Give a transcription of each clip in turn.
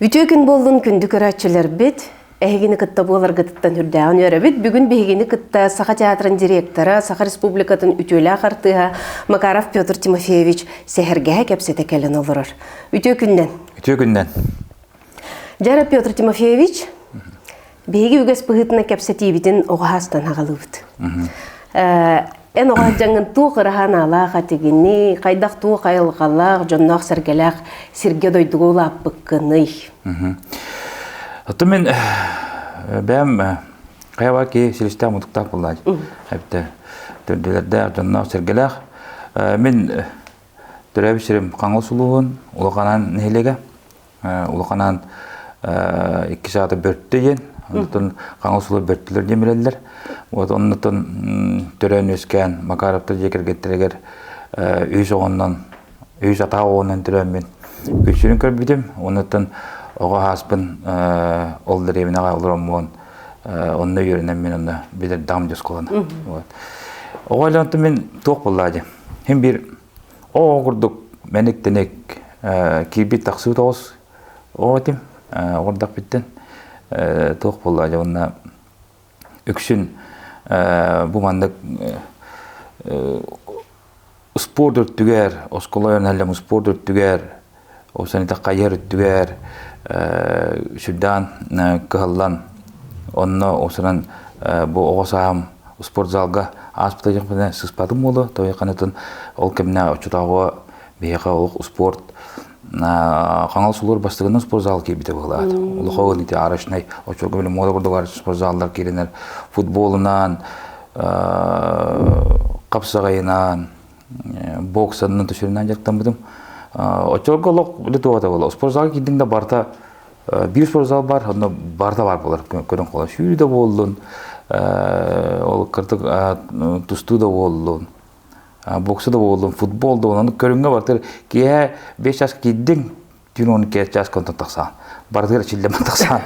Үтүө күн буоллун күндү көрөөччүлэрбит. Эһигини кытта буоларгытыттан үрдээҕин үөрэбит. Бүгүн биһигини кытта Саха театрын директора, Саха Республикатын үтүөлээх артыыһа Макаров Петр Тимофеевич сэһэргэһэ кэпсэтэ кэлэн олорор. Үтүө күннэн. Үтүө күннэн. Дьара Петр Тимофеевич, биһиги үгэс быһыытынан кэпсэтиибитин оҕо хаастан аҕалыыбыт. Эн оҕо дьаҥын туох ыраһаан аалаах этигиний, хайдах туох айылҕалаах, дьонноох-сэргэлээх сиргэ-дойдуга улааппыккыный? Оттон мин бэйэм хайа ки силистээх мутуктаах буоллаачы. Эбитэ төрдүлэрдээх, дьонноох-сэргэлээх. Мин төрөөбүт сирим Хаҥалас улууһун Улаханаан нэһилиэгэ. Улаханаан икки саата Бөртө диэн, онтон Хаҥалас улуу Бөртөлөр диэн билэллэр. Вот оннуттан төрөөн үөскээн Макаровтар дьиэ кэргэттэригэр үс оҕоннон, үс атаа оҕоннон төрөөммүн күчүрүн көрбүтүм. Оннуттан оҕо ааспын ол дэриэбинэҕэ олороммун онно үөрэнэммин онно билэрдэҕим дьэ оскуоланы. Вот. Оҕо эле мин туох буоллаа дии. Хим биир Оо курдук мэник-тэник киирбит тахсыбыт оҕус оҕо этим. Оҕордохпүттэн туох буолла дьэ уонна үксүн бу маннык спорт өртүгэр, оскуола үөрэнэллэм спорт өртүгэр, ол саната хайыһар өттүгэр сүрдээн кыһаллан онно осунан бу оҕо сааһым спортзалга ааспыта дьахпына сыспатым буолуо тойханытын ол кэмнэ оччотооҕу биһиэхэ олох спорт Хаҥалас улуур бастыгынан спортзал киирбитэ быһылаат. Улахан ити арочнай оччолорго били мода курдук спортзаллар киирэннэр футболунан, хапсаҕайынан, боксанан төсөрүнэн дьарыктаммытым. Оччолорго олох били туох этэ буолла. Спортзалга киирдиҥ да барыта биир спортзал бар, онно барыта бар буолар көрөн холо. Сүүрүү да буоллун, ол кырдык тустуу да буоллун, бокса да буоллун, футбол да буоллун. Көрүҥҥэ барытыгар киэһэ 5 чаас киирдиҥ, түүн 12 чаас контон тахсаан. Барытыгар чиллэмэн тахсаан.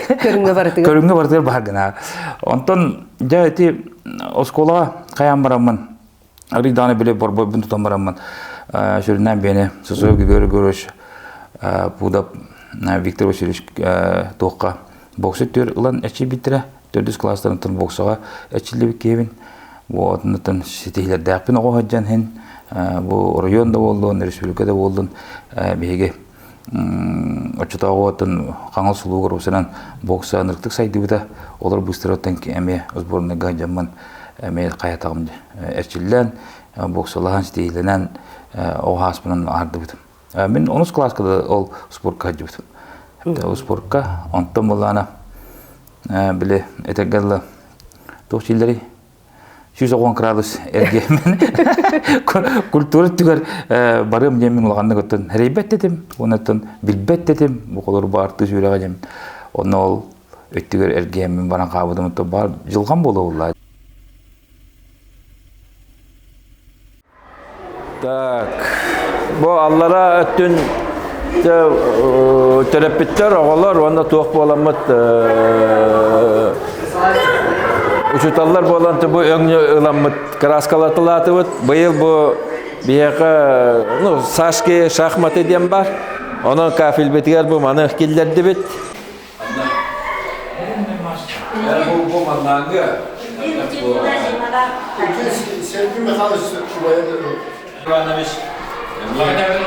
Көрүҥҥэ барытыгар. Көрүҥҥэ барытыгар баар гына. Онтон дьэ ити оскуолаҕа хайаан бараммын Арый даҕаны били борбойбун тутан бараммын сүрүннээн биэни Сосоев Григорий Григорьевич Пудов Виктор Васильевич туохха бокса түөр ылан эчийбиттэрэ. Төрдүс класстарыттан боксаҕа эчиллибит киһибин. Вот оннуттан ситиһилэрдээхпин оҕо сылдьан иһин бу оройуон да буоллун, республика да буоллун биһиги оччотооҕу оттон Хаҥалас улуугар усанан бокса ынырыктык сайдыбыта. Олор быстарыттан эмиэ сборныйга дьоммун эмиэ хайатаҕым эрчиллэн, боксалаһан, ситиһиилэнэн оҕо ааспынан аһардыбытым. Мин онус кылааска да ол спортка сылдьыбытым. Ол спортка онтон буллаана били этэргэ дылы туох дииллэрий 110 градус эргиэммин культура өттүгэр барыам диэммин улаханнык оттон эрэйбэт этим уонна билбэт этим бу холор баартыы сүүрэҕэ диэм онно ол өттүгэр эргиэммин баран хаалбытым оттон баар дьылҕам буолуо Так, бу аллара өттүн төрөппүттэр, оҕолор уонна туох буоламмыт учууталлар буолан бу өҥнү ыламмыт кырааскалатылаатыбыт. Быйыл бу биһиэхэ ну, шашки, шахматы диэн бар. Онон кафельбитигэр бу маны киллэрдибит. Бу маннааҥҥы Сергей Михайлович Иванович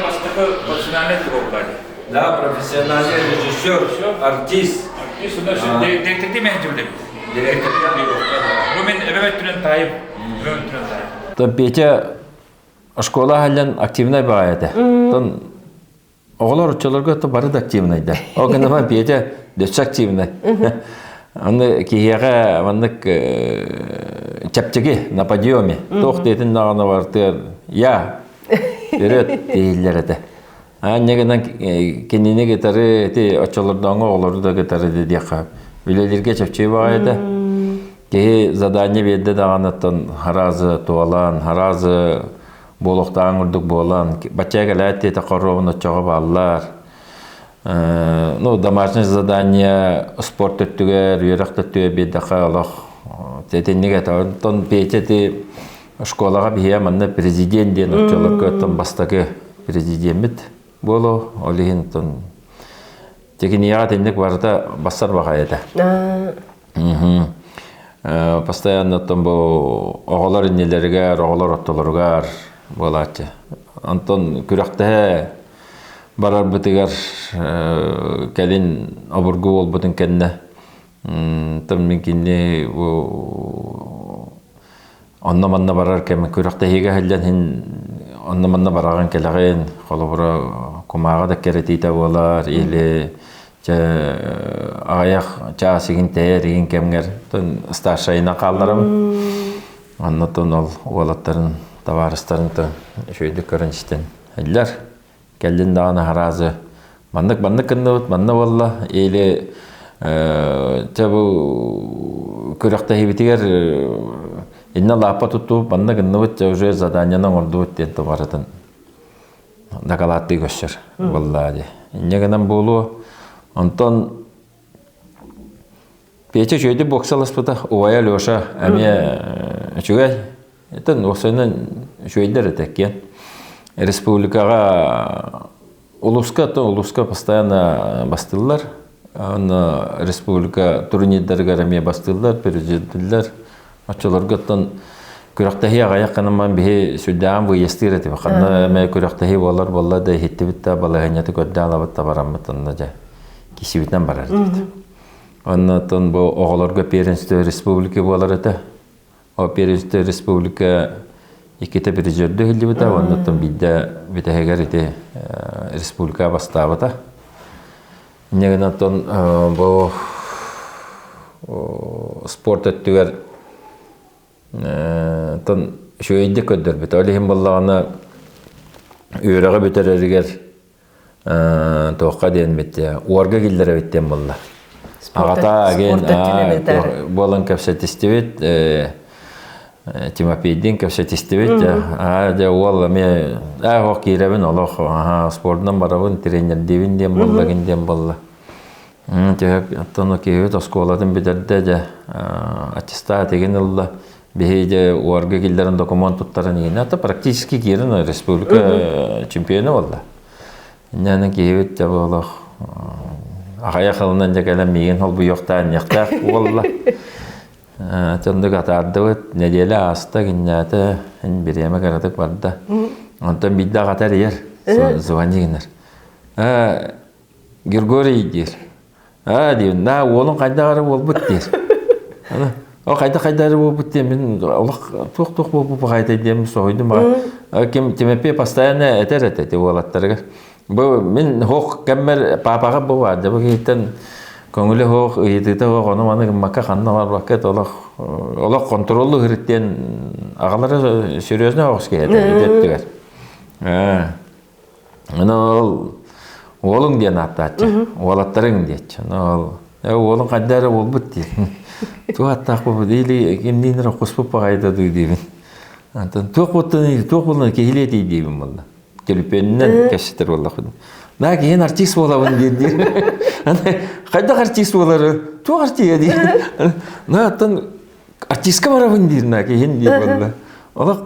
бастакы профессиональный туругар. Да, профессиональный режиссер, артист. Артист, директорды менеджер Директор. Бу мен эбэм өттүнэн таайым. Эбэм өттүнэн таайым. Петя школа халлан активнай баҕайы этэ. Тон Оҕолор оччолорго то бары да активнайдар. Ол гынан Петя дөссө активнай. Аны киһиэхэ маннык чэпчэки на подъеме. Туох диэтин даҕаны бартыар я вперед дииллэр этэ. Аанньа гынан кинини кытары ити оччолордооҥу оҕолору да кытары диэххэ үлэлииргэ чэпчэки баҕайы этэ. Киһи задание биэрдэ даҕаныттан харазы туолан, харазы буолуохтааҕын курдук буолан, бачча кэлээт диэтэ хоруобун оччоҕо бааллар. Ну, домашнее задание спорт өттүгэр, үөрэх өттүгэр биэрдэххэ олох итинник этэ. Онтон Петя ити школаҕа биһиэ манна президент диэн оччолорго оттон бастакы президеммит буолуо. Ол иһин оттон Текинияҕа итинник барыта бассар баҕайы этэ. Постоянно оттон бу оҕолор иннилэригэр, оҕолор ортолоругар буолааччы. Онтон күрэхтэһэ барарбытыгар кэлин обургу буолбутун кэннэ Оттон мин кинини бу онно-манна барар кэм күрэхтэһиигэ иһиллэн иһин онно-манна бараҕын кэлэҕин холобура кумааҕы да кэрэтиитэ буолар или чэ аҕыйах чаас игин тэйэр игин кэмҥэр тон старшайынан хаалларабын оннотон ол уолаттарын табаарыстарын тон үчүгэйдик көрөн истэн иллэр Кэллин даҕаны араазы маннык маннык гынныбыт, манна буолла или чэ бу күрэхтэһиибитигэр иннэ лааппа туттубут, манна гынныбыт, чэ уже заданиены оҥордубут диэн барытын дакылааттыы көрсөр буолла дии. Инньэ гынан буолуо. Онтон Петя үчүгэйдик боксаласпыта, убайа Леша эмиэ үчүгэй. Итин уопсайынан үчүгэйдэр этэ киэн. Республикаҕа улууска то улууска постоянно бастыыллар. Онно республика турнирдарыгар эмиэ бастыыллар, президенттиллэр. Оччолорго оттон күрэхтэһии аҕыйах гынан биһи сүрдээҕин выездтыыр этибит. Ханна эмэ күрэхтэһии буолар буолла да иһиттибит да балаһыанньаты көрдөөн алабыт да бараммыт онно дьэ кисибитинэн барар этибит. Онно оттон бу оҕолорго первенство республики буолар этэ. О первенство республика иккитэ призердүү иһиллибитэ, оннуттан биирдэ бүтэһигэр ити республика бастаабыта. Инньэ гынан оттон бу спорт өттүгэр оттон үчүгэйдик көрдөрбүтэ. Ол иһин буоллаҕына үөрэҕи бүтэрэригэр туохха диэн бит уорга киллэрэбит диэн буолла. Аҕата аген буолан кэпсэтистибит Тимофейдиин кэпсэтистибит аа дьэ уол эмиэ аа ох киирэбин олох спордунан барабын тренердиибин диэн буолла гин диэн буолла. Төһө оттон киһибит оскуолатын бүтэрдэ дьэ аттестат игин ылла. Биһи дьэ уорга киллэрэн докумуон туттаран игин это практически киирэн республика чемпиона буолла. Инньэ киһибит дьэ олох аҕыйах ылынан дьэ кэлэн миигин холбуйуохтаан ньахтаах буолла. Оннук атаардыбыт, нэдиэлэ ааста, киннээтэ, ин бириэмэ кыратык барда. Онтон биирдэ аҕата эрийэр, звони гынар. Григорий диир. Аа диир, на уолуҥ хайдах эрэ буолбут диир. О хайдах хайдах эрэ буолбут диэн мин олох туох-туох буолбут баҕайытай диэн соһуйдум баҕа. Ким Тимофей постоянно этэр этэ ти уолаттарыгар. Бу мин хоох кэммэр паапаҕа бу баар бу киһиттэн көҥүлэ хоох ыйытыыта хоох ону маны гыммакка ханна барбакка олох олох контроллу ыһырыт диэн аҕалара серьезно оҕус киһи этэ өттүгэр. Аны ол уолуҥ диэн ааттааччы, уолаттарыҥ диэччи. Аны ол э уолуҥ хайда эрэ буолбут диир. Туох аттаах буолбут или кимниин эрэ куспут баҕайыта дуу диибин. Антон туох буолтун туох буоллун киһилии этий диибин буолла. Төлөпүөнүнэн кэпсэтэр буоллахпын. Наа киһин артист буолабын диир диир. Аны хайдах артист буолары туох артиа диир. На оттон артистка барабын диир на киһин диир буолла. Олох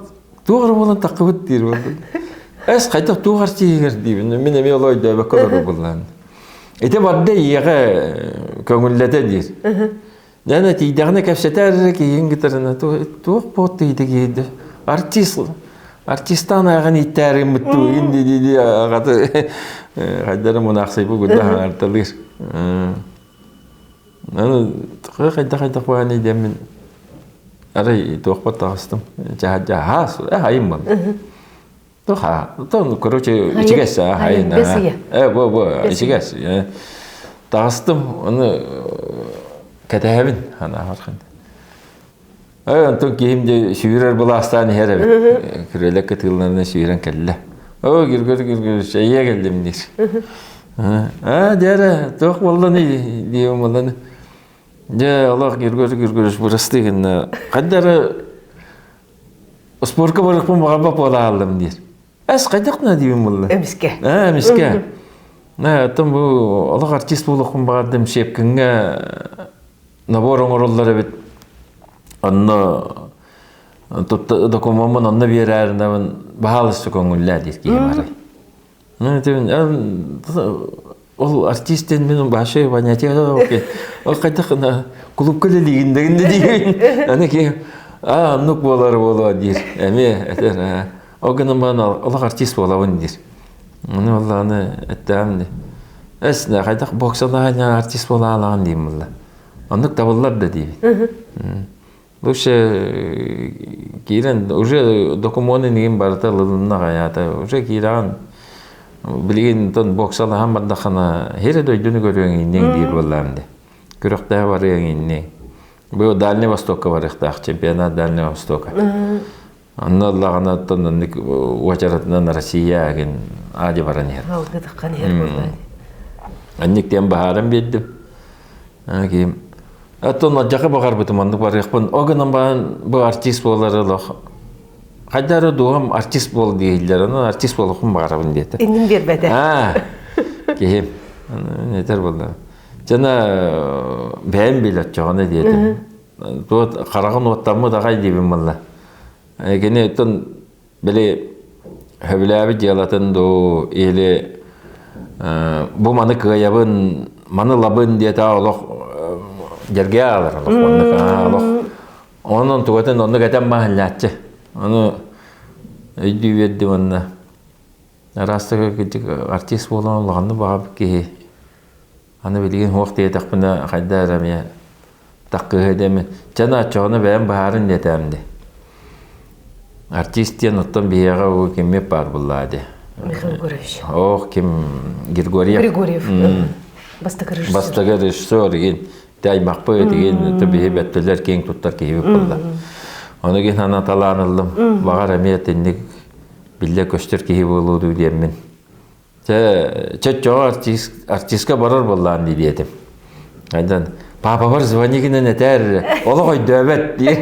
туох эрэ буолан таххыбыт диир буолла. Эс хайдах туох артиһыгар диибин мин эмиэ олой өйдөөбөккө олорор буоллаан. Ити барда ийэҕэ көҥүллэтэ диир. Дьэ тиийдэҕинэ кэпсэтэр эрэ киһиҥ кытарына туох буолта ити киһи артист артистаан ааҕан ииттээриммит дуу ин дии дии аҕаты хайдары мунаахсыйбы гудда хаҥарталыыр. Аны хайдах-хайдах баҕаны диэммин арай туохпар таҕыстым. Чаһа хайым был. Туха, то короче, ичигэс хайын. Э, бу бу ичигэс. Таҕыстым, аны кэтэһэбин ана хархан. Э, онтон киһим дьэ сүүрэр былаастаан иһэр эбит. Күрүөлэк кытыылларына сүүрэн кэллэ. О, Григорий Григорьевич, эйиэ кэллим диир. Аа, дьэ туох буолланый диэм буолланы. Дьэ, олох Григорий Григорьевич бырастыы гынна. Хайда эрэ спорка барыахпын баҕарбат буола хааллым диир. Эс хайдах гына диибин буолла. Эмискэ. Ээ, эмискэ. Ээ, оттон бу олох артист буолуохпун баҕардым Щепкиҥҥэ набор оҥороллор эбит. Онно докумуоммун онно биэрээринэбин баһаалыста көҥүллээ диир киһи барай. Ол артист диэн мин вообще понятие ол хайдах кулуупка үлэлиигин дэгин да диибин. Аны ки аа оннук буолар буолуо диир. Эмиэ этэр ол гынан баран олох артист буолабын диир. Аны оллааны эттэҕим ди. Эс хайдах боксалаан артист буолаалаҕын диим булла. Оннук табыллар да диибин. Лучше киирэн уже докумуон инигин барыта ылылынна аҕайаата уже киирэҕин билигин тон боксалаһан бардаххына хире дойдуну көрүөҥ инниҥ диир буоллаам ди күрэхтэһэ барыаҥ инниҥ бу Дальний Востокка барыахтаах чемпионат Дальнего Востока онно ыллаҕына оттон оннук уочаратынан Россия агин аадьы баран иһэр Алгытыккан иһэр буоллаа анник диэн баһааран биэрдим киим Оттон алдьархай баҕарбытым оннук барыахпын. Ол гынан баран бу артист буолар олох хайда эрэ дууһам артист буол дииллэр, онон артист буолуохпун баҕарабын диэтэ. Иннин биэрбэтэ. Аа, киһим. Этэр буолла. Жана бэйэм билэр оччоҕуна диэтим. Туот хараҕын уоттаммыт аҕай диибин буолла. Кини оттон Били сөбүлээбит дьыалатын дуу или бу маны кыайабын, маны ылабын диэтэ олох дьэргээ аалар олох маннык олох онон тугатын оннук этэн баһыллааччы ону өйдүү биэрдим уонна араастык артист буолан улаханнык баҕарбыт киһи Аны билигин суох диэтэхпинэ хайда эрэ эмиэ таккыһы дэмин. Чэ оччоҕуна бэйэм быһаарын диэтэм дии. Артист диэн оттон биһиэхэ уу киммит баар буллаа дии. Михаил Егорович. Ох, ким Григорьев. Григорьев. Бастакы режиссер. Бастакы режиссер игин аймахпыт игин биһи бөттөлөр киэҥ туттар киһибит буолла. Ону гин ана талаан ыллым. Баҕар эмиэ итинник биллэ көстөр киһи буолуо дуу диэммин. Чэ, чөччөҕө артист, артистка барар буоллаан дии диэтим. Айдан, папабар звони гынан этээр, олох өйдөөбөт дии.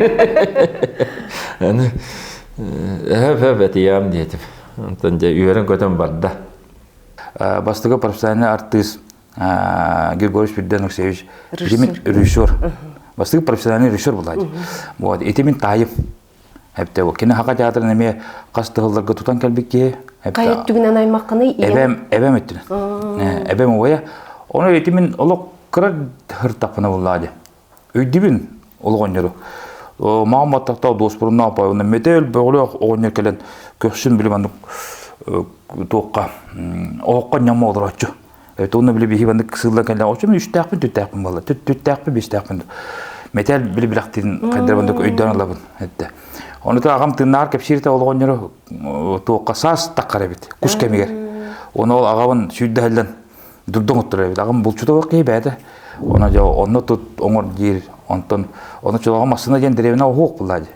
Аны, өһөп өп этиям диэтим. Онтон дьэ үөрэн-көтөн барда. Бастакы профессиональный артист Григорий Спиридон Алексеевич режиссер. Бастакы профессиональный режиссер буолла. Вот, ити мин таайым. Эптэ кини Хака театрын эмиэ хас тыһылларга тутан кэлбит киһи. Хайа өттүгүнэн аймаххыный? Эбэм, эбэм өттүнэн. Эбэм убайа. Ону ити мин олох кыра хыртаппына буллаа дии. Өйдүбүн ол оҕонньору. Маам баттахта дуоспуруннаах апай, онно метел бөҕөлөөх оҕонньор кэлэн көхсүн били маннык туохха оһоххо ньамма олорооччу. Туонна били биһи баннык сыылла кэллэ. Очум үстээхпин, түттээхпин буолла. Түттээхпин, биэстээхпин. Метел били билэхтин хайдар бандык өйдөөн ылабын этте. Ону та аҕам тыыннаар кэпсиирте олоҕонньору туохха саас таххар эбит кус кэмигэр. Ону ол аҕабын сүүрдэһэллэн дурдуҥ оттор эбит. Аҕам булчута бак киһи бэйэтэ. Ону дьэ онно тут оҥор диир. Онтон ону чулаҕа массыына диэн дэриэбинэ оһуох буллаа дии.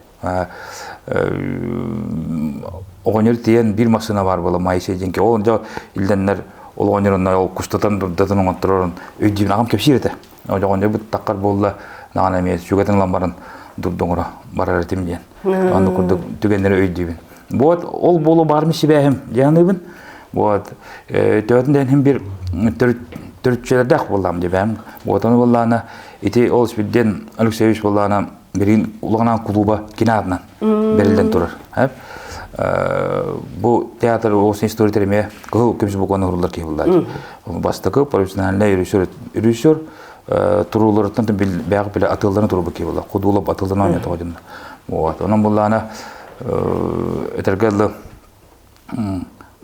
Оҕонньор тиийэн биир массыына баар буола Моисей диэн ол дьэ илдэннэр ол оҕонньор онно ол кустатан дурдатын оҥотторорун өйдүүбүн аҕам кэпсиир этэ оҕонньор быттаххар буолла даҕаны эмиэ сүгэтин ылан баран дурдоҥоро барар этим диэн оннук курдук түгэннэри өйдүүбүн вот ол буолу баарым сибээһим дианыыбын вот төһөтүн дэһин бир төрүтчүлэрдээх буоллаам дебэм вот ону буоллаана ити ол Спирден Алексеевич буоллаана билигин улахан кулууба кини аатынан бэриллэн турар. Бу театр областной история эмиэ кыһыл көмүс букваны уһуруллар киһи буллаачы. Бастакы профессиональный режиссер режиссер турууларыттан бэҕэ билэ атылларын турбут киһи буолла. Кудуулап атылларын оонньотоҕо дьонно. Вот. Онон буллаана этэргэ дылы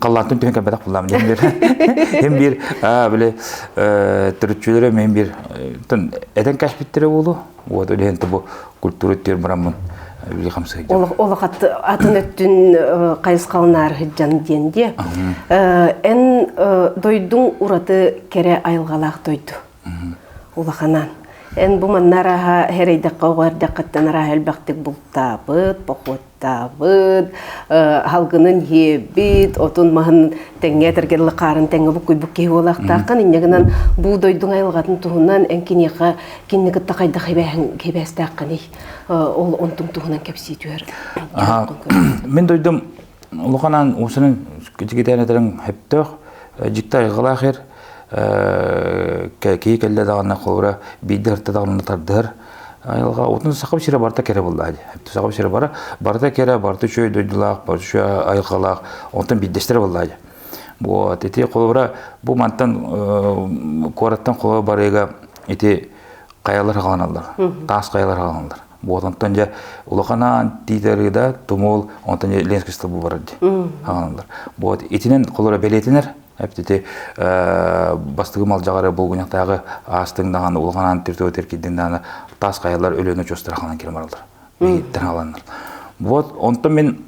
халлаантан түһэн кэлбэтэх буллаам диэн биир хим биир били төрүччүлэрэ мен биир этэн кэспиттэрэ буолуо вот үлэһин бу культура өттүгэр бараммын били хамсыйдым олох атын өттүн хайысхалынаар сылдьан диэн диэ эн дойдуҥ ураты кэрэ айылҕалаах дойду улаханан эн бу манна арааһа хэрэйдэххэ оҕо эрдэххиттэн арааһа элбэхтик бултаабыт поход Таабыт, халгынын иһиэбит, отун маһын тэҥҥэ этэргэ дылы хаарын тэҥҥэ буккуйбут киһи буолаахтааххын. Инньэ гынан бу дойдуҥ айылҕатын туһунан эн киниэхэ кинини кытта хайдах хибээстээххиний? Ол онтуҥ туһунан кэпсии түһэр. Мин дойдум улаханан уусанын китигитээн этэриҥ хөптөөх, дьикти айылҕалаах эр киһи кэллэ даҕаны холобура биирдэ ырта даҕаны тардыһар айылҕа отун сахам сирэ барыта кэрэ буоллаа дии сахам сирэ бара барыта кэрэ барыта үчүгэй дойдулаах барыта үчүгэй айылҕалаах онтон биирдэстэрэ буоллаа дии. Вот ити холобура бу мантан куораттан холобура барыыга ити хайалар хааланаллар. Таас хайалар хааланаллар. Вот онтон дьэ улаханаан тиитэрыда тумул онтон дьэ Ленский столбу барар дии хааланаллар. Вот итинэн холобура бэлиэтинэр эптити бастыгы малдьаҕары булгуньахтааҕы аастыҥ даҕаны улаханаан түртүө кирдин даҕаны таас хайалар өлүөнэ очуостара халан киирэн бараллар. Биһиттэн хааланнар. Вот онтон мин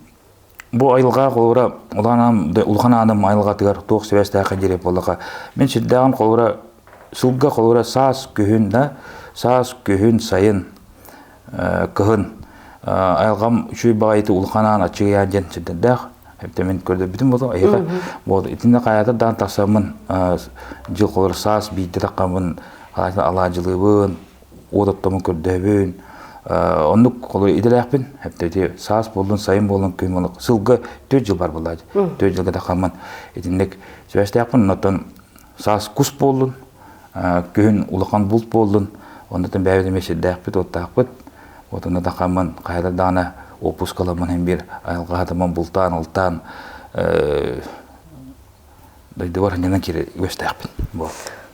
бу айылҕа холобура улахан ааным айылҕатыгар туох сибээстээххэ диэри буоллаха мин сирдээҕим холобура сылга холобура саас күһүн да саас күһүн сайын кыһын айылҕам үчүгэй баҕайыты улахан аан аччыгыйаан диэн сирдэрдээх эбитэ мин көрдөрбүтүм буолуо эһиэхэ вот итиннэ хайаатар даҕаны тахсаммын дьыл холобура саас биирдэ таххаммын алаадьылыыбын уот оттомун көрдөһөбүн оннук холобур идэлээхпин эптэ саас буоллун сайын буоллун күн буоллун сылга 4 жыл бар буоллаа 4 жылга тахаммын итинник сибээстээхпин онтон саас кус буоллун күһүн улахан булт буоллун оннотон бэйэбит эмиэ сирдээхпит уоттаахпыт вот онно тахаммын хайалар даҕаны уоппускаламмын иһин биир айылҕа хатыммын бултаан алтаан дойдубар сынньанан киирэ үгэстээхпин. Бу.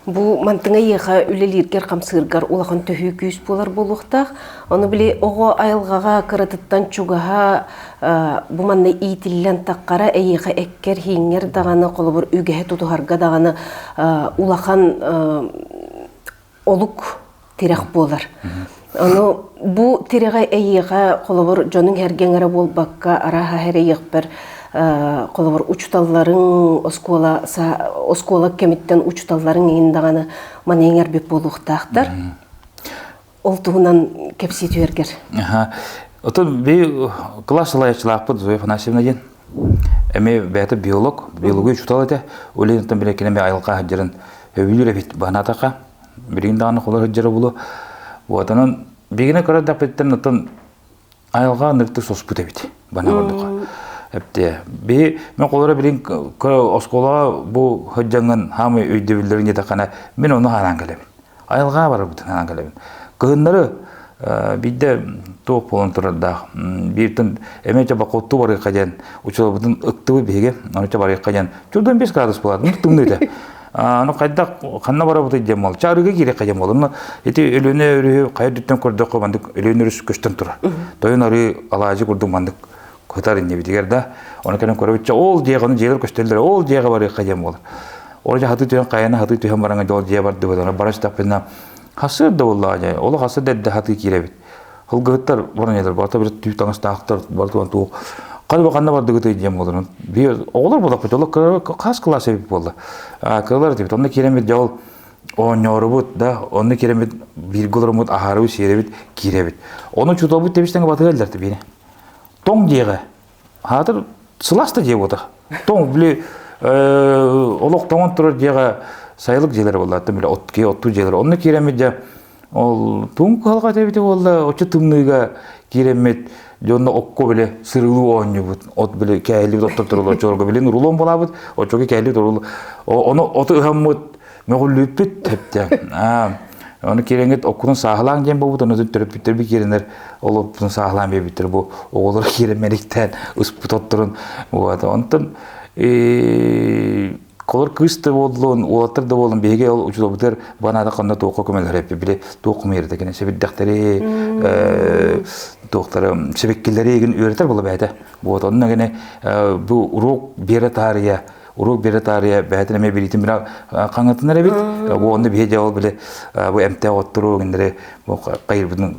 Бу мантыҥа эйиэхэ үлэлииргэр-хамсыыргар улахан төһүү күүс буолар буолуохтаах. Ону били оҕо айылҕаҕа кыратыттан чугаһа бу манна иитиллэн таххара эйиэхэ эккэр-ииҥҥэр даҕаны холобур үгэһи тутуһарга даҕаны улахан олук тирэх буолар. Ону бу тирэҕи эйиэхэ холобур дьонуҥ эргэҥ эрэ буолбакка арааһа эрэйиэхпэр холобур учуталларыҥ оскуола оскуола кэмиттэн учуталларыҥ иһин даҕаны маны иҥэрбит буолуохтаахтар. Ол туһунан кэпсии түһэргэр. Отон би класс салайааччылаахпыт Зоя Афанасьевна диэн. Эмиэ бэйэтэ биолог, биология учуутал этэ. Ол билэ кинеми айылҕа сылдьарын өбүлүүр эбит баһанаатахха. Билигин даҕаны холор сылдьара буолуо. Вот онон бигине көрөр даппыттан оттон айылҕа ынырыктык соспут эбит бана курдук. Эпте би мен холоро билин оскуолаҕа бу сылдьаҥҥын хаамый өйдөбүллэрин диэтэххинэ мин ону хараан кэлэбин. Айылҕа барарбытын хараан кэлэбин. Кыһыннары биирдэ туох буолан турардаах бииртэн эмиэ бакоттуу барыахха диэн учууталбытын ыктыбыт биһиги ону барыахха диэн чурдан 5 градус буолар тымныы этэ Аны хайдах ханна барабытый диэн буолла. Чаарыга киириэххэ диэн буолла. Ити Өлүөнэ өрүһү хайа үрдүттэн көрдөххө маннык Өлүөнэ өрүс көстөн турар. Тойон арыы алаадьы курдук маннык кытар иннибитигэр да. Ону кэлэн көрөбүт ол дьиэҕэ ону дьиэлэр көстөллөр. Ол дьиэҕэ барыахха диэн буолар. Ол дьэ хатыы түһэн хайаны хатыы түһэн бараҥа дьол дьиэ бардыбыт. Аны бара сытахпытына хасыр да буоллаҕа дьэ. Олох хасыр да эрдэ хатыы киирэбит. Ылгыһыттар баран барыта бир түү таҥастаахтар барытынан туох ханна ханна бардыгытый диэн буолар. Биир оҕолор буоллахпыт, ол хас кылаас эбит буолла. Кыралар этибит. Онно киирэммит дьэ ол оонньоорубут да, онно киирэммит бииргэ олороммут аһаарыбыт, сиэрэбит, киирэбит. Ону чуталбыт тэбистэн батыга эллэрти биини. Тоҥ диэҕэ. Хаатыр сылаас да дьиэ буотах. Тоҥ били олох тоҥон турар дьиэҕэ сайылык дьиэлэрэ буолла. Били от оттуу дьиэлэрэ. Онно киирэммит дьэ Ол туум кыһалҕа этэбитэ буолла, оччо тымныыга киирэммит дьонно окко били сырылыы оонньуубут, от били кээһиллибит оттор турулар оччолорго билин рулон буолаабыт, оччоҕо кээһиллибит рулон ону оту ыһаммыт мөҕүллүүппүт тэптэ. Ону киирэҥҥит оккутун сааһылааҥ диэн буолбут, ону төрөппүттэрбит киирэннэр ол оппутун сааһылаан биэрбиттэр бу оҕолор киирэн мэниктээн ыспыт отторун. Вот онтон Колор кыыс да буоллун, уолаттар да буоллун, биһиги ол учууталбытыгар банаада ханна туохха көмөлөһөр эппит, били туох кумуйар кини сэбирдэхтэри, туохтары, сэбиккилэри игин үөрэтэр буола бэйэтэ. Вот онно гene бу уруок биэрэ таарыйа, уруок биэрэ таарыйа бэйэтин эмиэ билиитин бина хаҥатынар эбит. Бу онно биһи дьэ ол били бу эмтээх оттору гиннери бу кайырбытын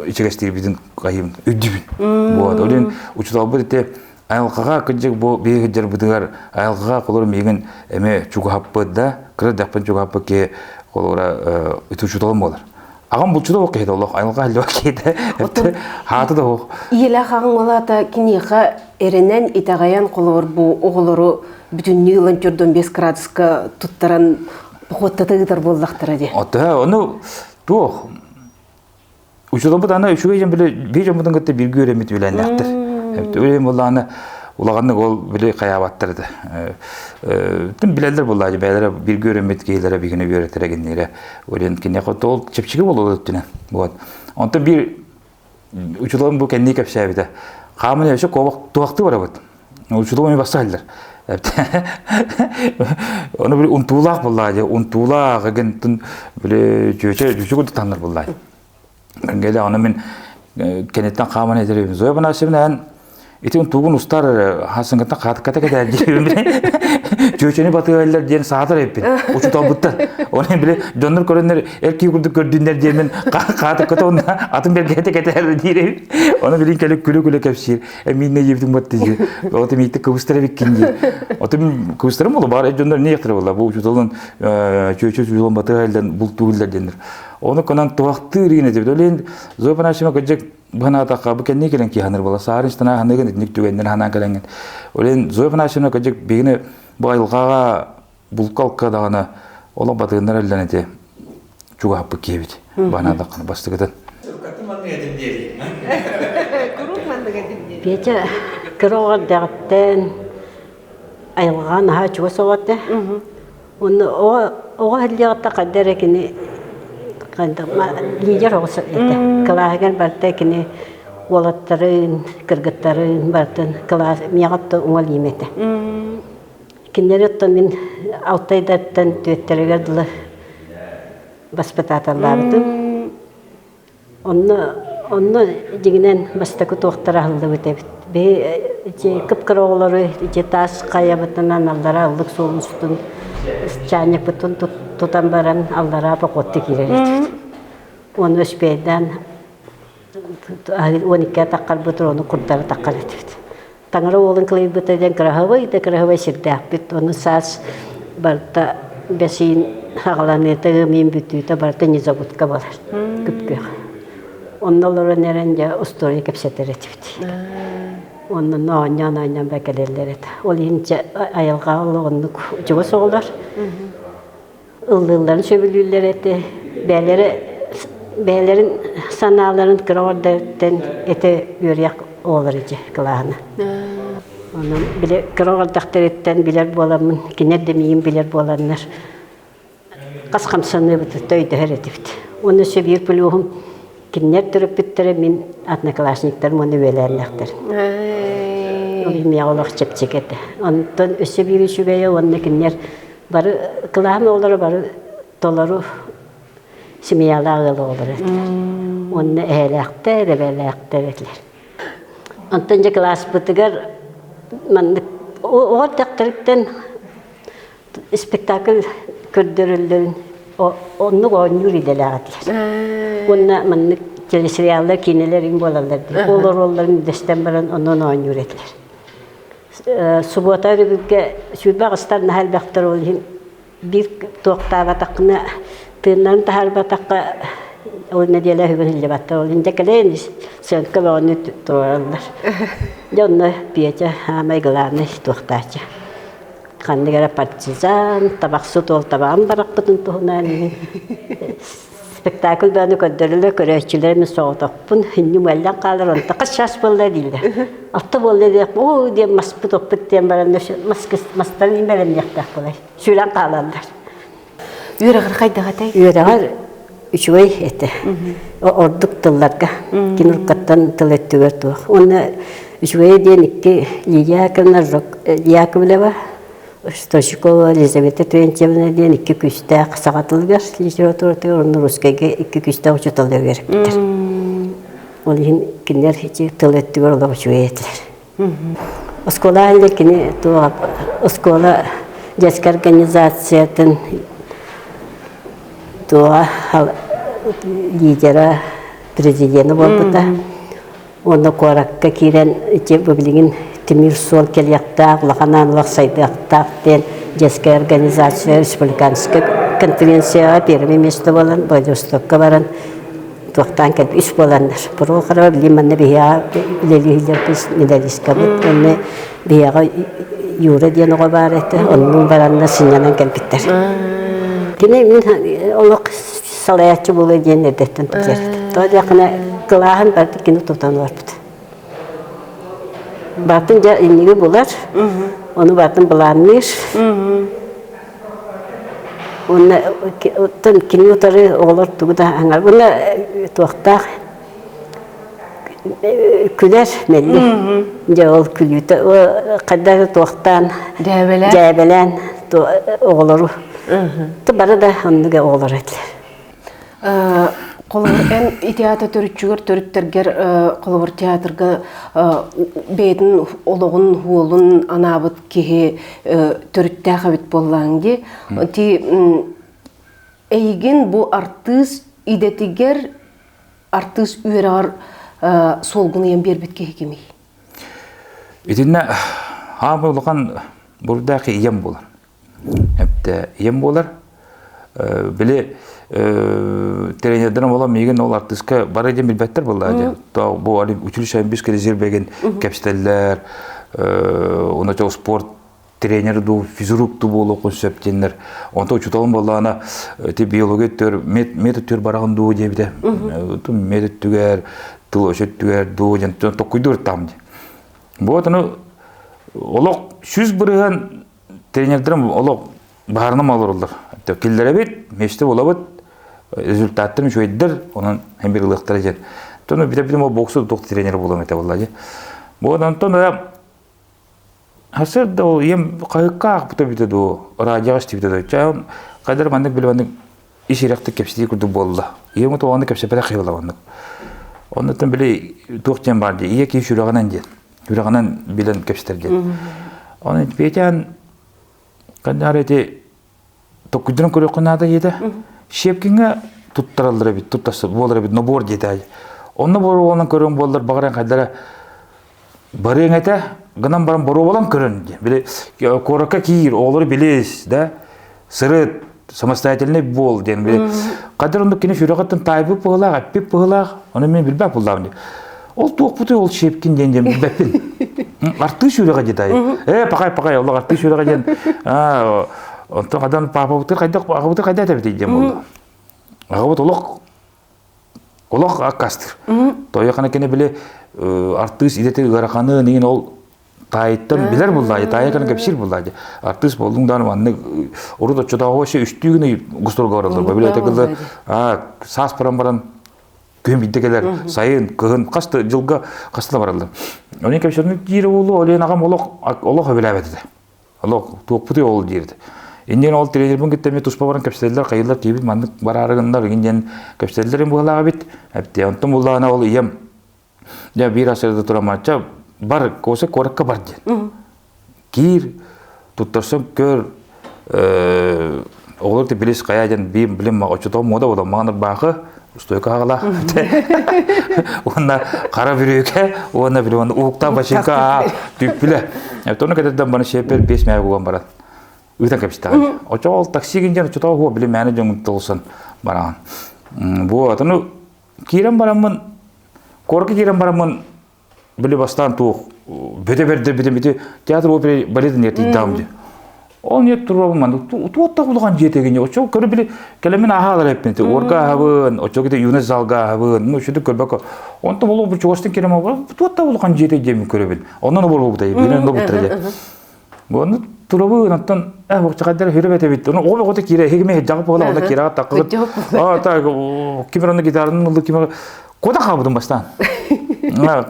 ичигэстиирбитин кайым үрдүбүн. Вот ол учууталбыт ити Айылҕаҕа кырдьык бу биһиги сылдьарбытыгар айылҕаҕа холобур миигин эмиэ чугаһаппыт да, кыра эрдэхпин чугаһаппыт киһи холобура ити учууталым буолар. Аҕам булчута суох киһитэ олох айылҕа сылдьыбат киһитэ хаата да суох. Ийэлээх аҕаҥ ол киниэхэ эрэнэн, итэҕэйэн холобур бу оҕолору бүтүннүү ылан 45 градуска туттаран походтата ыытар буоллахтара дии. Оттоһо ону туох Учууталбыт аны үчүгэй дьон били биир дьоммутун кытта бииргэ үөрэммит үөлээннээхтэр. Үлэм буоллаҕына улаханнык ол били хайаабаттар этэ. Тым билэллэр буоллаҕа бэйэлэрэ бииргэ үөрэммит киһилэрэ биһигини үөрэтэрэ гиннирэ. Олен киниэхэ ол чэпчэки буолуо өттүнэн. Вот. Онтон биир учууталым бу кэннии кэпсээбитэ. Хаамын өссө куобах туохтуу барабыт. Учууталым баста иһэллэр. Ону били унтуулаах буллаа дии, унтуулаах эгин били чүөчэ чүчү курдук таҥнар буллаа. Геле ону мин кэнниттэн хааман этэрим. Зоя Афанасьевна эн ити унтуугун устар хасыҥҥыттан хаатыкката кэтээр диибин. Чүөчэни батыһаллар диэн саатар эппин. Учууталбыттан. Оны били дьоннор көрөннөр эр киһи курдук көрдүннэр диэмин хаатыкката онно атын бэргэһэтэ кэтээр диир. Оны билин кэлip күлэ-күлэ кэпсиир. Эмиинне диэбитим батты дии. Ото миитте кыбыстар эбиккин дии. Ото кыбыстарым буолла баар дьоннор не яхтар буолла. Бу учууталын чүөчэ учууталын батыһаллар бултууллар диэннэр. Ону кынан туһахтыыр иин этибит. Олен Зоя Афанасьевна кырдьык быһанаатахха бу кэннии кэлэн киһаныр буола. Саарын истана ханыгын итинник түгэннэр ханаан кэлэҥҥин. Олен Зоя Афанасьевна кырдьык биһигини бу айылҕаҕа булка-алка даҕаны олох батыыннар эллэн ити чугаһаппыт киһибит. Банаатаххына бастыгытын. Куруук маннык этим диэри. Петя кыра оҕо эрдэҕиттэн айылҕаҕа наһаа чугас оҕо этэ. Уонна оҕо оҕо иһиллиэҕиттэн хайда эрэ кини лидер оҕо этэ. Кылааһыгар барыта кини уолаттарын, кыргыттарын барытын кылаас миэхэ оттон уҥа илиим этэ. Кинилэри оттон мин алтайдартан түөттэригэр дылы баспытааталлаабытым. Онно онно дьиҥинэн бастакы туохтара аһыллыбыт эбит. Биһи ити кып-кыра оҕолору ити таас хайабытынан аллараа ыллык суолун устун чаанньыкпытын тутан баран аллараа похуотта киирэр этибит. Уонна успейдаан 12 таххарбыт ону курдары таххар этибит. Таҥара уолун кылыйбыта диэн кыраһабай да кыраһабай сирдээхпит. Ону саас барыта бэсиин аҕаланыыта, ыамыйын бүтүүтэ барыта незабудка буолар. Күп-күөх. Онно олорон эрэн дьэ устуоруйа кэпсэтэр этибит. Онно оонньоон-оонньоон бэкэлэллэр этэ. Ол иһин чэ айылҕаҕа олоҕуннук чугас оҕолор. Ыллыылларын сөбүлүүллэр этэ. Бэйэлэрэ бэйэлэрин санааларын кыра оҕордоруттан этэ үөрүйэх оҕолор ити кылааһына. Онон били кыра оҕордохторуттан билэр буоламмын, кинилэр да миигин билэр буоланнар хас хамсаныыбытыттан өйдөһөр этибит. Уонна өссө биир плюһум Кинилэр төрөппүттэрэ мин одноклассниктарым уонна үөлээннээхтэр. Ол иһин миэхэ олох чэпчэки этэ. Онтон өссө биир үчүгэйэ уонна кинилэр бары кылааһым оҕолоро бары толору семьялаах ыал оҕолоро этилэр. Уонна эһээлээхтэр, эбээлээхтэр этилэр. Онтон дьэ кылааспытыгар маннык оҕо эрдэхтэриттэн спектакль көрдөрөллөрүн оннук оонньуур идэлээх этилэр. Уонна маннык телесериаллар, киинэлэр иҥ буолаллар дии. Ол оруолларын дэстэн баран онон оонньуур этилэр. Субуота өрөбүлгэ сүүрбэ аҕыстар наһаа элбэхтэр ол иһин биир туохтаабатаххына тыыннарын таһаарбатахха ол нэдиэлэ үһүгүн иһиллибэттэр. Ол иһин дьэ кэлэйэн сценка бөҕөнү туруораллар. Дьэ онно Петя аамай главный туохтааччы. Ханнык эрэ партизан, табахсыт уол табаҕын барахпытын туһунан спектакль бааны көрдөрөлөр, көрөөччүлэр мин соҕотохпун, инним эллэн хаалар, онто хас час буолла дииллэр. Алта буолла диэх, оо диэн маспыт оппут диэн баран мастарын имэрэмниэхтээх буолай. Сүүрэн хаалаллар. Үөрэҕэр хайдах этэй? Үөрэҕэр үчүгэй этэ. Ордук тылларга. Кини уруккаттан тыл өттүгэр туох. Уонна үчүгэйэ диэн икки Лидия Яковлевна Яковлева, Строчкова Елизавета Терентьевна диэн икки күүстээх саха тылыгар литературатыгар уонна русскайга икки күүстээх учууталлар үөрэппиттэр. Ол иһин кинилэр ити тыл өттүгэр олох үчүгэй этилэр. Оскуола иһинэн кини туох оскуола детскай организациятын туоҕа лидера, президенэ буолбута. Уонна куоракка киирэн ити бу билигин тимир суол кэлиэхтээх, улахан аанылах сайдыахтаах диэн детская организация республиканскай конференцияҕа первое место буолан Владивостокка баран туохтаан кэлбит үс буоланнар. Прохорова билим манна биһиэхэ үлэлииллэр медалисткабыт уонна биһиэхэ Юра диэн оҕо баар этэ, оннун баранна сынньанан кэлбиттэр. Кини мин олох салайааччы буолуо диэн эрдэттэн тутар. Тоҕо диэххинэ кылааһын барыта кини тутан олорбут. Баатын дьэ инниги булар, ону баатын былаанныыр. Уонна оттон кини утары оҕолор тугу да аҥар. Уонна туохтаах. Күлэр мэлли. Дьэ ол күлүүтэ хайдах туохтаан Дьээбэлээн. Дьээбэлээн оҕолору. Бары да оннук оҕолор этилэр. Холобур, эн ити аата төрүччүгэр төрүттэргэр холобур театрга бэйэтин олоҕун уолун анаабыт киһи төрүттээх эбит буоллаҕыҥ дии. Ти эйигин бу артыыс идэтигэр артыыс үөрэҕэр суолгун ыйан биэрбит киһи кимий? Итиннэ хаамай улахан буруйдаах ийэм буолар. Эптэ ийэм буолар. Били тренердэрим буолан миигин ол артыыска бары диэн билбэттэр буоллаа дии. Бу училище бис резервеген кэпсэтэллэр. Онно спорт тренер дуу, физрук дуу буолуоххун сөп диэннэр. Онто учууталым буоллаҕына ити биология өттүгэр мед өттүгэр бараҕын дуу диэбитэ. Мед өттүгэр, тыл өс өттүгэр дуу диэн токкуйдуур там дии. Вот ону олох 100% тренердэрим олох баһарынан олороллор. Киллэрэбит, миэстэ булабыт, результаттар үчүгэйдэр, онон һэн бир ылыахтара диэн. Тону битэ-битим ол боксу туох тренер буолуом этэ буолла дии. Вот онтон Сарсыарда ол ийэм хаһыакка аахпыта эбитэ дуу, радиоҕа истибитэ дуу. Чэ, хайдах маннык били маннык ис ирэхтик кэпсэтии курдук буолла. Ийэм отуоҕаны кэпсэппэтэх киһи буолла маннык. Оннуттан били туох диэн баар дии, ийэ киһи сүрэҕинэн диэн, сүрэҕинэн билэн кэпсэтэр диэн. Онон Петян ханна ити Токкуйдарын көрүөххэ наада диэтэ. Щепкиҥҥэ туттараллар эбит, туттарса буолар эбит, нобуор диэтэ. Онно боруобаланан көрөн буоллар баҕаран хайдара барыаҥ этэ, гынан баран боруобалан көрөн диэн. Били куоракка киир, оҕолору билис, да, сырыт, самостоятельный буол диэн. Били хайдар оннук кини сүрэҕиттэн таайбыт быһыылаах, эппит быһыылаах, ону мин билбэт буоллаҕым дии. Ол туохпутуй ол Щепкин диэн диэн билбэппин. Артыы сүрэҕэ диэт Ээ, пахай, пахай, олох артыы сүрэҕэ диэн. Онтон хадан паапабытыр хайдах, аҕабытыр хайда этэбитий диэн буолла. Аҕабыт олох олох аккастыр. Тойохана кини били артыыс идэтэ ыараханын иин ол таайыттан билэр буллаайы, таайа кана кэпсиир буллаайы. Артыыс болдуҥ даҕаны маннык урут оччотооҕу вообще үстүү гына гастролга бараллар. Били этэ саас баран баран күһүн биирдэ кэлэр, сайын, кыһын, хас да дьылга хас да бараллар. Онон кэпсэтинник диир уолу, олен аҕам олох олох өбүлээбэт этэ. Олох туохпутуй ол диир этэ. Иннин ол тренербин кытта эмиэ туспа баран кэпсэтэллэр, хайылар киһибит маннык бараары гыннар игин диэн кэпсэтэллэр быһалаах эбит. Эптэ онтон буллаҕына ол ийэм дьэ биир асырда турамачча бар косе куоракка бар диэн. Киир, туттарсан көр, оҕолор ти билис хайа диэн биир билим оччотоо муода буолан маҕан ырбаахы устуойка хаҕалаах уонна хара бүрүүкэ уонна били уонна ууктаах бачыыка түүппүлэ тону кэтэрдэн баны шепер бес мээ буган баран ыытан кэбистэҕин оччоҕо ол такси гин диэн оччотоо хуо били мээне дьоҥун толсан бараҕын бу отону киирэн бараммын куоракка киирэн бараммын били бастаан туох бөтө бэрдэ бити бити театр опера балет нет тыйдаам ди ол нет турабын маннык туотта улахан дьиэтэгини очо көрө били кэлэмин аһаалар эппин орга аһабын очо ките юность залга аһабын ну шүтүк көрбөккө онтон ол бу чугастын кирем туотта улахан дьиэтэ диэмин көрөбүн онон оборбута бинен добуттара дьэ Оны турабы онтон э бохчакайдар хүрүп этэбит. Оны оҕо оҕото киирэ хигиме жагып буола онда киирэ таккыт. А так кимер оны гитарын ылды кимер кода хаабытым бастаан.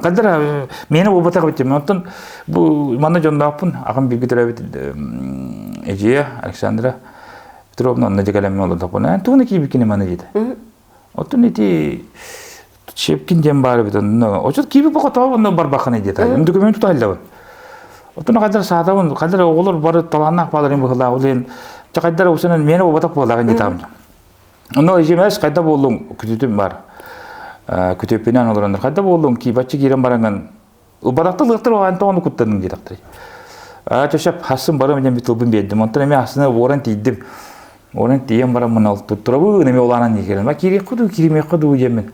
Кадыр мени обата битим. Онтон бу манна дьонноохпун аҕам бирге төрөөбүт эдьиийэ Александра Петровна онно дьэгэлэммин олордохпун. Тугуна киирбиккини маны диэтэ. Оттон ити Щепкин диэн баар эбит онно. Очот кииби бокотоо онно барбахханы диэтэ. Документ тута илдьабын. Оттон хайдар саатабын, хайдар оҕолор бары талааннаах бааларын быһылаах улен чакайдар усанан мені обатак буолаҕын диэтаҕым. Онно ижемес хайда буоллуҥ күтүтүм бар. Күтүппүнэн олороннор хайда буоллуҥ киибаччы киирэн бараҥын Убарахта лыахтар оҕаан тоҕону куттаныҥ диэтэхтэрий. Аа чөшөп хассын барым диэн тылбын биэрдим. Онтон эмиэ хассына уоран тиийдим. Уоран тиийэн бараммын ол туттурабын эмиэ улаанан киирэн. Ма киириэххэ дуу, кииримиэххэ дуу диэммин.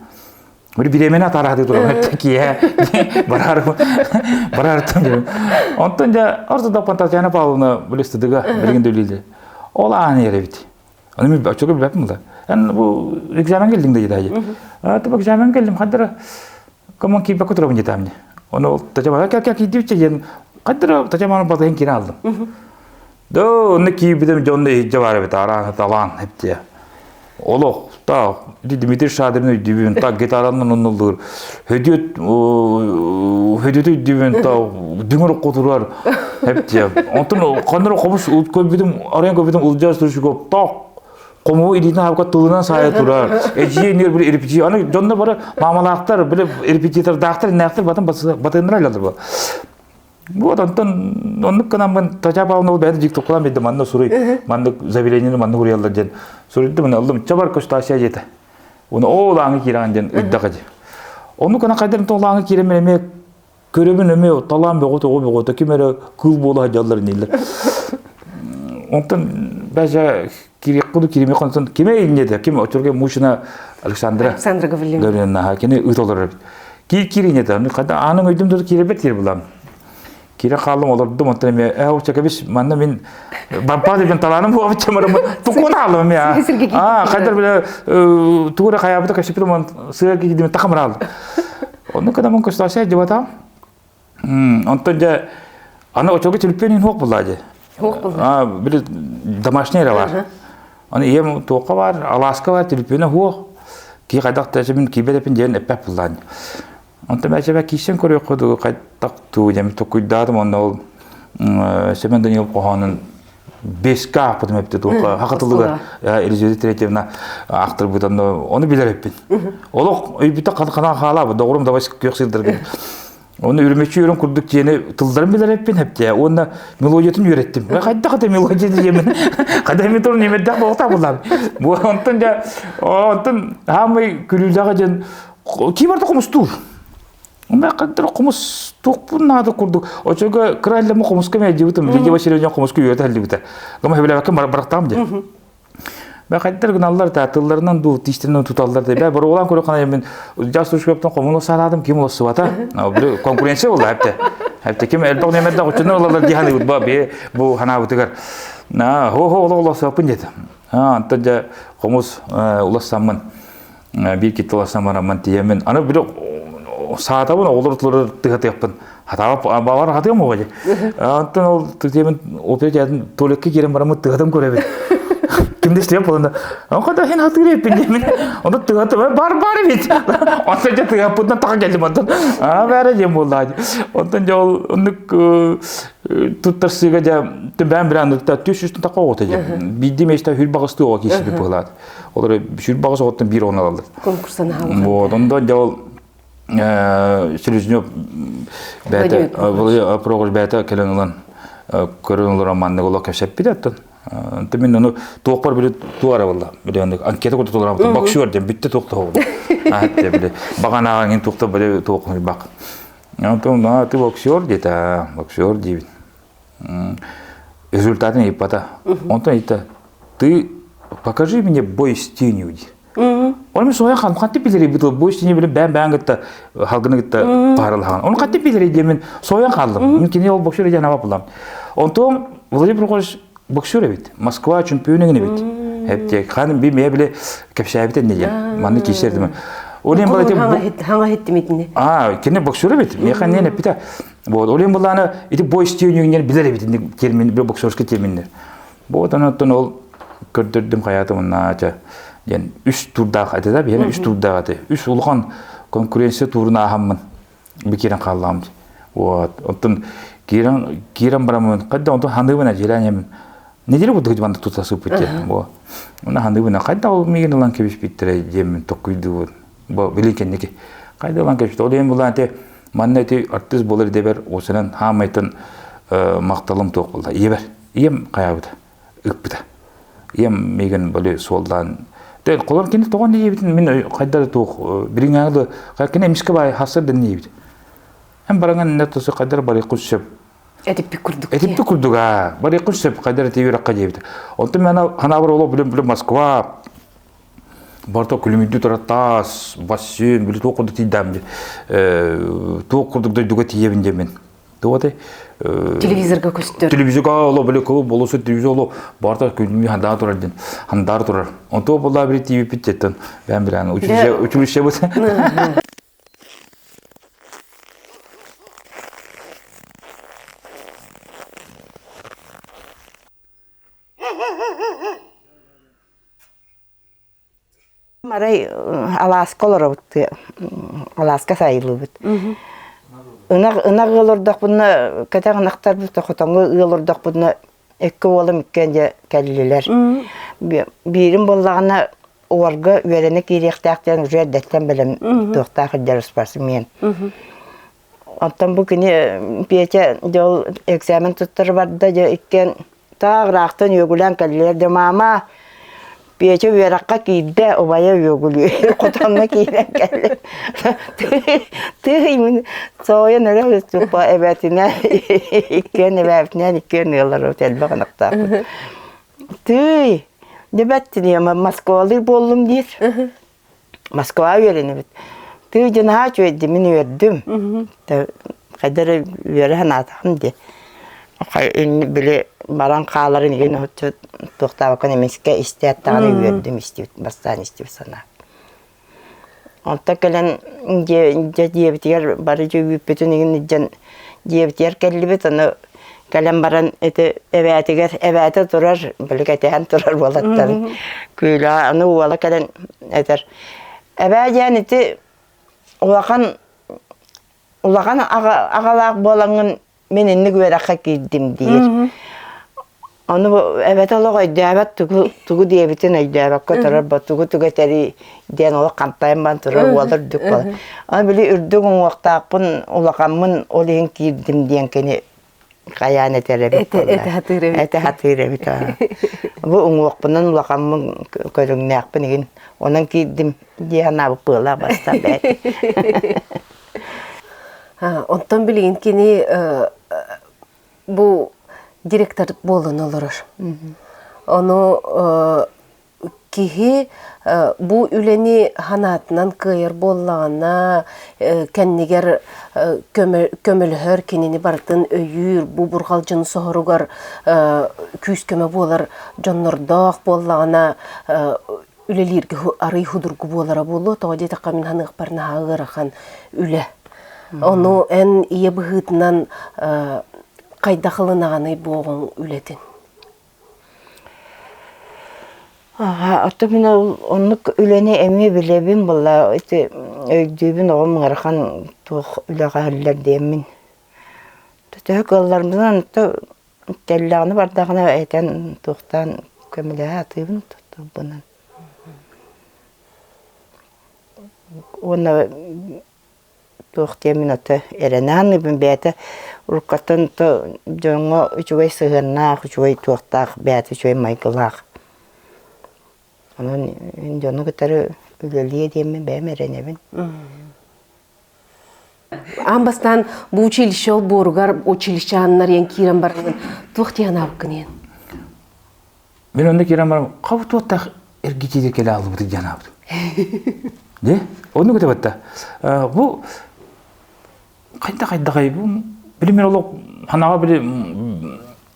Били бириэмэни атаараһатыы турабын киэһэ бараар бараартан диэн. Онтон дьэ орто Татьяна Павловна били ыстыдыга билигин да үлэлиир. Ол аан эрэбит. Аны мен оччого билбэппин була. Эн бу экзамен келдиң да дии. А тупа экзамен келдим хаддара комон киирбэккэ турабын диэтаам Ону ол татьяна кэл кэл киирдибитчэ диэн хаддара татьяна батыһын киирэн алдым. Да онно киирбитим дьонно иһирдьэ баар эбит араан талаан эптиэ. Олох, та, Дмитрий Шадрин өйдүүбүн, та гитаранан оннуллуур. Хөдүөт хөдүөтү өйдүүбүн, та дүҥүр кутурар. Хеп Онтон ханнар хомус көрбүтүм, арыйан көрбүтүм Улдьаа Стручков тоқ хомуһу илиитин аһапка тылынан саайа турар. Эдьиий нер били репетитор. Аны дьонно бары маамалаахтар, били репетитордаахтар, иннээхтэр батын батыыннара алалар бу. Вот онтон оннук гынаммын Татьяна Павловна ол бэйэтэ диктовкалаан биэрдэ манна суруй, маннык заявлениены маннык уруйаллар диэн суруйдум мин ыллым чабар көстөөсүйэ диэтэ. Уну ол ааҥы киирэҕин диэн ыйдаҕа дии. Оннук гына хайдах ол ааҥы киирэн мин эмиэ көрөбүн эмиэ талаан бөҕөтө оҕо бөҕөтө ким эрэ кыыл буола сылдьаллар иннииллэр. Онтон даже кириэххэ киримиэххэ онтон кимэ инньэ ким очурга Мучина Александра Александра Гавриловна кини ыыт олорор эбит. Киир киир инньэ да хата аанын өйдүм да киирбэт киир булам. Киирэ хааллым олордум онтон эмиэ ээ оччо кэбис манна мин барбаат эбин талааным буолбут чамарым тукун хааллым эмиэ аа хайдар биле тугу эрэ хайаабыта кэпсэппитим он сыа киһидим тахамыраал. Онну кадамын көстөөсө дьыбатам. Онтон дьэ аны очого түлпүөн хуох булла дьэ. Хуох булла. Аа били домашний эрэ бар. Аны ийэм туохха бар, алааска бар, түлпүөнэ хуох. Ки хайдах да мин киибэт эпин диэн эппэт буллаан. Онтон бэчэбэ киирсэн көрүөххэ дуу хайдах дуу диэн токуйдаатым онно ол Семен Данилов хоһоонун беске аахпытым эбитэ туохха хахатылыгар Елизавета Третьевна аахтырбыт онно ону билэр эппин. Олох өйбүтэ хана хаалаабыт доҕорум давай күөх сирдэргэ. Оны үрүмэччи үрүн курдук диэни тылларын билэр эппин хэптэ уонна мелодиятын үөрэттим. Хайдах это мелодия диэмин. Хайдах мен турун немердэх буолта буллам. Бу онтон дьэ онтон хаамай күлүүлэҕэ диэн кибарда хомустуур. Мэ қаддыр хомус туохпун наада курдук. Очого кыра эллэми хомуска мэлдьибитим. Лидия Васильевна хомуска үөрэтэ эллибитэ. Гама хөбүлэбэккэ барахтаам дии. Бэ хайдар гыналлар та тылларынан дуу тиистеринэн туталлар да бэ боруолаан көрө хана мен жас тушкаптан хомуну сараадым ким улассыбата. Бу конкуренция болла хепте. Хепте ким элбэх немерде очуну олалар дии ханыбыт ба бе бу ханаабытыгар. На хо хо олох улассыбаппын диэтэ. Аа антон дьэ хомус улассаммын биир китти улассам бараммын тиийэммин аны били саатабын оҕолор тулары тыһатыахпын хатаaba баҕар хатыам оҕо дии онтон ол тиэмин опера театрын туалекка киирэн бараммын тыһатым көрөбүн ким да истибэт буолан хата син хатыыр эппин диэмин онто тыһатым бар бар эбит онтон дьэ тыһаппытынан таха кэллим онтон аа бээрэ диэн буоллаа онтон дьэ ол оннук туттарсыыга дьэ бээн билэн түс үстүн таха оҕото дьэ биирдии миэстэ хүр баҕыстыы оҕо киирсибит быһылаат Олор сүр баҕас оҕоттон биир оҕону алаллар. Конкурсан аһаллар. Вот, онда дьэ ол Селезнев бэйэтэ Прохор бэйэтэ кэлэн ылан көрөн олорон маннык олох кэпсэппит оттон. Онтон мин ону туохпар били туара буолла. Били оннук анкета курдук толорабытым. Боксер диэн бүттэ туох тоһобун. Аһатте били баганаҕа иҥин туохта били туох бак. Онтон ты боксер диэтэ, боксер диибин. Результатын ыйыппата. Онтон ыйытта, ты покажи мне бой с тенью диир. Ол мен соя хаалым хатты билери бу бой с тенью биле бээн бээн кытта халгыны кытта таарылахан. Оны хатты билери диэмин соян хааллым. Мен кини ол боксер диэн аба булам. Онтон Владимир Прохорович боксер эбит. Москва чемпионы эбит. Хепте ханым би мэ биле кэпсээбит энне диэн. Манны киисэрдим. Ол эм балати Хаҥа хиттимитини. А, кини боксер эбит. Меха не эппитэ. Вот, ол буллааны ити бой стүйүнүгүнэн билэр эбит термин, боксерский терминнер. Вот онон ол көрдөрдүм хаятым оннаача диэн үс турдаах этэ да биһиэнэ үс турдаах этэ. Үс улахан конкуренция туурун ааһаммын би киирэн хааллаҕым. Вот, оттон киирэн киирэн бараммын хайда онтон ханыыбын дьиэлээн неделя курдук маннык тута сыппыт диэн. Бу. Уна ханыыбын хайда ол миигин ылан кэбиспиттэрэ диэммин токкуйдуубун. Бу били кэнники хайда ылан кэбиспит. Ол иһин булаан те Манна ити артыыс буолар идэбэр уосанан хаамайтан махталым туох буолла. Ийэбэр. Ийэм хайаабыта, ыппыта. Ийэм миигин били суоллаан Те колор кини тоҕон ийэбитин мин хайдар туох бириҥааҕы кини эмискэ баай хасыр дэн ийэбит. Эн бараңан не тосы хайдар барыйкын сөп. Этиппит курдук. Этиппит курдук аа. Барыйкын сөп хайдар эти үрэххэ диэбит. Онтон мен ханаабар олох билим билим Москва Барыта күлүмүйдүү турар таас, бассейн, били туох курдук тиийдэм дии. Туох курдук дойдуга тиийэбин диэммин. Туох Телевизорга көстөр. Телевизорга оло били кылы болосу телевизор оло барыта күлүмүй хандаа турар диэн. Хандаар турар. Онто буоллаа били тиийбиппит диэттэн бэйэм билээн училище училищебыт. Арай алааска олоробут, алааска сайылыыбыт. Ынах ынах ыал олордохпуна, кэтэх ынахтарбыт хотоҥҥо ыал олордохпутуна икки уолум иккиэн дьэ кэллилэр. Биирим буоллаҕына уорга үөрэнэ киириэхтээх диэн уже эрдэттэн бэлэм туохтаах илдьэр спортсмен. Оттон бу кини Петя дьол экзамен туттара барда дьэ иккиэн таах ыраахтан үөгүлээн кэллилэр дьэ маама Петя үөрэххэ киирдэ убайа үөгүлүү хотоҥҥо киирэн кэллэ тыый мин соойон эрэ туппа эбээтинэ иккиэн эбээбитинээн иккиэн ыаллар элбэх ынахтаахпыт тыый дебэт Москвалыыр буоллум диир Москва үөрэнэбит. Тыы дьэ наһаа үчүгэйди мин үөрдүм. Хайда эрэ үөрэ санаатаҕым дии. Били баран хааларын игин туохтаабакка эмискэ истээт даҕаны үөрдүм истибит бастаан истибит санаа. Онтон кэлэн дьэ дьиэбитигэр бары дьэ үүппүтүн игин илдьэн дьиэбитигэр кэллибит ону кэлэн баран ити эбээтигэр эбээтэ турар били кэтэһэн турар уолаттарын күүлэ аны уола кэлэн этэр эбээ диэн ити улахан улахан аҕалаах буолаҥҥын мин инник үөрэххэ киирдим диир ону эбэтэ олох өйдөөбөт тугу тугу диэбитин өйдөөбөккө турар бо тугу тугу этэрий диэн олох хантайан баран турар уола үрдүк буолар аны били үрдүк уҥуохтаахпын улахаммын ол иһин киирдим диэн кини хайаан этэр эбит этэ хатыыр эбит этэ хатыыр эбит бу уҥуохпунан улахаммын көрүҥнээхпин игин онон киирдим дии санаабыт быалаах бастаан бэйэтэ Онтон билигин кини бу директор буолан олорор. Ону киһи бу үлэни ханаатынан кыайар буоллаҕына, кэннигэр көмөлөһөр, кинини барытын өйүүр, бу бурҕалдьын соһоругар күүс-көмө буолар дьоннордоох буоллаҕына, үлэлииргэ арый судургу буолара буолуо. Тоҕо диэтэххэ, мин саныахпар наһаа ыарахан үлэ. Ону эн ийэ быһыытынан хайдах ылынаҕыный бу оҕоҥ үлэтин? Оттон мин ол оннук үлэни эмиэ билэбин буолла ити өйдүүбүн оҕом ыарахан туох үлэҕэ иһиллэр диэммин. Төһө кыалларбынан кэллэҕинэ бардаҕына этэн туохтаан көмөлөһө сатыыбын тылбынан. Уонна туох диэммин ото эрэнээн бэйэтэ уруккаттан то дьоҥҥо үчүгэй сыһыаннаах, үчүгэй туохтаах, бэйэтэ үчүгэй майгылаах. Онон дьону кытары үлэлиэ диэммин бэйэм эрэнэбин. Аан бастаан бу училище олбуоругар училище аннар иэн киирэн баран туох диэн анаабыккын иэн? Мин онно киирэн баран хабы туоттах эргитииде кэлэ алыбыты диэн аабытым. Де? Онну көтөбөттө. Бу хайда хайдахай бу били мен олох ханаға били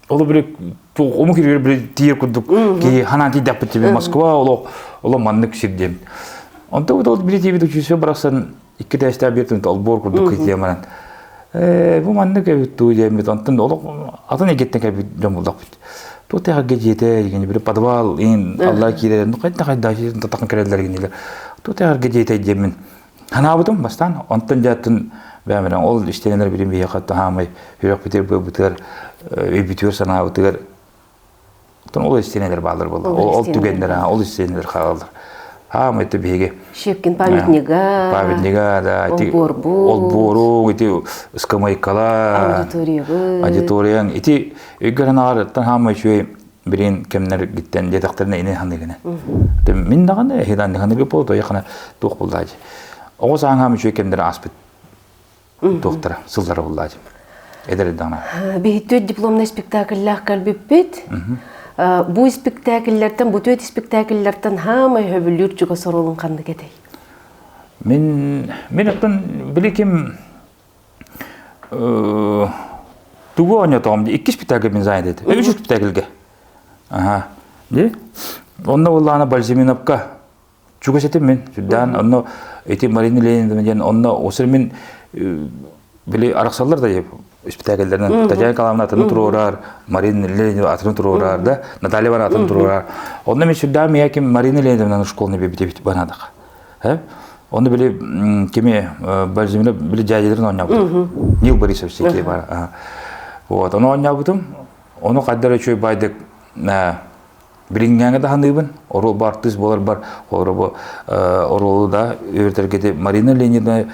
оло били ому киригер били тиер курдук ки ханаан тиийдэхпит тебе Москва олох оло маннык сир диэм. Онто бу били тиийбит училище барахсан икки тээстээх биир түнт олбуор курдук китиэ баран бу маннык эбит дуу диэммит онтон олох атын эйгэттэн кэлбит дьон буллахпыт. Туох тэҕэргэ дьиэтэ дигини били подвал ин алла киирэр ну хайда хайда татахан кэлэллэр гинилер туох тэҕэргэ дьиэтэ диэммин Ханаабытым бастаан, онтон дьааттын бээмэрэн ол истэнэлэр билим биһиэхэ таһаамай сүрэхпитигэр быабытыгар өйбүтүгэр санаабытыгар оттон ол истэнэлэр бааллар буолла. Ол түгэннэр ол истэнэлэр хаалаллар. Хаамай то биһиги Щепкин памятнига, памятнига, да, ити олбуору, ити ыскамайкала, аудиториябы, аудиторияң, ити өйгөрөн аарыттан хаамай үчүгэй бирин кэмнэр гиттен диэтэхтэринэ ини ханыгына. Мин даҕаны эһидан ханыгы буол тояхана туох буллаажы. Оҕо сааҥаам үчүгэй кэмнэр ааспыт туохтара сыллара буллаажы. Эдэр даҕана. Биһиттүөт дипломнай спектакльлээх кэлбиппит. Бу спектакльлэртэн, бу түөт спектакльлэртэн хаамай хөбүлүүр чугас оруолун ханнык этэй? Мин мин оттон били ким тугу оонньотоҕум дии икки спектакль мин занят этим үс спектакльгэ аха ди онно буоллаҕына Бальзаминовка чугас этим мин сүрдээн онно ити Марина Леонидовна диэн онно осыр мин били арахсаллар да. Испитээкэллэринэн Татьяна Николаевна атын туруорар, Марина Леонидовна атын туруорар да, Наталья Ивановна атын туруорар. Онно мен сүрдээх мия ким Марина Леонидовна школаны бибитибит банадах. Оны били кими Бальзимина били дядяларын оонньообутум. Нил Борисович секи бар. Вот, ону оонньообутум. Ону хайдар үчүгэй байдык билиҥҥээҥи да саныыбын. Оруол бар артыыс буолар бар. Оруолу оруолу да үөрэтэргити Марина Леонидовна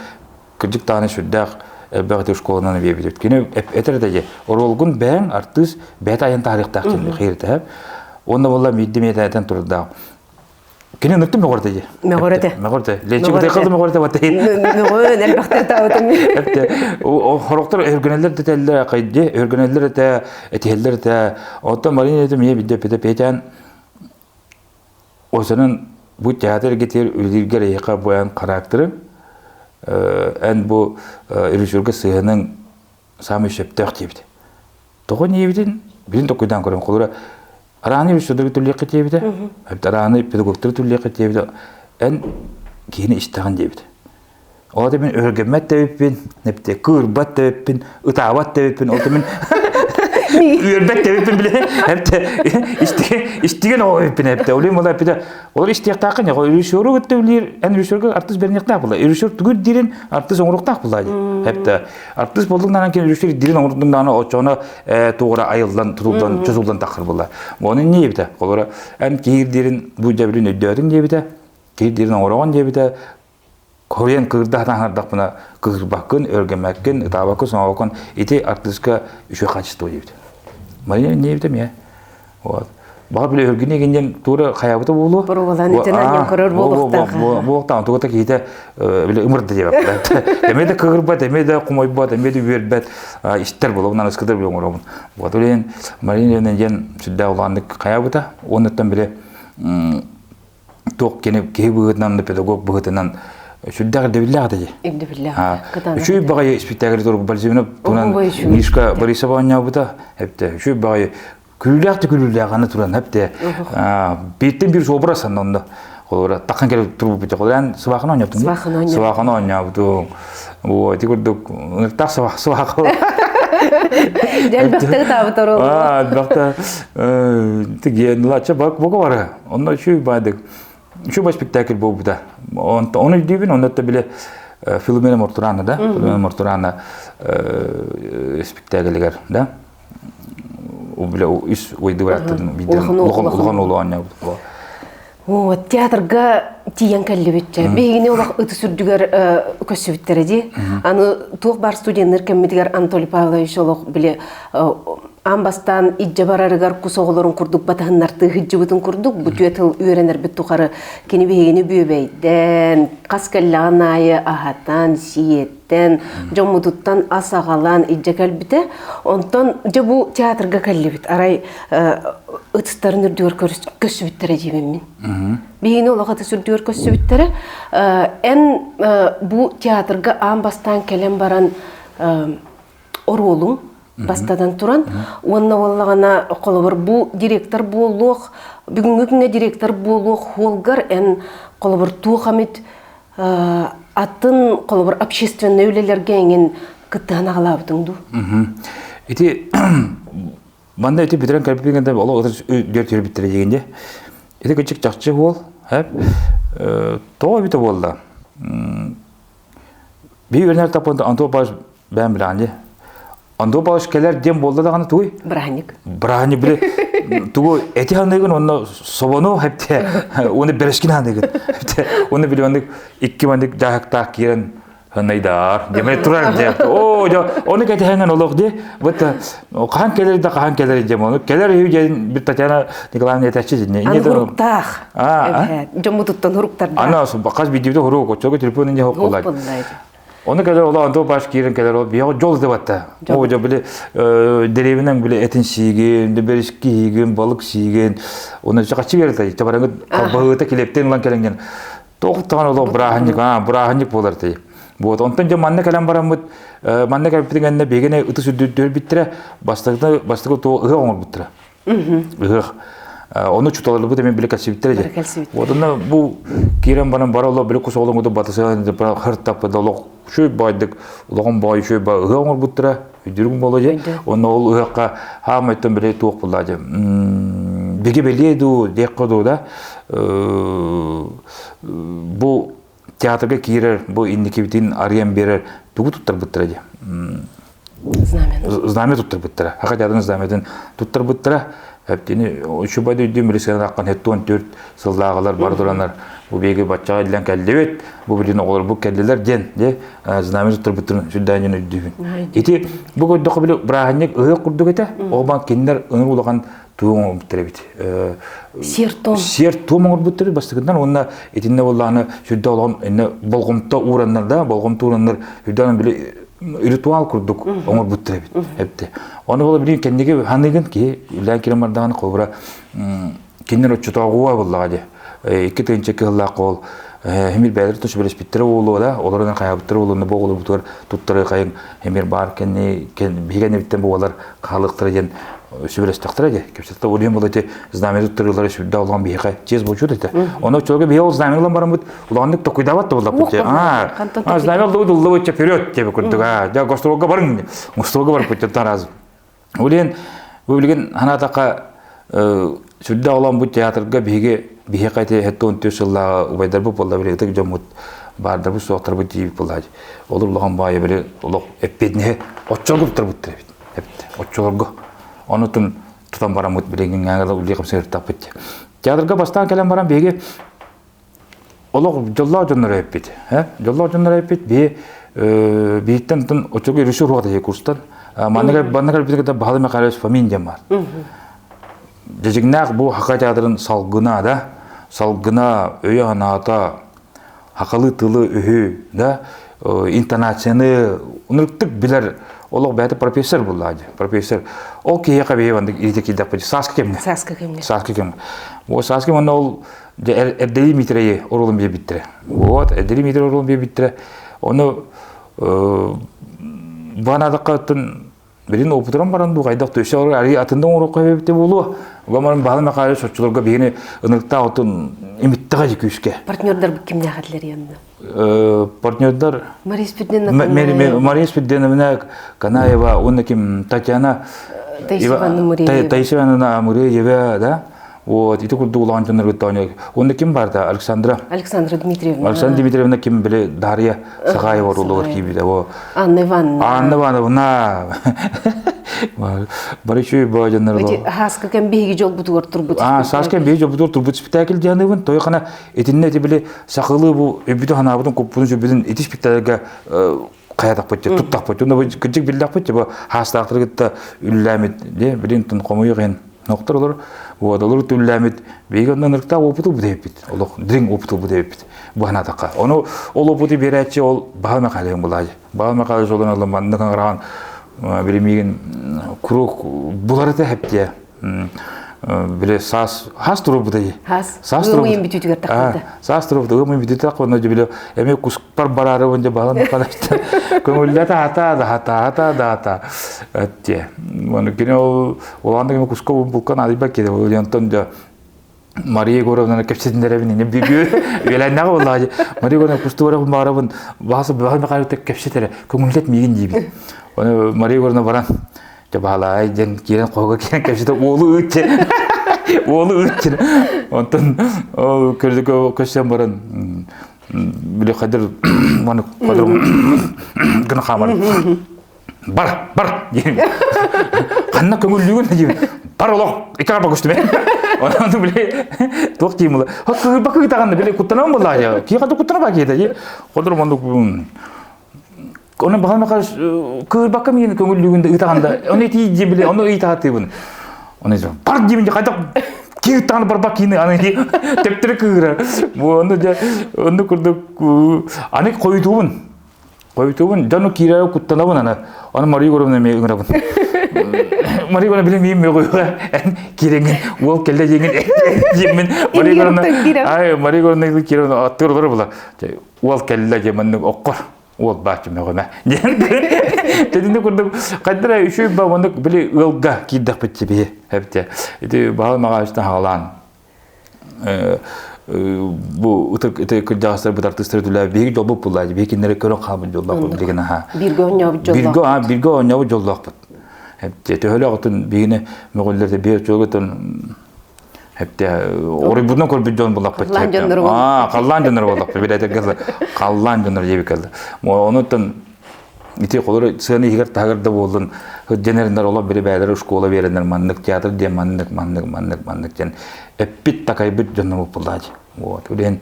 кырдьык даҕаны сүрдээх элбэх ити школанан биэбит. Кини этэр этэ дии, оруолгун бэйэҥ артыыс бэйэтэ айан таһаарыахтаах диэн хииртэһэ. Уонна буолла миирдим этэн турдаах. Кини ыныртым мөҕөртө дии. Мөҕөрөтө. Мөҕөртө. Ленчик утайхалды мөҕөртө батайын. Мөҕөн элбэхтэр таабытым. Эпте. Хорохтор өргөнеллер дэтэллэр кайды, өргөнеллер этэ, этиһэллэр этэ. Оттон Марина этим мие бидде пете петян Осанын бу театр гетер үлэлииргэр эйиэхэ бу эн характерыҥ, эн бу режиссерга сыһыаныҥ саамай сөптөөх диэбит. Тоҕо диэбитин билин токуйдаан көрөн холура арааны режиссердары түллиэххэ диэбитэ, арааны педагогтары түллиэххэ диэбитэ, эн киһини истэҕин диэбит. Ол мин өһүргэммэт тэбиппин, нэпте кыырбат тэбиппин, ытаабат тэбиппин, ол мин үөрбэт тэбиппин биле, эпте истиген оҕо эппин эпте. Олим ола эппите, олор истиэхтааххын, режиссеру кытта үлэлиир, эн режиссерга артыыс бэриниэхтээх була. Режиссер тугу ирдиирин артыыс оҥоруохтаах була дии. Эпте артыыс буоллуҥ кин режиссер ирдиирин оҥордуҥ даҕаны оччоҕуна тугура айыллан, тутуллан, чочуллан таххар була. Оны не диэбитэ? Олора эн киһи ирдиирин бу дьэбилин өйдөөтүҥ диэбитэ, киһи ирдиирин оҥороҕун диэбитэ, Хоруйан кыырдаһан аһардахпына кыырбаккын, өргөммөккүн, ытаабаккын, соҥообоккун ити артыыска үчүгэй качество диэбит. Марина диэбит эмиэ. Вот. Баҕар били өргүн эгин диэн туора хайаабыта буолуо. Боруобалаан итин анньан көрөр буолуохтаах. Буолуохтаах. Тугата киһитэ били ымырда диэбэт. Эмиэ да кыырбат, эмиэ да хомойбот, эмиэ да үөрбэт истэр буолуо. Онон ыскытар били оҥоробун. Вот билин Марина диэн сүрдээх улааннык хайаабыта. Оннуттан били туох кини киһи быһыытынан да педагог быһыытынан сүрдээх ирдэбиллээх этэ дии. Ирдэбиллээх. Үчүгэй баҕайы спектакль турук Бальзимина туһунан Мишка Борисова оонньообута. Эпте үчүгэй баҕайы күлүүлээх да күлүүлээх аны туран эпте бииртэн биир образ онно холобура таххан кэлэ турбут холобура сыбааханы оонньообутум сыбааханы оонньообутум вот ити курдук ыныртаах сыбаах сыбаах Элбэхтэ ытаабыт оруолу. Элбэхтэ тиген лача бока бара Онно үчүгэй баайдык үчүгэй спектакль буолбута. Оны өйдүүбүн, онно бile Филумена Мортурана да, Филумена Мортурана спектаклигер, да. Бile үс уйды бараттын биден улахан улу оонньообут. Вот, театрга тиийэн кэллибит. Биһигини олох ытыс үрдүгэр көссүбүттэрэ дии. Аны туох бар студеннар кэммитигэр Анатолий Павлович олох били Аан бастаан илдьэ барарыгар кус оҕолорун курдук батыһыннартыы сылдьыбытын курдук, бу түө тыл үөрэнэрбит тухары кини биһигини бүөбэйдээн, хас кэллэҕин аайы аһатан, сиэтэн, дьоммутуттан ас аҕалан илдьэ кэлбитэ. Онтон дьэ бу театрга кэллибит. Арай ытыстарын үрдүгэр көрсүбүттэрэ диибин мин. Биһигини олох ытыс үрдүгэр көрсүбүттэрэ. Эн бу театрга аан бастаан кэлэн баран оруолуҥ бастатан туран уонна буоллаҕына холобур бу директор буолуох бүгүҥҥү күҥҥэ директор буолуох хуолгар эн холобур туох эмит атын холобур общественнай үлэлэргэ эҥин кыттыһан аҕалаабытыҥ дуу ити манна ити бүтэрэн кэлбиппин да олох ытыр түрбүттэрэ диигин дии ити кычык чахчы буол тоҕо эбитэ буолла Биир үөрэнэр таппын Антон Павлович бэйэм билэҕин дии. Антон Павлович кэлэр диэн буолла даҕаны тугуй? Бырааһынньык. Бырааһынньык били тугу эти ханыгын онно собону хепте уонна бэрэскин ханыгын хепте уонна били маннык икки маннык дьааһыктаах киирэн ханайдаар диэмэ турар диэ оо дьо ону кэтэһэҥэн олох дии вот хаһан кэлэр да хаһан кэлэр диэм ону кэлэр үһү диэн бир Татьяна Николаевна этээччи динне Аны хуруктаах. Дьоммутуттан хуруктардаах. Ана хас биирдиибитэ хурук оччого телефон инне хоккулай. Оны кэлэр ола Антон Паш киирэн кэлэр ол биһиэхэ дьол дебатта. О дьо били деревинэн били этин сиигин, бериски сиигин, балык сиигин. Оны чакачы берет табараңы колбаһыта килептен ылан кэлэнген. Тоқтаған олох бырааһынньык, а бырааһынньык буолар тей. Вот, онтон дьэ манна кэлэн бараммыт, манна кэлбитин кэннэ биһигини ытыс үрдүрбүттэрэ, бастакы бастакы туох ыһыах оҥорбуттара. Ыһыах. Ону чуталарбыт эмиэ били кэлсибиттэрэ дьэ. Вот онно бу киирэн баран бара олох били кус оҕолоҥ батысыан хыртаппыт олох үчүгэй баайдык улахан баай үчүгэй баай ыһыах оҥорбуттара. Үдүрүҥ буолуо дьэ. Онно ол ыһыахха хаамайтан били туох булла дьэ. Биги бэлиэ дуу диэххэ дуу да бу театрга киирэр бу инникибитин арыйан биэрэр тугу туттарбыттара дьэ. Знамя. Знамя туттарбыттара. Хака театрын знамятын туттарбыттара. Эптини учубай дөйдүм билисен аккан 74 сыллааҕылар бары туранар бу биһиги баччаҕа иллэн кэллибит, бу билин оҕолор бу кэллилэр диэн дьэ знамя туттарбыттарын сүрдээн өйдүүбүн. Ити бу көрдөххө били бырааһынньык ыһыах курдук этэ. Ол баан кинилэр ыныр улахан туом оҥорбуттар эбит. Сиэр-туом. Сиэр-туом оҥорбуттар бастакытынан уонна итиннэ буоллаҕына сүрдээх улахан иннэ болҕомто уураннар да болҕомто уураннар сүрдээх били ритуал курдук оҥорбуттар эбит. Эбитэ. Ону буола билигин кэнниги ханыгын киһи үлээн киирэн бардаҕына холобура кинилэр оччотооҕуга буоллаҕа дии. 2 тыһыынча кыһыллаах ол химир бэйэлэр тус билэспиттэрэ буолуо да олорунан хайаабыттара буолуо бу оҕолорбутугар туттары хайын химир баар кэнни биһиги кэннибиттэн буолар хаалыахтара диэн сүбэлэстэхтэрэ дии кэпсэтэ ол иһин буола ити знамя туттарыылара сүрдээх улахан биһиэхэ чиэс буолчут этэ ону оччолорго биһиги ол знамя ылан бараммыт улаханнык токуйдаабат да буоллахпыт а знамя ыллыбыт ыллыбыт вперед диэбит курдук а дьэ гастролга барыҥ гастролга барбыт разу Ол иһин бу билигин санаатахха сүрдээх олоон театрга биһиги биһиэхэ ити 74 сыллааҕы убайдарбыт буолла били ытык дьоммут баардарбыт суохтарбыт диибит буолла олор улахан баайы били олох эппиэтинэһи оччолорго туттарбыттар эбит оччолорго онутун тутан бараммыт билигин үлэ хамсыыртаппыт театрга бастаан кэлэн баран биһиги Олох дьоллоох дьоннор эппит. Дьоллоох дьоннор эппит би биһиттэн тун оччого режиссер хуата курстан манныга манныга билбит кытта Баһылай Михайлович Фомин диэн бар. Дьэдьиҥнээх бу Хака театрын салгына да салгына өйө санаата хахалы тылы үһү да интонацияны унуктук билэр олох бэйэтэ профессор буллаа профессор ол киһиэхэ биһи маннык илдьэ киирдэхпит сааскы кэмҥэ сааскы кэмҥэ сааскы кэмҥэ ол сааскы кэмҥэ ол Дьэ, Эрдэлии Миитэрэйи оруолун биэрбиттэрэ. Вот, Эрдэлии Миитэрэй оруолун биэрбиттэрэ. Ону баанадакка оттон билин опытыран баран дуу хайдах төсө арыы атын да оҥоруохха эбитэ буолуо. Гоморон Баһылай Михайлович оччолорго биһини ынырыктаах отун имиттэҕэ күүскэ. Партнердар кимнээх этилэр янна? Партнердар Мария Спиридоновна Мария Спиридоновна Канаева уонна ким Татьяна Таисия Ивановна Муреева, да? Вот, ити курдук улахан дьоннорго тооньо. Онно ким барда? Александра. Александра Дмитриевна. Александра Дмитриевна ким били Дарья Сахаева оруулугар киирбитэ. О. Анна Ивановна. Анна Ивановна. Бары үчүгэй боо дьоннор. Эти Хаска кэм биһиги дьолбутугар турбут. А, Сааска биһиги дьолбутугар турбут спектакль дианыбын. Той хана итиннэ ити били сахалыы бу өбүтү ханаабытын куппутун сүрбүтүн ити спектакльга хайатахпыт туттахпыт. Онно кырдьык биллэхпит бу хаастаахтары кытта үллээмит де билин тун хомуйук иһин Ноктор олор уодалар түллээмит биһиги онно ынырыктаах опыту бүтэйбит. Олох дириҥ опыту бүтэйбит. Бу санаатахха. Ону ол опыты биэрээччи ол Баһыл Михайлович булаайы. Баһыл Михайлович олон олон маннык ыҥыраан били миигин куруук булар этэ хэптиэ. Били саас хас турубута дии. Хас. Саас турубут. бүтүүтүгэр тахсыбыта. Саас турубут ыам бүтүүтүгэр тахсыбыта били эми куспар бараары бунде Баһыл Михайлович көҥүллэтэ хата да хата хата да хата. Эттиэ. Оны кини ол Улахан да куска булка наадыйбат киһи ол онтон дьэ Мария Егоровнаны кэпсэтиннэрэбин иннем биир үөлэннэҕэ буоллаҕа дии. Мария Егоровна кустугара баарабын бааса баһа Михайловна кэпсэтэрэ көҥүллэт миигин диибин. Ону Мария Егоровна баран дьэ баһалаай диэн киирэн хоһуга киирэн кэпсэтэ уолу ыыт уолу ыыт Онтон ол көрсөн баран били хадыр маны хадыр гына хаамар бар бар диэн ханна көҥүллүүгүн диэн бар олох икки арба көстүмэ онон били туох диим була кыырба кыытаҕын били куттанан буоллаа кии хата куттана ба киһитэ дии холдор оннук Оны баҕар маха кыырбакка миин көҥүллүүгүн да ыытаҕын да ону итии дии били ону ыйтаатыыбын ону бар диибин хайдах кииртаҕын барбак киини аны төптөрү кыыра бу ону дьэ онну курдук аны хойутуубун Хойутуубун, дьону киирээри куттанабын аны. Аны Мария Егоровна эмиэ ыҥырабын. Мария Егоровна билим миим мөҕүөҕэ эн киирэҥҥин уол кэллэ диэҥҥин диэммин Мария Егоровна ай Мария Егоровна киирэн аттыгар олорор була. Уол кэллэ диэн маннык оккор уол бааччы мөҕүмэ диэн тэтинни курдук хайдара үчүгэй ба маннык били ыалга киирдэхпит тибиһи эбите ити баһыл маҕаачтан хаалаан. бу ытык ытык кырдьаҕастарбыт артыыстары түлээ биһиги дьолбут буллаа биһиги кинилэри көрөн хаалбыт дьоллоохпут билигин аха. Бииргэ оонньообут дьоллоохпут. Бииргэ аа бииргэ оонньообут дьоллоохпут. Төһөлөөх отун биһигини мөҕүллэрде биир чуогутун Хепте оройбутунан көрбүт дьон буллахпыт. Халлаан дьоннору Аа, халлаан дьоннору буллахпыт. Билэтэргэ халлаан дьоннору диэбит кэллэ. Онуттан ити холор сыана иһигэр таһыгар да буоллун дьэнэриннэр олох бири бээлэр школа биэрэннэр маннык театр диэн маннык маннык маннык маннык диэн эппит такайбыт дьоннор буоллаачы. Вот. Үлэһин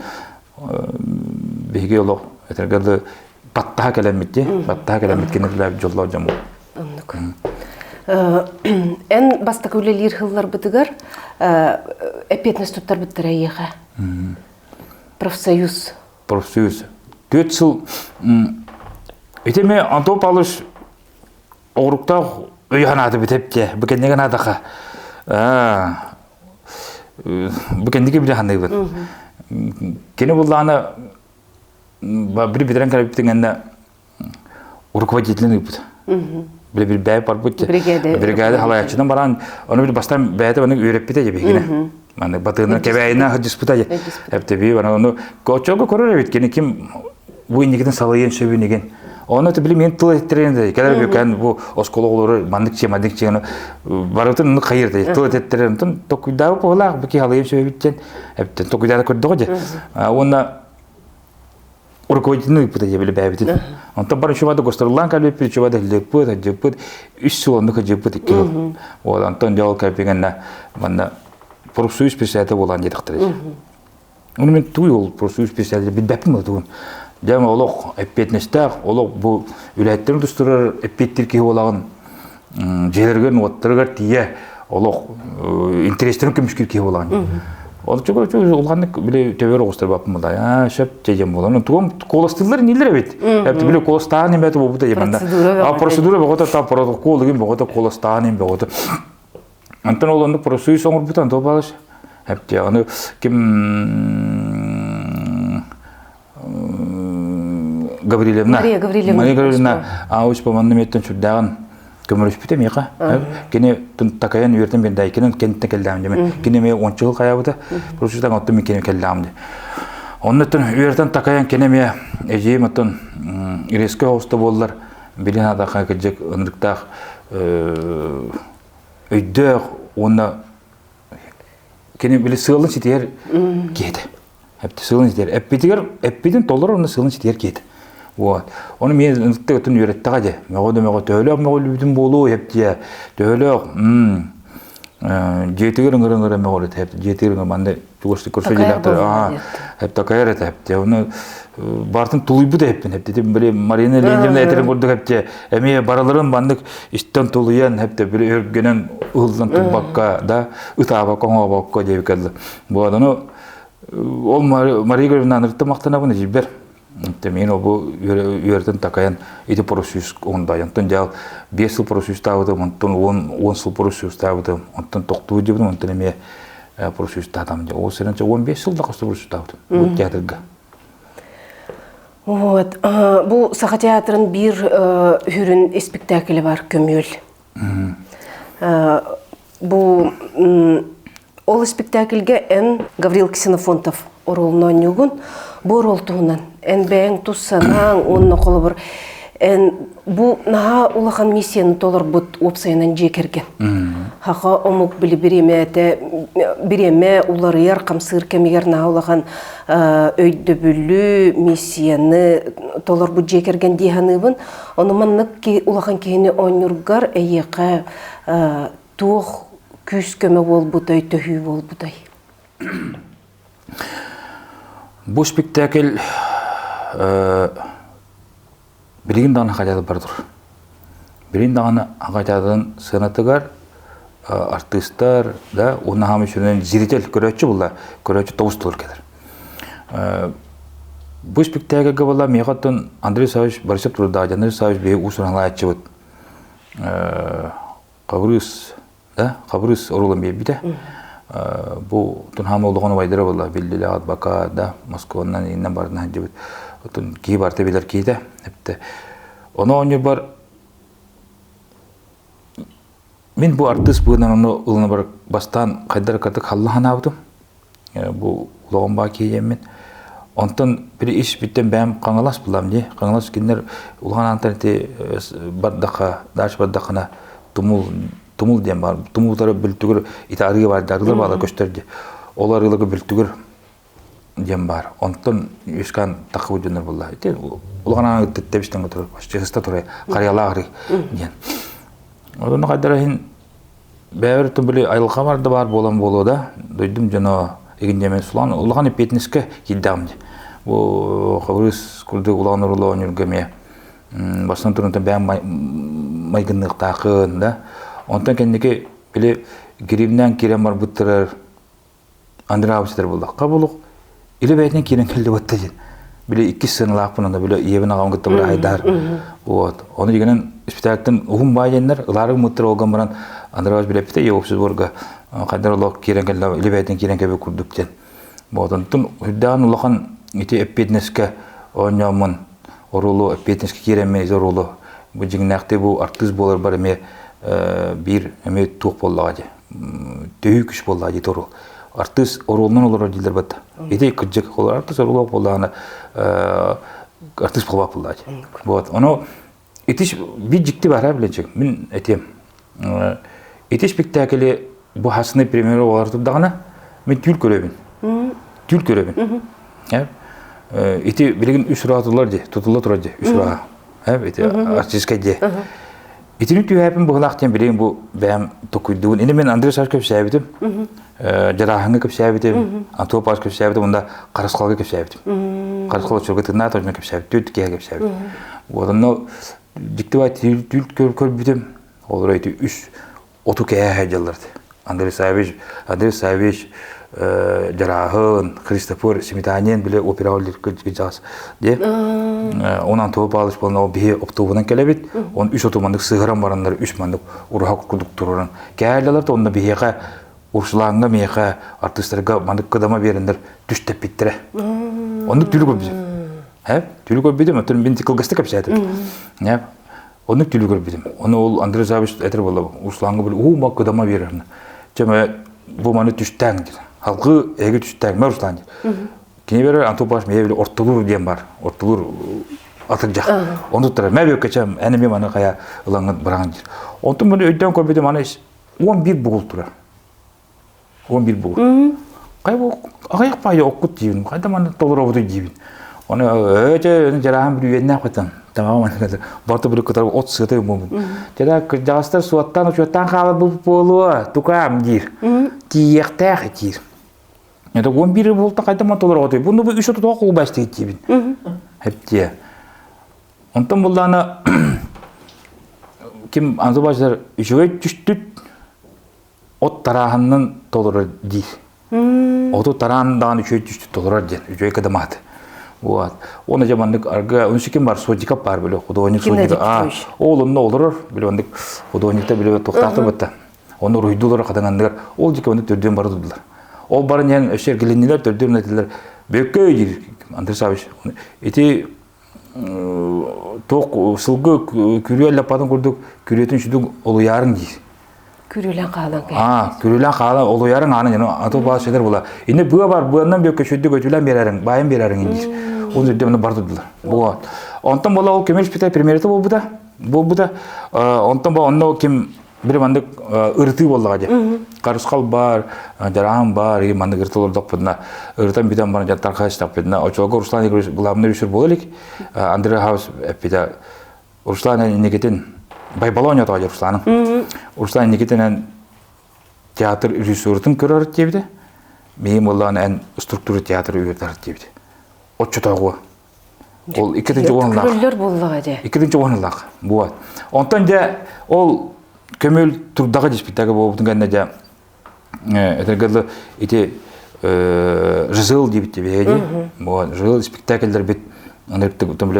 биһиги олох этэргэ дылы баттаһа кэлэммит дии. Баттаһа кэлэммит кинилэр дьоллоох дьон Оннук. Эн бастакы үлэлиир сылларбытыгар эппиэтинэс туттарбыттара эйиэхэ. Профсоюз. Профсоюз. Түөрт сыл ити эмиэ Антон Павлович оҕуруктаах өйө санаата бүтэп дьэ. Бу кэннигэ анаатаха. Бу кэнники билэ саныыбын. Кини буллаана бир бүтэрэн кэлбитин гэннэ руководителин ыыппыт. Били бир бэйэ барбыт бригада халаяччынан баран ону били бастан бэйэтэ ону үөрэппитэ дьэ биһигини. Маны батыына кэбээйинэ хадьыспыта дьэ. Эптеби ону оччого көрөр эбит кини ким бу инникитин салайын сөбүн игин. Оны били мен тыл эттерен да кэлэр бүкэн бу оскола оҕолору маннык че маннык че барытын ну хайыр да тыл эттерен тон токуйдаабы буолаах бу ки халайын сөбүттен эптен токуйдаада көрдөҕө дьэ. Уонна руководителин ыыппыта дьэ били бэйэбитин. Онтон бар үчүгэй да госторуллаан кэлбиппит, үчүгэй да һылдьыппыт, һылдьыппыт, үс сыл оннук һылдьыппыт икки сыл. Вот, онтон дьэ ол кэлбигэннэ манна профсоюз председателэ буолан диэтэхтэрэ. Ону мен туй ол профсоюз председателэ билбэппин ол тугун. Дьэ олох эппиэтинэстээх, олох бу үлэһиттэрин тустарар эппиэттиир киһи буолаҕын дьиэлэригэр уоттарыгар тиийэ олох интэриэстэрин көмүскүүр киһи буолаҕын. Ол чугу улаханнык били төбөр оҕустар баппын буолай. Аа сөп дьэдьэн буолан. Тугум куоластыыллар нилер эбит. Эбит били куоластаан имэт буолбута дьэманда. А процедура бөҕөтө та протокол игин бөҕөтө куоластаан им бөҕөтө. Онтон ол оннук профсоюз оҥорбута Антон Павлович. Эптэ аны ким Гаврилевна. Мария Гаврилевна. Мария Гаврилевна аус поманны меттен сүрдээҕин көмөрүспүтэ миэхэ. Кини такайан үөртэн биэрдэ кини кенттен келлэм деме. Кини ме ончу жыл каябыта. Профсоюзтан оттон мен кини келлэм де. Оннуттан үөртэн такайан кини ме эжиим оттон резко оста боллар билин адаха кыджык ынырыктаах өйдөөх уонна кини били сыалын ситиһэр киһитэ. Сылын ситэр. Эппитигэр эппитин толорор онно сылын ситиһэр киһитэ. Вот. Ону мен ынтык өтүн үөрэттэҕэ дьэ. Мөҕө да мөҕө төһөлөөх мөҕүллүбүтүм буолуо эптиэ. Төһөлөөх дьиэтигэр ыҥыра ыҥыра мөҕүлүт эп дьиэтигэр ыҥыра манна чугастык көрсө дьиэлээхтэр аа эп такайар этэ эптиэ. Ону бартын тулуйбут эппин эптити били Марина Леонидовна этэрин курдук эптиэ эмиэ бараларын маннык истэн тулуйан эптэ били өргөнөн ыһыллан турбакка да ытаабакка оҥообокко диэбиккэ Буоданы ол Мария Игоревна анырта махтанабын эдьибэр. Мин обу үөрэтэн такайан ити профсоюз онда. Онтон дьал 5 сыл профсоюзтаабытым, онтон 10 сыл профсоюзтаабытым, онтон тохтуу дебитим, онтон эмиэ профсоюзтаатам. Ол сирен 15 сыл да хосто профсоюзтаабытым. Бу театрга. Вот. Бу Саха театрын биир хүрүн спектаклі бар көмөл. Бу ол испиктээкилгэ эн Гаврил Ксенофонтов оруолун оонньуугун. Бу оруол туһунан эн бэйэҥ тус санааҥ уонна холобур эн бу наһаа улахан миссияны толорбут уопсайынан дьиэ кэргэн. Хаха омук били бириэмэтэ бириэмэ уларыйар хамсыыр кэмигэр наһаа улахан өйдөбүлү миссияны толорбут дьиэ кэргэн дии саныыбын. Ону маннык улахан киһини оонньуургар эйиэхэ туох күүс-көмө буолбутай, төһүү буолбутай? Бу спектакль билигин даҕаны хатыата бар тур. Билигин даҕаны хатыатын сыанатыгар артыыстар да уонна хаамыы сүрүнэн зритель көрөөччү булла, көрөөччү тобус толор кэлэр. Бу спектакльга буолла миэхэ оттон Андрей Савич Борисов турдаҕа Андрей Савич биһи уус-уран халааччыбыт Хабырыыс да Хабырыыс оруолун биэрбитэ. Бу Тунхаама улахан убайдара буолла биллилээх адвокат да Москванан иннэн барытын сылдьыбыт. Оттон киһи барыта билэр киһитэ. Эптэ. Ону оонньуурбар мин бу артыыс быһыытынан ону ылына бар бастаан хайдах кырдык халла санаабытым. Бу улахан баа киһиэммин. Онтон били ис бүттэн бэйэм Хаҥалас булам дии. Хаҥалас кинилэр улахан аантан ити бардахха, дальше бардаххына тумул тумул диэн бар. Тумултары бүлтүгүр ити арыы бар, арыылар баалар көстөр дии. Ол арыыларга бүлтүгүр диэн баар. Онтон үскаан таххыбыт дьоннор булла. Ити улахан аан тэбистэн турар, чыста турар, харыйалаах арыы диэн. Онно хайдара иһин Бэйэбэр өттүн били айылҕабар да баар буолан буолуо да, дойдум дьоно игин диэмэн сулаан улахан эппиэтинэскэ киирдэҕим дии. Бу Хабырыыс курдук улахан оруолу оонньуурга эмиэ бастан туран бэйэм майгынныахтаахын да. Онтон кэнники били гримнээн киирэн барбыттарар Андрей Австрия буоллахха булук илэ бэйэтинэн киирэн кэлли батта диэн. Били иккис сыаналаахпын онно били ийэбин аҕам кытта быраайдар. Вот. Ону дигэнэн испитээктэн уһун баай диэннэр ылаарык мыттыр олган баран Андрей Австрия билэппитэ ийэ обществорга хайдар олох киирэн кэллэ илэ бэйэтинэн киирэн кэлбит курдук диэн. Вот. Онтон үрдээн улахан ити эппиэтинэскэ оонньооммун оруолу эппиэтинэскэ киирэммин ити оруолу бу дьиҥнээхтии бу артыыс буоларбар эмиэ биир эмиэ туох буоллаҕа дии төһүү күш буоллаа дии оруол. Артыыс оруолунан олорор дииллэр батта. Ити кырдьык ол артыыс оруола буоллаҕына артыыс буолбат буоллаа дии. Вот. Ону ити биир дьикти баара билэнчик. Мин этиэм. Ити спектакли бу хасны премьера олар турдаҕына мен түүл көрөбүн. Түүл көрөбүн. Ити билигин үс ура тутулар дии, тутулла турар дии, үс ура. Ити артистскай дии. Итини түһээпин быһылаах диэн билигин бу бэйэм токуйдуун. Ини мен Андрей Савич кэпсээбитим, Дьарааһыҥҥа кэпсээбитим, Антон Павлович кэпсээбитим, онда Харысхалга кэпсээбитим. Харысхал очурга тыыннаах тожма кэпсээбит, түөрт киһи кэпсээбит. Вот онно дьиктибай түүл көрбүтүм, олор ити үс оту кээһэ дьаллар. Андрей Савич, Андрей Савич Дьарааһын, Христофор Сметанин бile опера кырдьаҕас дии. Онон Антон Павлович буолан биһи оптуобунан кэлэбит. Он үс оту маннык сыһыран бараннар үс маннык уруһа курдук туруран. Кээллэлэр да онно биһиэхэ Урсулааҥҥа миэхэ артыыстарга маннык кыдама биэрэннэр түстэппиттэрэ. Оннук түлү көрбүтүм. Һэ? Түлү көрбүтүм, оттон мин кылгастык кэпсээтим. Оннук түлү көрбүтүм. Ону ол Андрей Савич этэр буолла, Русланга били уу ма кыдама биэрэрнэ. Чэ бу маны түстээҥ диир. Халгы эһиги түстээҥ, мэ Руслан диир. Кини берер Антон Павлович мээ били ортолуур диэн бар. Ортолуур атырдьах. Ону туттара мэ бүөккэ чэм эн эмиэ маны хайа ылаҥҥын быраҕын диир. Онтон маны өйдөөн көрбүтүм аны 11 бугул турар. 11 бугул. Кай бу аҕыйах паайа оккут диибин. Хайда манна толоробутуй диибин. Оны өтө жараһан бір үйеннәк қайтан. Тамам аны барты бір кытар от сыты бу. Жада кырдьаҕастар суоттан учуоттан хаалар бу буолуо тукаам диир. Тиийиэхтээх диир. Это 11 буолта хайда ман толороҕутуй. Буну бу үс отутуга кулбастыйт диибин. Хептие. Онтон буллаана ким Анзубаждар үчүгэй түстүт от тарааһыннан толорор диир. Оту тараан даҕаны үчүгэй түстү толорор диэн, үчүгэй кыдамаат. Вот. Оны же маннык арга онсу ким бар Содиков бар биле художник Содиков. А, ол онно олорор биле оннук художникта биле тохтаахтар бытта. Оны уруйдулар хатанганныгар ол жеке оны төрдүөн бары тудулар. Ол барын ян өссө эргилиннилер төрдүөн этилер. Бөккө диир Андрей Савич. Ити туох сылгы күрүө лапатын курдук күрүөтүн сүдүк олуйаарың диир. Күрүлэн хаалан Аа, күрүлэн хаалан олуйарың ааны жана ато баа сөдөр була. Инне быа бар быаннан бөккө сүдүк өтүлэн берериң, байын берериң диир. Ол жерде мына бардырдылар. Буга. Онтон була ол көмөр спектакль премьерата болбута. Болбута. Онтон ба онно ким бир маннык ырытыы буоллаҕа дии. Харысхал бар, Дьараан бар, и маннык ырыта олордохпутуна, ырытан бүтэн баран дьаттарха истэхпитинэ, очуолга Руслан Егорович главный режиссер буола илик, Андрей Хаус эппитэ, Руслан инникитин Байбала оонньоотоҕо дии Русланым. Руслан инникитин эн театр режиссерутун көрөр диэбитэ. Миим буоллаҕына эн структура театры үөрэтэр диэбитэ. Оччотооҕу Ол иккитинчи уонлаах. Көрөллөр буоллаҕа дьэ. Иккитинчи уонлаах. Буот. Онтон дьэ ол көмүл турдаҕа диспиттээги буолбутун кэннэ дьэ этэргэ дылы ити ЖЗЛ диэбит диэбиһэ Вот ЖЗЛ спектакльдер бит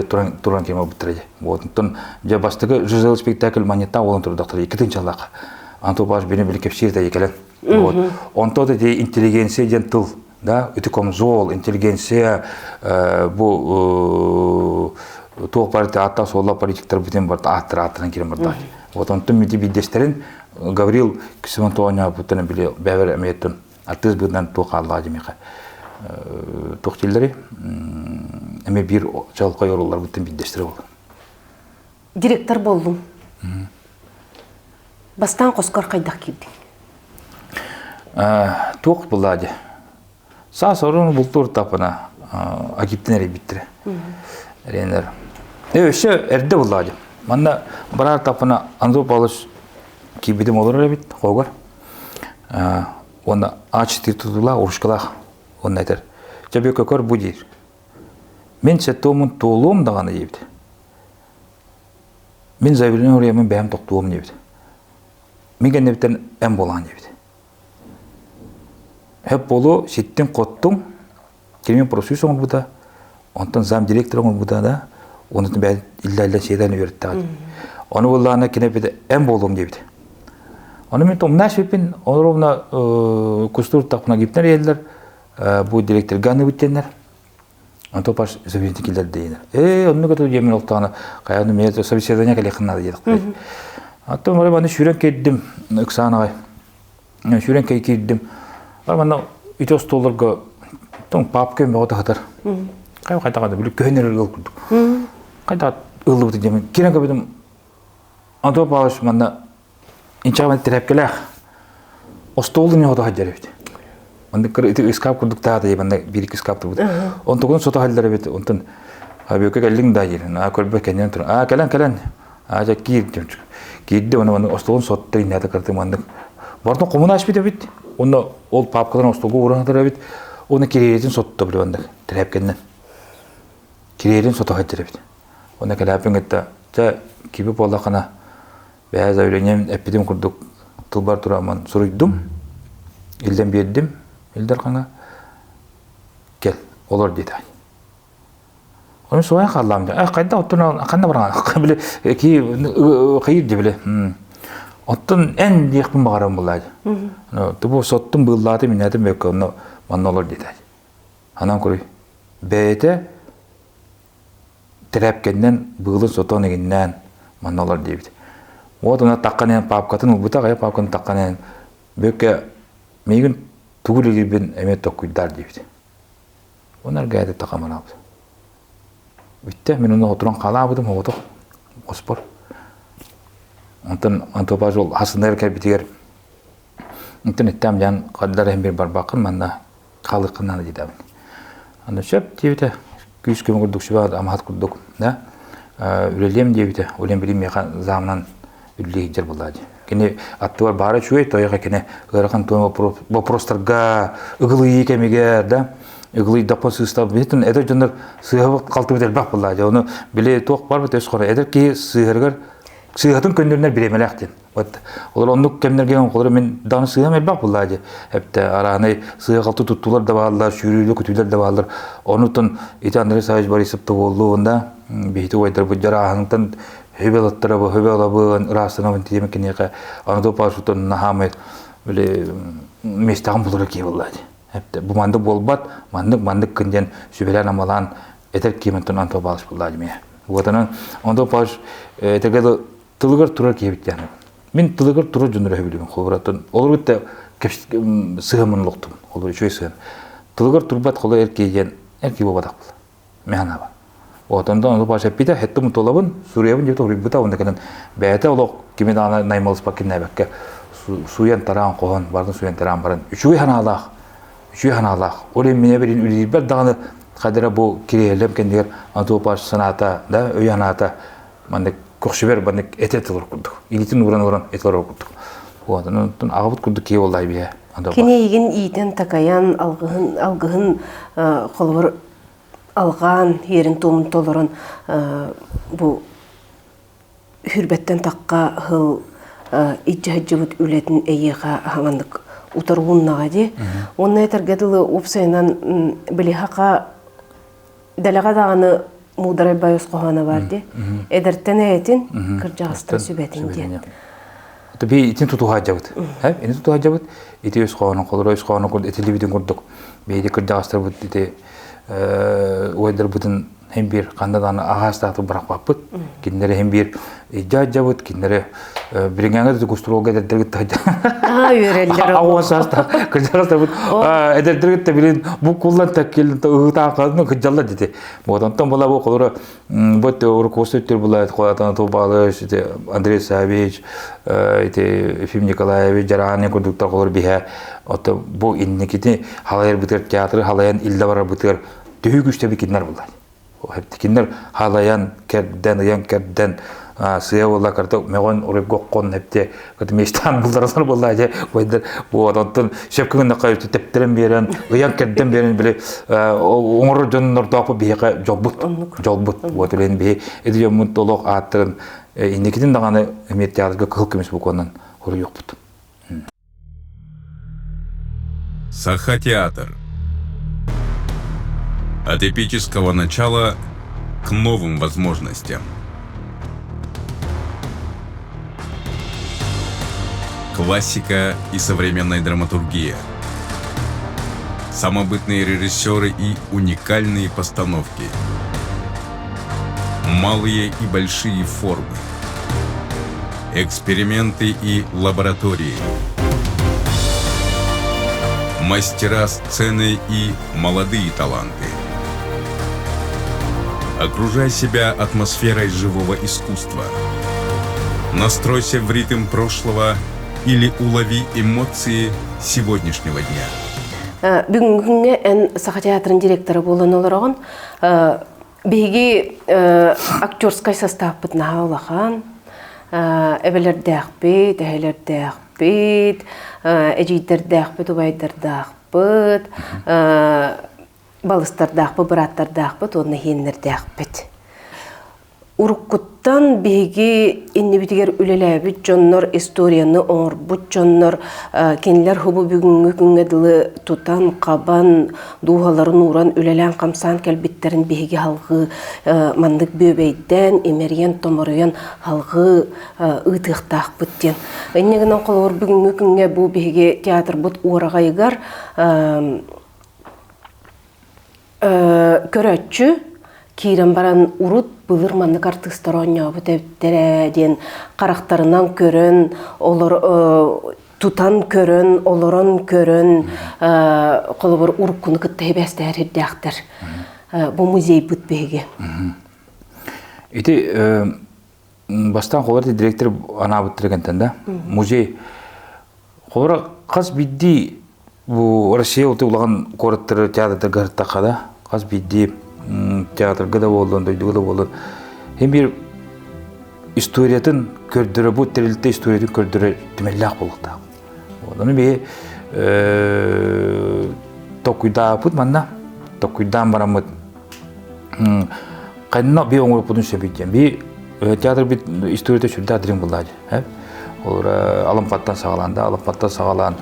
туран туран кеме буттара дьэ. Вот онтон дьэ бастакы ЖЗЛ спектакль маньяттан уолан турдахтар иккитинчи аллаах. Антон Павлович бини били кэпсиир да кэлэн. Вот. Онтон ити интеллигенция диэн тыл да ити комзол интеллигенция бу туох барыта ааттаах суоллаах политиктар бүтүн барыта ааттара ааттаран киирэн барда вот онтон мити биддестерин Гаврил Ксимон Тооньоопуттан били бэбэр эмиэттэн. Артыыс быһыытынан туох хааллаҕа дьимиэхэ туох дииллэрий эмиэ биир чаҕылхай оруолларбыттан биирдэстэрэ буолар. Директор буоллум. Бастаан хоскор хайдах киирдиҥ? Туох буллаа дии. Саас оруну бултуур тапына агиптин эрийбиттэрэ. Эрийэннэр. Э, өссө эрдэ буллаа дии. Манна бараар тапына Андрей Павлович киирбитим олорор эбит, хоогор. Уонна А4 тутулаах, урушкалаах уонна этэр. Чэ, көкөр бу диир. Мин сеттуомун туолуом даҕаны диэбит. Мин заявление уруйаммын бэйэм тохтуом диэбит. Мин кэннибиттэн эн буолаҕын диэбит. Хөп буолуо ситтин-хоттуҥ, кини профсоюз оҥорбута, онтон зам директор оҥорбута да, онтон бэйэ иллэ-иллэ сиэтэн үөрэттэҕэ. Ону буоллаҕына кини эппитэ эн буолуом диэбит. Ону мин тумнаа сүппүн, ону кустуур тахпына гиптер иһэллэр, бу директорга аныыбыт диэннэр. Онто паш собеседник киллэр дейинер. Ээ, оннук эту диэмин олтаана хайааны мээ собеседование кэлиэххин наада диэтэхпит. Аттан бары маны сүүрэн киирдим ыксаан аҕай. Сүүрэн кэй киирдим. Бар манна ити остуолларга тоҥ папка мөҕө таһытар. Хай хайдаҕа били көһөн эрэр ыал курдук. Хайда ыллыбыт диэмин. Кирэн көбүтүм Антон Павлович манна Инчэҕэ тирээпкэлээх остуол ньоҕото сылдьар эбит. Маннык кыр ити ыскаап курдук таата манна биир икки ыскаап турбут. Онтукун сото сылдьар эбит. Онтон Абиөкө кэллиҥ да диир. Аа көрбө кэннинэн туран. Аа кэлэн кэлэн. Аа дьэ киир диэн. Киирди уонна маннык остуолун сотто иннээтэ кырты маннык. Бартон хомуна ачпыт эбит. Онно ол папкаларын остуолга ууран сытар эбит. Уонна кириэритин сотто били маннык тирээпкэннэн. Кириэрин сото сылдьар эбит. Уонна кэлээппин кытта чэ киби буоллаххына Бэйэ заявлением эппитим курдук тылбар тураммын суруйдум, илдэн биэрдим Ил Дархаҥа кэл, олор диэтэ. Ону суойан хааллаам дии. Хайда оттон ханна бараҕын? Били ки хайыр дии били. Оттон эн диэхпин баҕарам булаа дии. Тубу соттум быыллаатым иннэтим бөккө онно манна олор диэтэ. Анан куруй. Бэйэтэ Тэрээпкэннэн быылын сотон игиннээн манна олор диэбит. Вот она таххан иһэн папкатын ылбыта, хайа папканы таххан иһэн бүккэ миигин тугу үлэлиирбин эмиэ токкуйдаар диэбит. Оны аргаайда тахаманаабыт. Бүттэ, мин онно отуран хаалаабытым оҕотох хоспор. Онтон Антопаж ол хасыннар кэлбитигэр онтон иттээм дьаан хаддар иһин бир барбаккын манна хаалыаххын наада диэтэбин. Аны сөп диэбитэ, күүс көмө курдук сүбэ амаһат курдук, да үлэлиэм диэбитэ, үлэм билим миэхэ заамынан үлэлии сылдьар буоллаа дии. Кини аттыбар баара үчүгэй, тойоҕо кини ыарахан туон вопростарга ыгылыйыы кэмигэр, да, ыгылыйдахпын сыыстабын. Битин эдэр дьоннор сыыһабыт халтыбыт элбэх буоллаа дии. Ону били туох барбыт өс хоро эдэр киһи сыыһарыгар сыыһатын көннөрүнэр бириэмэлээх диэн. Вот олор оннук кэмнэргэ олор мин даҕаны сыыһам элбэх буоллаа дии. Эптэ араанай сыыһа-халты туттуулар да бааллар, сүүрүүлэр-көтүүлэр да бааллар. Онутун ити Андрей Савич Борисов да буоллун да биһити убайдарбыт дьарааһынтан хөбө ылаттарабы, хөбө ылабын, ыраастанабын тиэмэ киниэхэ Анатолий Павловичтан наһаамай били миэстэҕин булара киһи буоллаа дии. Эптэ бу маннык буолбат, маннык маннык гын диэн сүбэлээн-амалаан этэр киһи Антон Павлович буоллаа дии. Вот онон Антон Павлович этэргэ тылыгар турар киһибит диэн. Мин тылыгар турар дьоннору өһүбүлүбүн холобураттан олор кытта сыһаммын олохтубун. Холобур үчүгэй сыһан. Тылыгар турбат холо эр киһи диэн эр киһи буолбатах була. Мен ханаба. Отонтон ону паша эппитэ, хеттум тулабын, суруйабын диэбит уруйбута, онно кэлэн бэйэтэ олох кими даҕаны наймалыспакка кинээбэккэ суйан тараан хоһон, бардын суйан тараан баран үчүгэй ханаалаах, үчүгэй ханаалаах. Ол эмиэ билин үлэлиирбэр даҕаны хадара бу кириэлэм кэннигэр Антон Павлович санаата, да, өй санаата маннык көхсүбэр маннык этэ тылыр курдук. Илиитин ууран ууран этэ олорор курдук. Вот, онтон аҕабыт курдук киһи буолла биһэ. Кини эйигин иитэн такайан алгыһын алгыһын холобур алҕаан иэрин туомун толорон бу хүрбэттэн тахха сыл иччи сылдьыбыт үлэтин эйиэхэ аһаҥаннык утарылыннаҕа дии. Уонна этэргэ дылы уопсайынан били хака Дэлэҕэ даҕаны муударай байыс хоһооно бар дии. Эдэртэн эйэтин, кырдьаҕастан сүбэтин диэн. Би итин тутуһаадьабыт. Ини тутуһаадьабыт. Ити өс хоһоонун холоро өс хоһоонун курдук этилибитин курдук. Биһиги кырдьаҕастарбыт ити уойдарбытын Хем биир ханна даҕаны аһаастаахтык бырахпаппыт. Кинилэри хем биир илдьэ-дьабыт, кинилэри билиҥҥээҥи да гастролга эдэрдэргит Аа, үөрэллэр. Ауан саастаах кырдьаҕастарбыт эдэрдэргит да билин буккуллан тэккиллин ыһыытаан кыдьаллар дити. Вот онтон була бу холоро вот руководство өттүр була холатан Тубалыш, Андрей Савич, ити Ефим Николаевич, Жарани курдуктар холор биһэ ото бу инникити халайар бытыр театры халайан иллэ барар бытыр төһүү күстэби кинилэр булар. Кинилэр халайан, кэрдэн, ыйан кэрдэн, сыа буолла карта мөҕөн уруйгоккон эпте кыты мечтан булдаралар буолла же бойдар вот онтон сөпкө гыннакка тептерен биэрэн ыйан кэрдэн биэрэн били оҥорор дьоннордоохпу биһиэхэ дьолбут дьолбут вот үлэн биһи эти дьоммут олох ааттарын инникитин даҕаны эмиэ театрга кыһыл көмүс букванан хоруйуохпут. Саха-театр. От эпического начала к новым возможностям. Классика и современная драматургия. Самобытные режиссеры и уникальные постановки. Малые и большие формы. Эксперименты и лаборатории. Мастера сцены и молодые таланты. Окружай себя атмосферой живого искусства. Настройся в ритм прошлого или улови эмоции сегодняшнего дня. Бүгүҥҥэ эн Саха театрын директора буолан олороҕун. Биһиги актерскай составпыт наһаа улахан. Эбэлэрдээхпит, эһэлэрдээхпит, эдьиийдэрдээхпит, убайдардаахпыт, балыстардаахпыт, бырааттардаахпыт уонна иһиэннэрдээхпит. Уруккуттан биһиги иннибитигэр үлэлээбит дьоннор, историяны оҥорбут дьоннор, кинилэр хубу бүгүҥҥү күҥҥэ дылы тутан-хабан, дууһаларын ууран үлэлээн-хамсаан кэлбиттэрин биһиги салҕыы маннык бүөбэйдээн, имэрийэн-томоруйан салҕыы ыытыахтаахпыт диэн. Инньэ гынан холобур бүгүҥҥү күҥҥэ бу биһиги театрбыт уораҕайыгар көрөөччү киирэн баран урут былыр маннык артыыстар оонньообут эбиттэрэ диэн харахтарынан көрөн олор тутан көрөн олорон көрөн холобур уруккуну кытта сибээстэһэр ирдээхтэр бу музейбыт биһиги ити бастаан холор директор анаабыттар кэнтэн да музей Холобура, хас биирдии бу Россия улахан куораттары театрдарга сырыттахха да, хас биирдии театрга да буоллун, дойдуга да буоллун, син биир историятын көрдөрө, бу тэрилтэ историятын көрдөрө түмэллээх буолуохтаах. Ону биһи токуйдааппыт манна, токуйдаан бараммыт Ханна би оҥоруппутун сөбүй диэн. Би театр бит историята сүрдээх дириҥ буоллаа дии. Ол Алампаттан саҕалаан да, Алампаттан саҕалаан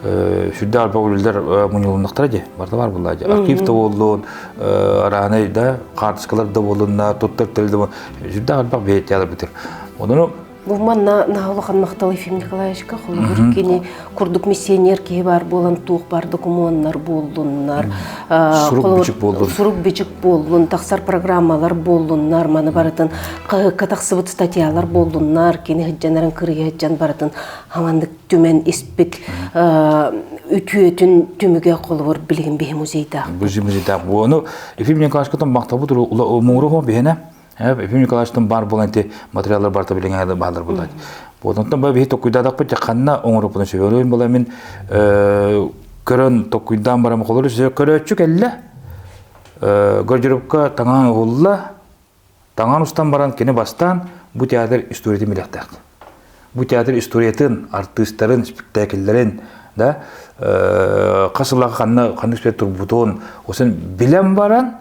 сүрдээх элбэх үлэлэр мунньулуннахтара дии. Барыта бар буоллаа дии. Архив да буоллун, араанай да, хаартыскалар да буоллуннар, туттар тэрил да сүрдээх элбэх би театр битир. Ону Бу манна наһаа улахан махтал Ефим Николаевичка холобур кини курдук миссионер киһи баар буолан туох баар докумуоннар буоллуннар сурук-бичик буоллун сурук-бичик буоллун тахсар программалар буоллуннар маны барытын хаһыакка тахсыбыт статьялар буоллуннар кини сылдьанарын кырыйа сылдьан барытын хаманнык түмэн испит үтүөтүн түмүгэ холобур билигин биһи музейдаах музейдаах буону Ефим Николаевичка махталбыт муҥуруһу биһиэнэ Ефим Николаевичтан баар буолан ити материаллар барыта билиҥҥэ бааллар буолаат. Онтон бу биһи токуйдаатахпыт ханна оҥороппутун сөбүлүүн була мин көрөн токуйдаан баран холору көрөөччү кэллэ. Гардеробка таҥаан уһулла. Таҥаан устан баран кини бастаан бу театр историятын билиэхтээх. Бу театр историятын, артыыстарын, спектакльлэрин да хас сыллаах ханна ханнык турбутун осын билэн баран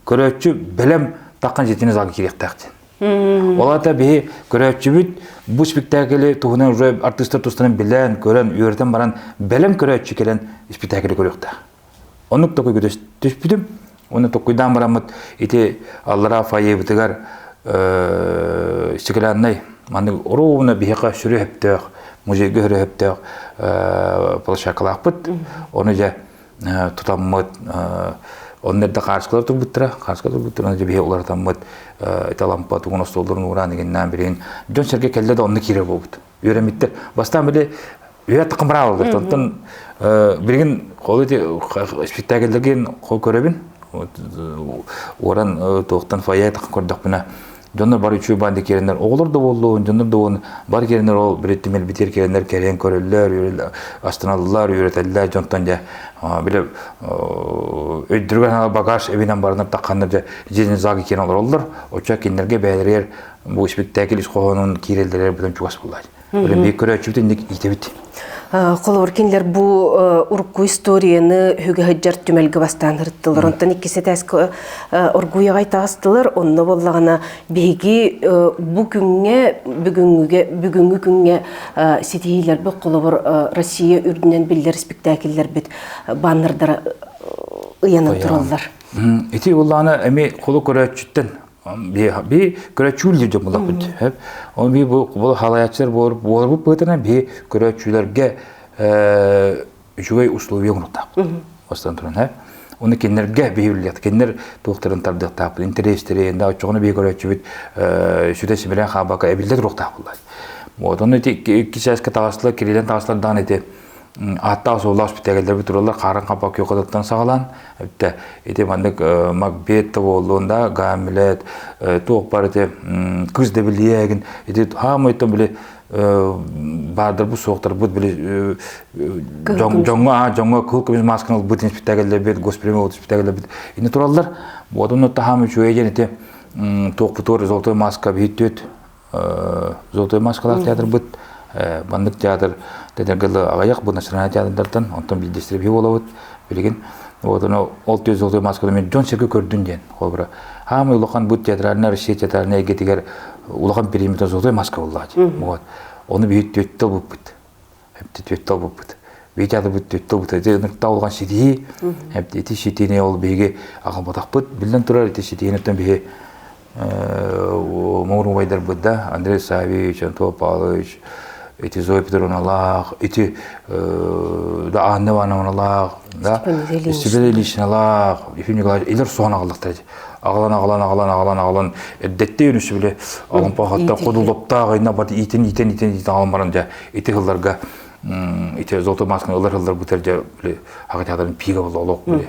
көрөөччү бэлэм таххан дьиэтин залга киириэхтээх диэн. Ол аата биһи көрөөччүбүт бу спектакли туһунан уже артыыстар тустарын билэн, көрөн, үөрэтэн баран бэлэм көрөөччү кэлэн спектакли көрүөхтээх. Оннук токуйга түспүтүм. Оны токуйдаан бараммыт ити аллараа фойебытыгар стекляннай маннык ровно биһиэхэ сүрү хөптөөх музейга сүрү хөптөөх площадкалаахпыт. Оны дьэ тутаммыт. Онно эрдэ хаарскалар турбуттара, хаарска турбуттара, дьэ биһи уларытаммыт ити лампа тугун остуолларын уураан игиннээн билигин дьон-сэргэ кэллэ да онно киирэр буолбут. Үөрэммиттэр. Бастаан били үөрэ тахым быраалалар. Онтон билигин ол ити спектакльдэргин көрөбүн. Уоран туохтан фойе тахын көрдөхпүнэ дьоннор бары үчүгэй баанды киирэннэр оҕолор да буоллун дьоннор да буоллун бары киирэннэр ол бириттимэл битир киирэннэр кэлэн көрөллөр астыналлар үөрэтэллэр дьонтон дьэ били өйдөргө багаж эбинэн баранар тахханнар дьэ дьиэни зааги киирэн олороллор оччо кинилэргэ бэйэлэригэр бу спектакль ис хоһоонун киирэллэригэр бүтэн чугас буоллар Билин биир көрөөччүбүт инник иитэбит. Холобур, кинилэр бу урукку историяны үһүгэ сылдьар түмэлгэ бастаан ырыттылар. Онтон иккис этээскэ оргуйаҕай таҕыстылар. Онно буоллаҕына биһиги бу күҥҥэ бүгүҥҥүгэ бүгүҥҥү күҥҥэ ситиһиилэрбит холобур Россия үрдүнэн биллэр спектакльлэрбит баннердара ыйанан тураллар. Ити улаана эми холу көрөөччүттэн би көрөөччүлэр дьон булаппыт. Ол би бу бу халаяччылар буолар быһыытынан би көрөөччүлэргэ үчүгэй условия оҥоруохтаахпыт. Бастан туран, һэ. Оны кинилэргэ биһииллиэхт, кинилэр туохтарын тардыахтаахпыт, интэриэстэрин, да оччоҕуна биһи көрөөччүбүт сүтэ симирэн хаалбакка эбиллэ туруохтаах буоллар. Вот, ону ити икки чааска таҕыстылар, кирилэн таҕыстылар даҕаны ити ааттаах-суоллаах спектакльдэрбит тураллар хаарын хаппак көхөтөттөн саҕалаан эбитэ ити маннык Макбет да буоллун да Гамлет туох бар ити кыз да билиэгин ити хаамайтан били баардарбыт суохтарбыт били дьоҥҥо дьоҥҥо кыл көмүс маасканы ылбыт спектакльдэрбит госпремия спектакльдэрбит ини тураллар вот онно таһаам үчүгэй диэн ити туохпутугар золотой маска биһиттүөт Золотой маскалаах театрбыт маннык театр дэнэргэ аҕыйах бу национальный театрдартан онтон биирдэстэрэ биһи буолабыт билигин вот ону ол түө золотой масканы мен дьон сэргэ көрдүн диэн холобура хаамай улахан бу театральная Россия театральная эйгэтигэр улахан периметр золотой маска буоллаҕа вот ону биһи түөттэ ылбыппыт түөттэ ылбыппыт биһи театрбыт түөттэ ылбыт ити ынырта улахан ситиһии ити ситиини ол биһиги аҕалбатахпыт биллэн турар ити ситиһиниттэн биһи муҥур убайдарбыт да Андрей Саввич, Антон Павлович, ити Зоя Петровналаах, ити да Анна Ивановналаах, да Степан Ильичналаах, Ефим Николаевич илэр соһон аҕаллахтар аҕалан аҕалан аҕалан аҕалан аҕалан эрдэттэ үнүсү биле алампахатта ходулоптаах айна бат иитин иитен иитен иитен аҕалан баран дьэ ити сылларга ити золотой масканы ылар сыллар бутер дьэ били хагатаатарын пига буолла олох били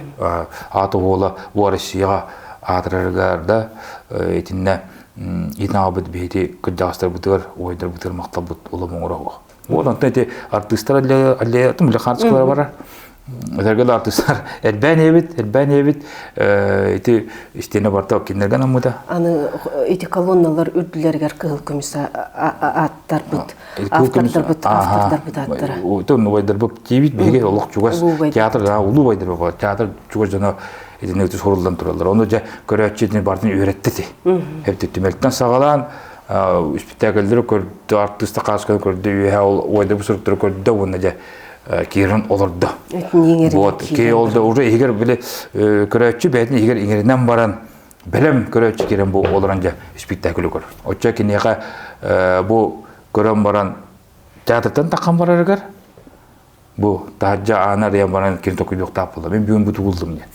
аата уола бу Россияҕа аатырарыгар да итиннэ итин аҕабыт биһити кырдьаҕастарбытыгар убайдарбытыгар махталбыт улам оҥоро вот онтон ити артыыстар аллеятым биле хаартыскалара барар Этэргэ да артыыстар элбээн эбит, элбээн эбит ити истиэнэ барта кинилэргэ анаммыта. Аны ити колонналар үрдүлэригэр кыһыл көмүс аттарбыт, автордарбыт, автордарбыт аттара. Отон убайдарбыт тиибит биһиги олох чугас театр улуу убайдарбыт театр чугас дьоно итини өтүс хоруллан тураллар. Ону дьэ көрөөччү итини бартын үөрэттэ ти. Эбит түмэлтэн саҕалаан спектакльдары көрдө, артыста каасканы көрдө, үөһэ ол убайдарбыт суруктары көрдө уонна дьэ киирэн олордо. Вот, ки ол да уже иһигэр били көрөөччү бэйэтин иһигэр иҥэринэн баран бэлэм көрөөччү киирэн бу олорон дьэ спектакль көр. Оччо киниэхэ бу көрөн баран театртан таххан барарыгар бу таһырдьа аана арыйан баран кини токуйдуохтаах буолла. Мин бүгүн бу тугуллум диэн.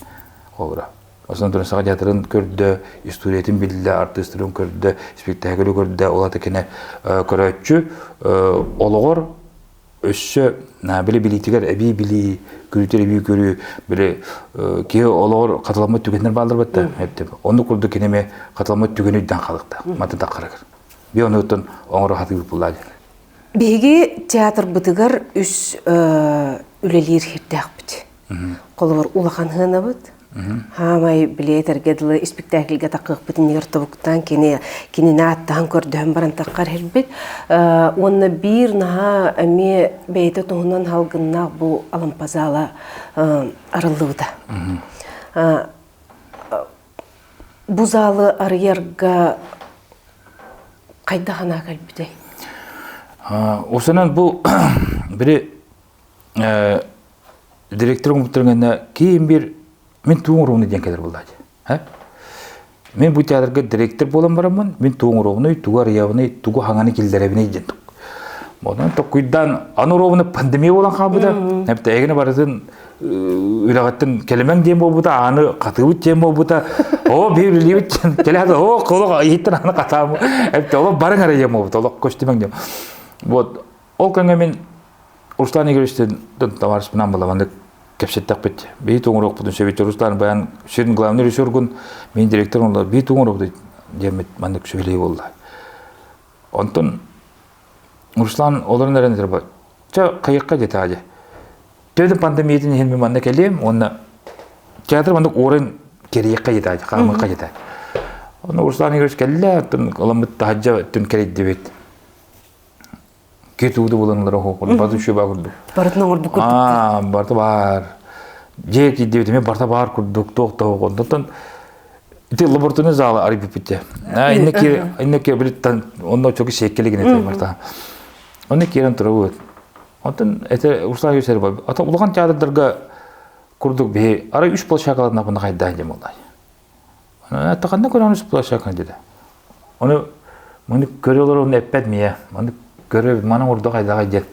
Олора. Основной туран саха театрын көрдө, историятын биллэ, артыыстарын көрдө, спектаклы көрдө, ол ата кини көрөөччү олоҕор өссө били билиитигэр эбии билии, көрүүтэр эбии көрүү, били киһи олоҕор хатыламмыт түгэннэр бааллар батта. Оннук курдук кини эмиэ хатыламмыт түгэни өйдөөн хаалыкта. Матын таххарыгар. Би онуттан оҥоро хатыыбыт буллаа диэн. Биһиги театрбытыгар үс үлэлиир сирдээхпит. Холобур, улахан сыанабыт, Хаамай били этэргэ дылы испиктээкилгэ такыахпыт иннигэр тобуктаан кини кинини ааттаан көрдөһөн баран таххар иһирбит. Уонна биир наһаа эмиэ бэйэтэ туһунан халгыннаах бу Алампа зала арыллыбыта. Бу залы арыйарга хайдах анаа кэлбитэй? Осынан бу били директор оҥорбуттарыҥ киин бир мин тугу оҥоруону диэн кэлэр буоллаачы. Мин бу театрга директор буолан бараммын, мин тугу оҥоруону, тугу арыйабыный, тугу хаҥаны киллэрэбиний диэн. Онон токкуйдаан аны ровно пандемия буолан хаалбыта. Эбэтэ эгини барытын үлэҕиттэн кэлимэҥ диэн буолбута, ааны хатыыбыт диэн буолбута. Оо, биир үлэлиибит диэн кэлээт, оо, колох иһиттэн ааны хатаам. Эбэтэ олох барыҥ эрэ диэн буолбута, олох көстүмэҥ диэн. Вот ол кэмҥэ мин Руслан Игоревичтин товарищпынан буламаннык кэпсэттэхпит. Бии туҥуруохпутун сөбүт Руслан баян сүрүн главный режиссергун, мин директор олла бии туҥуруохпут диэммит маннык сүбэлии буолла. Онтон Руслан олорон эрэн этэр чэ хайыкка диэтэ дьэ. Төдөн пандемиятын иһин мин манна кэлиэм уонна театр маннык уоран кэриэххэ диэтэ хаамыахха диэтэ. Ону Руслан Игоревич кэллэ, оттон ыламмыт таһырдьа өттүн кэрийдибит. Кетууду буланылар оһоқун, баты үшө курдук. Барытын оҥорбут курдук. Аа, барыта баар. Дьиэ киирдибит эмиэ барыта баар курдук, туох да Онтон Ити лабораторный зала арыйбыппыт Инники инники билиттан онно чоки сиэккэлигин этэ барта. Онно киирэн турабыт. Онтон это Руслан Юсер бар. Ата улахан театрдарга курдук биһи арай үс площадкаларына буна хайдаан дем боллай. Ата ханна көрөн үс площадка диде. Оны маны көрөлөр оны эппет мие. Маны көрө маны ордо хайдагай дед.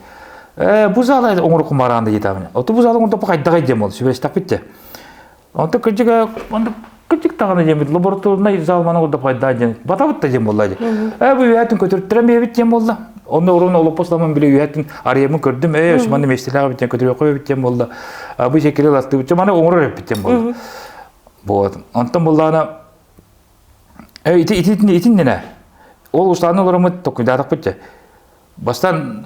Э бу зала оңор кумараанда жетамын. Ото бу зала оңор хайдагай дем бол. Сүбэстаппит. Онто кырдьыга, онто кырдьык даҕаны диэммит, лабораторнай зал маны курдук пайдаа диэн, батабыт да диэн буолла дии. Ээ, бу үһээтин көтүртэрэн биэбит диэн буолла. Онно урун олоппос ламын били үһээтин арыйаммын көрдүм, ээ, өссө манна миэстэлээх эбит диэн көтүрүөххэ эбит диэн буолла. Бу сиэккэли ластыыбыт, маны оҥорор эппит диэн буолла. Вот. Онтон буллаана э ити ити итиннэнэ. Ол устааны олороммут токуйдаатахпыт дьэ. Бастан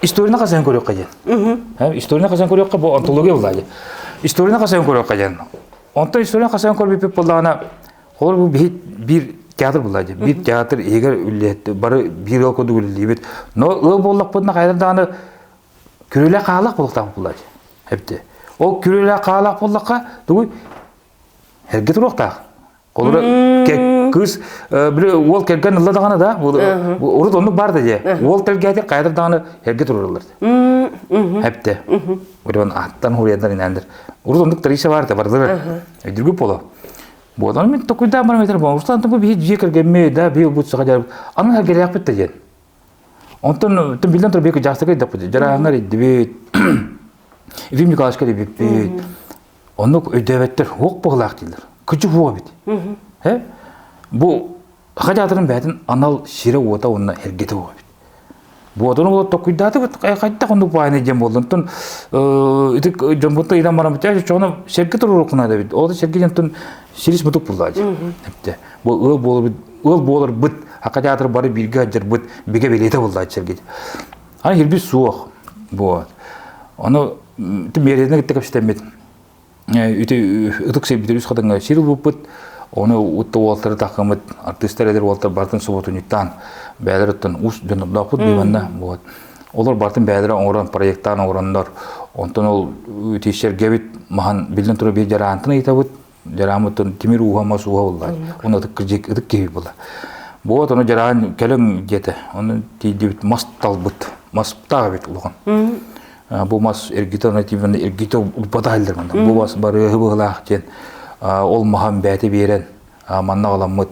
Историяны хасыһан көрүөххэ диэн. Историяны хасыһан көрүөххэ бу онтология буолла дии. Историяны хасыһан көрүөххэ диэн. Онтон историяны хасыһан көрбүппүт буоллаҕына, холобур бу биһи биир театр буолла дии. Биир театр иһигэр үллэһит бары биир ыал курдук үлэлиибит. Но ыал буоллахпытына хайдах даҕаны күрүөлээх хаалаах буолуохтаах буолла дии. Эбитэ. Ол күрүөлээх хаалаах буоллахха тугуй эргэ туруохтаах. Холобура, кыыс били уол кэргэн ылла даҕаны да, урут оннук бар да дии. Уол тэлгээтир хайатыр даҕаны эргэ турарылар. Эпте. Урон аттан хуруйандар инэндер. Урут оннук традиция бар да бардылар. Өйдүргү боло. Буодан мен токуйда бар метр бу. Руслан бу биһи дьиэ кэргэмми да би бу саха дьар. Аны хергелээхпит да диэн. Онтон тым билен тур беки жастыгай да бу. Жарааңар иддибит. Ефим Николаевичка дебиппит. Оннук өйдөөбөттөр, уох быһылаах дииллэр. Кыдьык уох эбит. Э? Бу Саха театрын бэйэтин анал сирэ-уота уонна эргэтэ уох эбит. Буотун ол токуйдаатыбыт хайдах оннук баайны диэн буолла. Онтон ити дьоммуттан ыйдан баран битэ чоҕуна сэргэ туруоруккуна да эбит. Ол сэргэ дьонтон сирис мутук булла дии. Бу ыал буоларбыт, ыал буоларбыт, Саха театры бары бииргэ сылдьарбыт бигэ бэлиэтэ булла сэргэ. Аны хирбит суох. Вот. Ону миэрэтин кытта кэпсэтэммит үтү ытык сирбит үс хатыҥҥа сир ылбыппыт. Ону утта уолтары таххаммыт артыыстар эдэр уолтар бартын субутунньуктаан бэйэлэр оттон уус дьоннордоохпут быыбанна. Вот. Олор бартын бэйэлэрэ оҥорон проектаан оҥороннор. Онтон ол үти сэргэбит маһан биллэн турар биир дьараантын ыйытабыт. Дьарааммыттан тимир ууһа мас ууһа буолла. Оны ытык кырдьык ытык киһи буолла. Вот ону дьараан кэлэн диэтэ. Ону тиийдибит мас талбыт. Мастаах эбит улахан. Бу мас эргитэ аны тиийбэн эргитэ улбата иһиллэр манна. Бу мас барыаһы быһылаах диэн ол маһан бэйэтэ биэрэн манна аҕаламмыт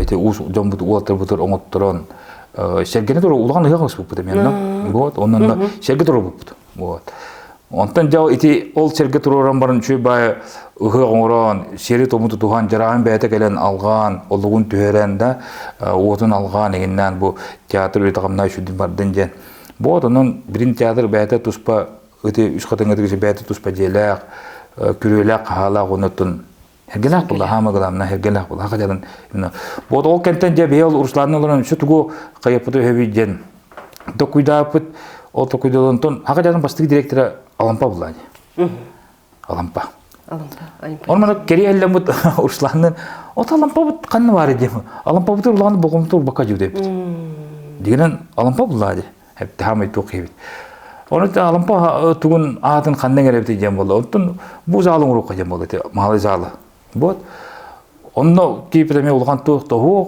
ити уус дьоммут уолаттарбытыгар оҥотторон сэргэни тура улахан ыһыах ыспыппыт эмиэ Вот онон сэргэ туруорбуппут. Вот. Онтон дьэ ити ол сиргэ туруоран баран үчүгэй баайы ыһыах оҥорон, сиэри-туому тутуһан, дьарааһын бэйэтэ кэлэн алҕаан, олугун түһэрэн да, уотун алҕаан иҥиннээн бу театр үлэтэ-хамнаһа үчүгдүк бардын диэн. Вот онон билин театр бэйэтэ туспа ити үс хатыҥҥа бэйэтэ туспа дьиэлээх, күрүөлээх, хаһаалаах оннуттан Эргэлээх буолла, хаама главное, эргэлээх буолла. Хатядан именно. Вот ол кэнтэн дьэ бэйэ ол Русланны олорон өссө тугу хайаппыты өһөбүй диэн токуйдааппыт. Ол токуйдалонтон хакадядан бастык директора Алампа буолла дии. Алампа. Алампа. Он мана кериэллэммит Русланнын от Алампабыт ханна бар дием. Алампабыт улахан богомтур бака жу деппит. Дигенен Алампа булла ди. Хаамай туох киһибит. Оны Алампа тугун аатын ханна эрэбит диэн буолла. Оттон бу заалын уруукка диэн буолла маалай заала. Вот. Онно киипит эмиэ улахан туох тоһуох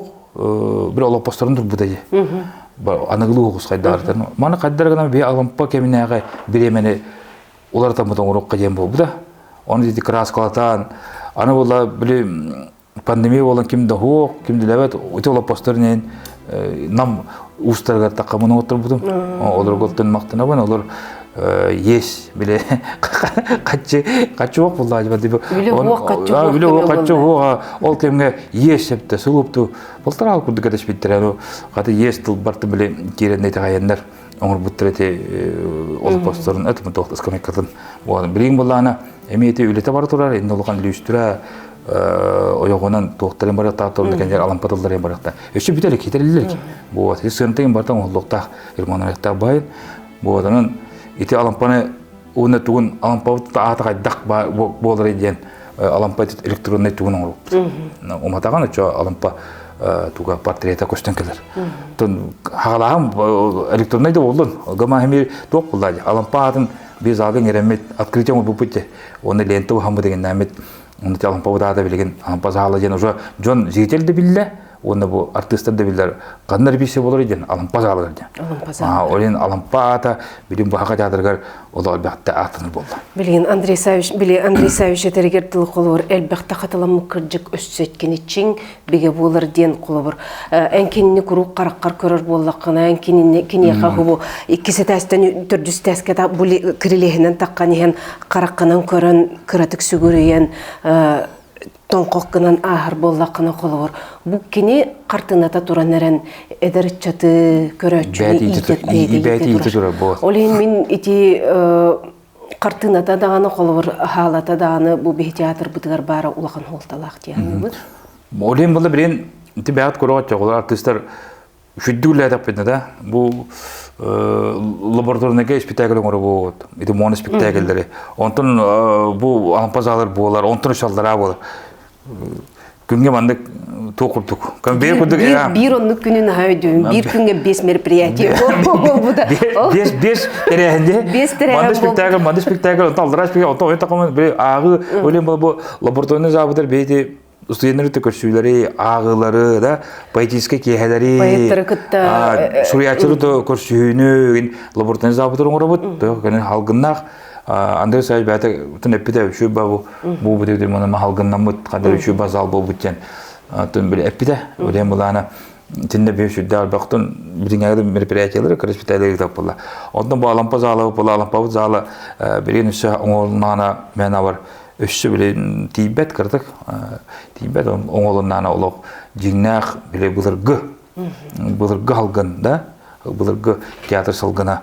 бир олоппосторун турбута дии. Аныгылыы оҕус хайдаарытан. Маны хайдар гынан би Алампа кэминээҕи бириэмэни уларытаммыт оҥоруохха диэн буолбута. Оны ити краскалатаан, аны буолла били Пандемия буолан ким да суох, ким да үлэбэт, ити олоппостор нам уустарыгар таххамын оҥотторбутум. Олорго оттон махтанабын, олор есть биле хаччы хаччы уох буллаа Үлэ уох хаччы уох үлэ уох хаччы уох ол кэмҥэ есть септе сылупту полтора курдук кэтэспиттэрэ ну хата есть тылбарты биле киирэн итэҕэйэннэр оҥорбуттар эти олоппосторун этим туох скамейкатын билигин буллаана эмиэ ити үлэтэ бара турар инне улахан лүүстүрэ ойоҕунан туохтарын барыахтаах турун кэннигэр алампа тылларын барыахтаах өссө бүтэр киитэриллэр вот сыантыгын барытын оҥоһуллуохтаах ремонтаныахтаах баайын вот онон ити алампаны уонна тугун алампабыт аата хайдах буоларый диэн алампа электроннай тугун оҥорбуппут уматаҕын оччо алампа туга портрета көстөн кэлэр тон хагалааһын электроннай да буоллун гама эмиэ туох буолла алампа аатын биир залга иҥэрэммит открытие оҥорбуппут де уонна лента уһаммыт дегеннээммит Онно Алампабыт аата билигин Алампа саала диэн уже дьон зритель да биллэ уонна бу артыыстар да биллэр ханна репетиция болор диэн Алампа саалыгар диэн. Алампа саала. Ол иһин Алампа аата билин бу Саха театрыгар олох элбэхтэ ааттанар буолла. Билигин Андрей Савич, били Андрей Савич этэригэр тыл холобур элбэхтэ хатыламмыт кырдьык өссө эткини бигэ буолар диэн холобур эн кинини куруук хараххар көрөр буоллаххына эн кинини киниэхэ хубу иккис этээстэн төрдүс этээскэ бу кирилиэһинэн таххан иһэн хараххынан көрөн кыратык сүгүрүйэн тоҥхох гынан ааһар буоллаххына холобур бу кини хартыыната туран эрэн эдэр ыччаты көрөөччүнү иитэ турар. Ол иһин мин ити хартыыната даҕаны холобур хаалата даҕаны бу биһи театрбытыгар баара улахан суолталаах диэн Ол иһин буолла билигин ити бэйэҕит көрөҕүт оҕолор артыыстар Үчүгдүк үлэлээтэхпитинэ да, бу лабораторнайга испитээкил оҥоробут, ити моно испитээкиллэри. Онтон бу алампа залар буолар, онтон үс буолар. Күҥҥэ маннык туох курдук. Биир курдук биир оннук күнүн аһа өйдүүм. Биир күҥҥэ биэс мероприятие буолбута. Биэс биэс тэрээһинде. Биэс тэрээһин Манды спектакль, манды спектакль, онтон аллараа спектакль, онтон ойон такамын били ааҕыы, олен бу лабораторный заабытар бэйти студеннары көрсүүлэри, ааҕыылары, да, поэтическай киэһэлэри, поэттары кытта суруйааччылары да көрсүһүүнү лабораторный заабытар оҥоробут, көнө халгыннаах Андрей Савич бэйэтэ тун эппитэ үчүгэй бу бу бу маны халгыннаммыт хандар үчүгэй базал буолбут диэн тун били эппитэ. Үлэм булаана тинне бир сүрдээх элбэхтэн билиҥҥээги мероприятиялары көрүспүтэлэри ыытаппылла. Онтон бу Алампа зала була Алампабыт зала билигин өссө оҥоһулуннаҕына мэн авар өссө били тиийбэт кыратык тиийбэт оҥоһулуннаҕына олох дьиҥнээх били былыргы былыргы халгын да былыргы театр салгына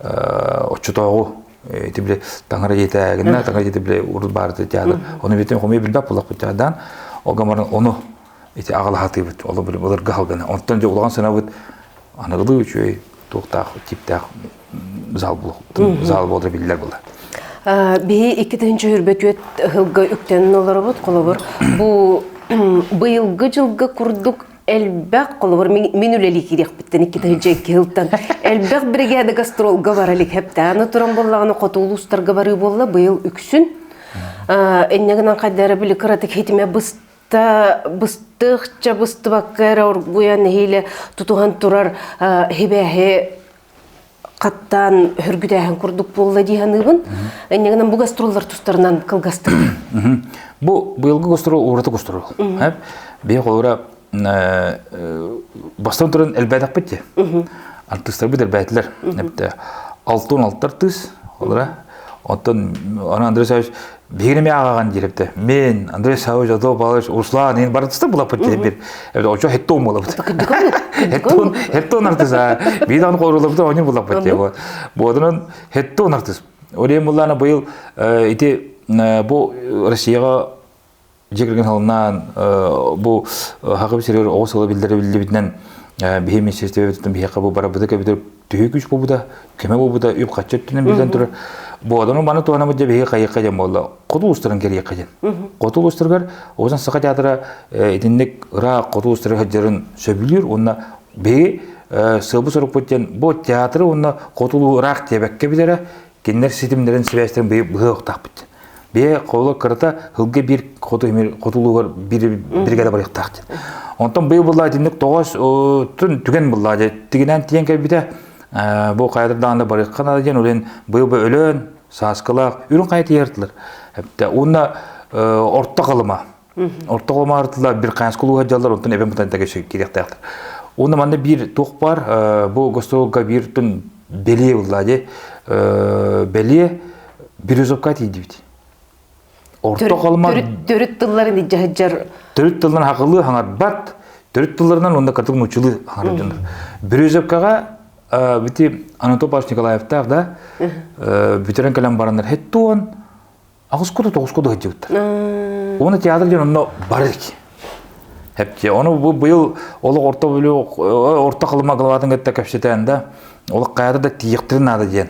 оччотооҕу ити били таҥара дьиэтэ таҥара дьиэтэ били урут баар театр ону битин хомуйа билбэт буоллахпыт театрдан ол ону ити аҕалаһатыыбыт ол былыргы халгына онтон дьэ улахан санабыт аныгылыы үчүгэй туохтаах тииптээх зал зал буолара биллэр буолар. Биһи 2024 ыһылга үктэнэн олоробут. Холобур, бу быйылгы дьылга курдук элбэх холобур мин үлэлии киириэхпиттэн 2002 сылтан элбэх бригада гастролга бара илик хэптээн туран буоллаҕына хоту улуустарга барыы буолла быйыл үксүн инньэ гынан хайдара били кыратык хитимэ быста быстыахча быстыбакка эрэ оргуйан нэһиилэ тутуһан турар хибээһи хаттаан хөргүтээһин курдук буолла дии саныыбын. Инньэ гынан бу гастроллар тустарынан кылгастык. Бу быйылгы гастрол ураты гастрол. Биһи холобура бастан туран элбээтэхпит дии. Артыыстарбыт элбээтилэр. Алтын алтар тыс, холобура. Оттон аны Андрей Савич биһигини эмиэ ааҕаҕын диир эбитэ. Мен, Андрей Савич, Адо Павлович, Руслан, ин барытыста булаппыт диир бир. Эбит очо хеттон булаппыт. Хеттон, хеттон артыыс. Биир даҕаны холорууларбыт оонньуу булаппыт диye. Буодунан хеттон артыыс. Олен буллаана быйыл ити бу Россияҕа дьиэ кэргэн сылынан бу Хакым сиригэр оҕо сыла биллэрэ биллибитинэн биһи министерствебититтэн биһиэхэ бу барабыта кэбитэр төһүү күүс буолбута, көмө буолбута, үп-харчы өттүнэн биллэн турар. Бу одону маны туһанабыт дьэ биһиги хайыахха диэн буолла. Хоту улуустарын кэриэххэ диэн. Хоту улуустарыгар Озан Саха театра итинник ыраах хоту улуустары сылдьарын сөбүлүүр уонна биһиги сыалбыт сорукпут диэн бу театры уонна хоту улуу ыраах диэбэккэ билэрэ кинилэр ситимнэрин сибээстэрин быһыахтаахпыт. Бэйэ холо кырата һылга биир хоту хотулуугар биир бригада барыахтаах диэн. Онтон быйыл буллаа итинник тоҕос түн түгэн буллаа дьэ тигинэн тиийэн кэлбитэ бу хайатыр даҕаны барыахха наада диэн үлэн быйыл бу өлөөн сааскылаах үрүҥ хайа тиийэртилэр. Уонна орто халыма. Орто Халыма тыла Бирканскай улууһа дьаллар, онтон Эбэн Бытантайга киириэхтээхтэр. Уонна манна биир туох баар, бу гостуолга биир тун бэлиэ булла дии. Бэлиэ Березовка тиийдибит. Орто Халыма төрүт тылларын илдьэ сылдьар төрүт тылларын хакылыы хаҥарбат, төрүт тылларынан уонна катык нууччалыы хаҥарар дьоннор. Березовкаҕа бити Анатолий Павлович Николаевтаах да бүтэрэн кэлэн бараннар хеттуон аҕыс куду тоҕус куду сылдьыбыттар. Уонна театр диэн онно бар илик. Хепти. Ону бу быйыл олох орто бүлүү орто Халыма главатын кытта кэпсэтэн да олох хайата да тиийиэхтэрин наада диэн.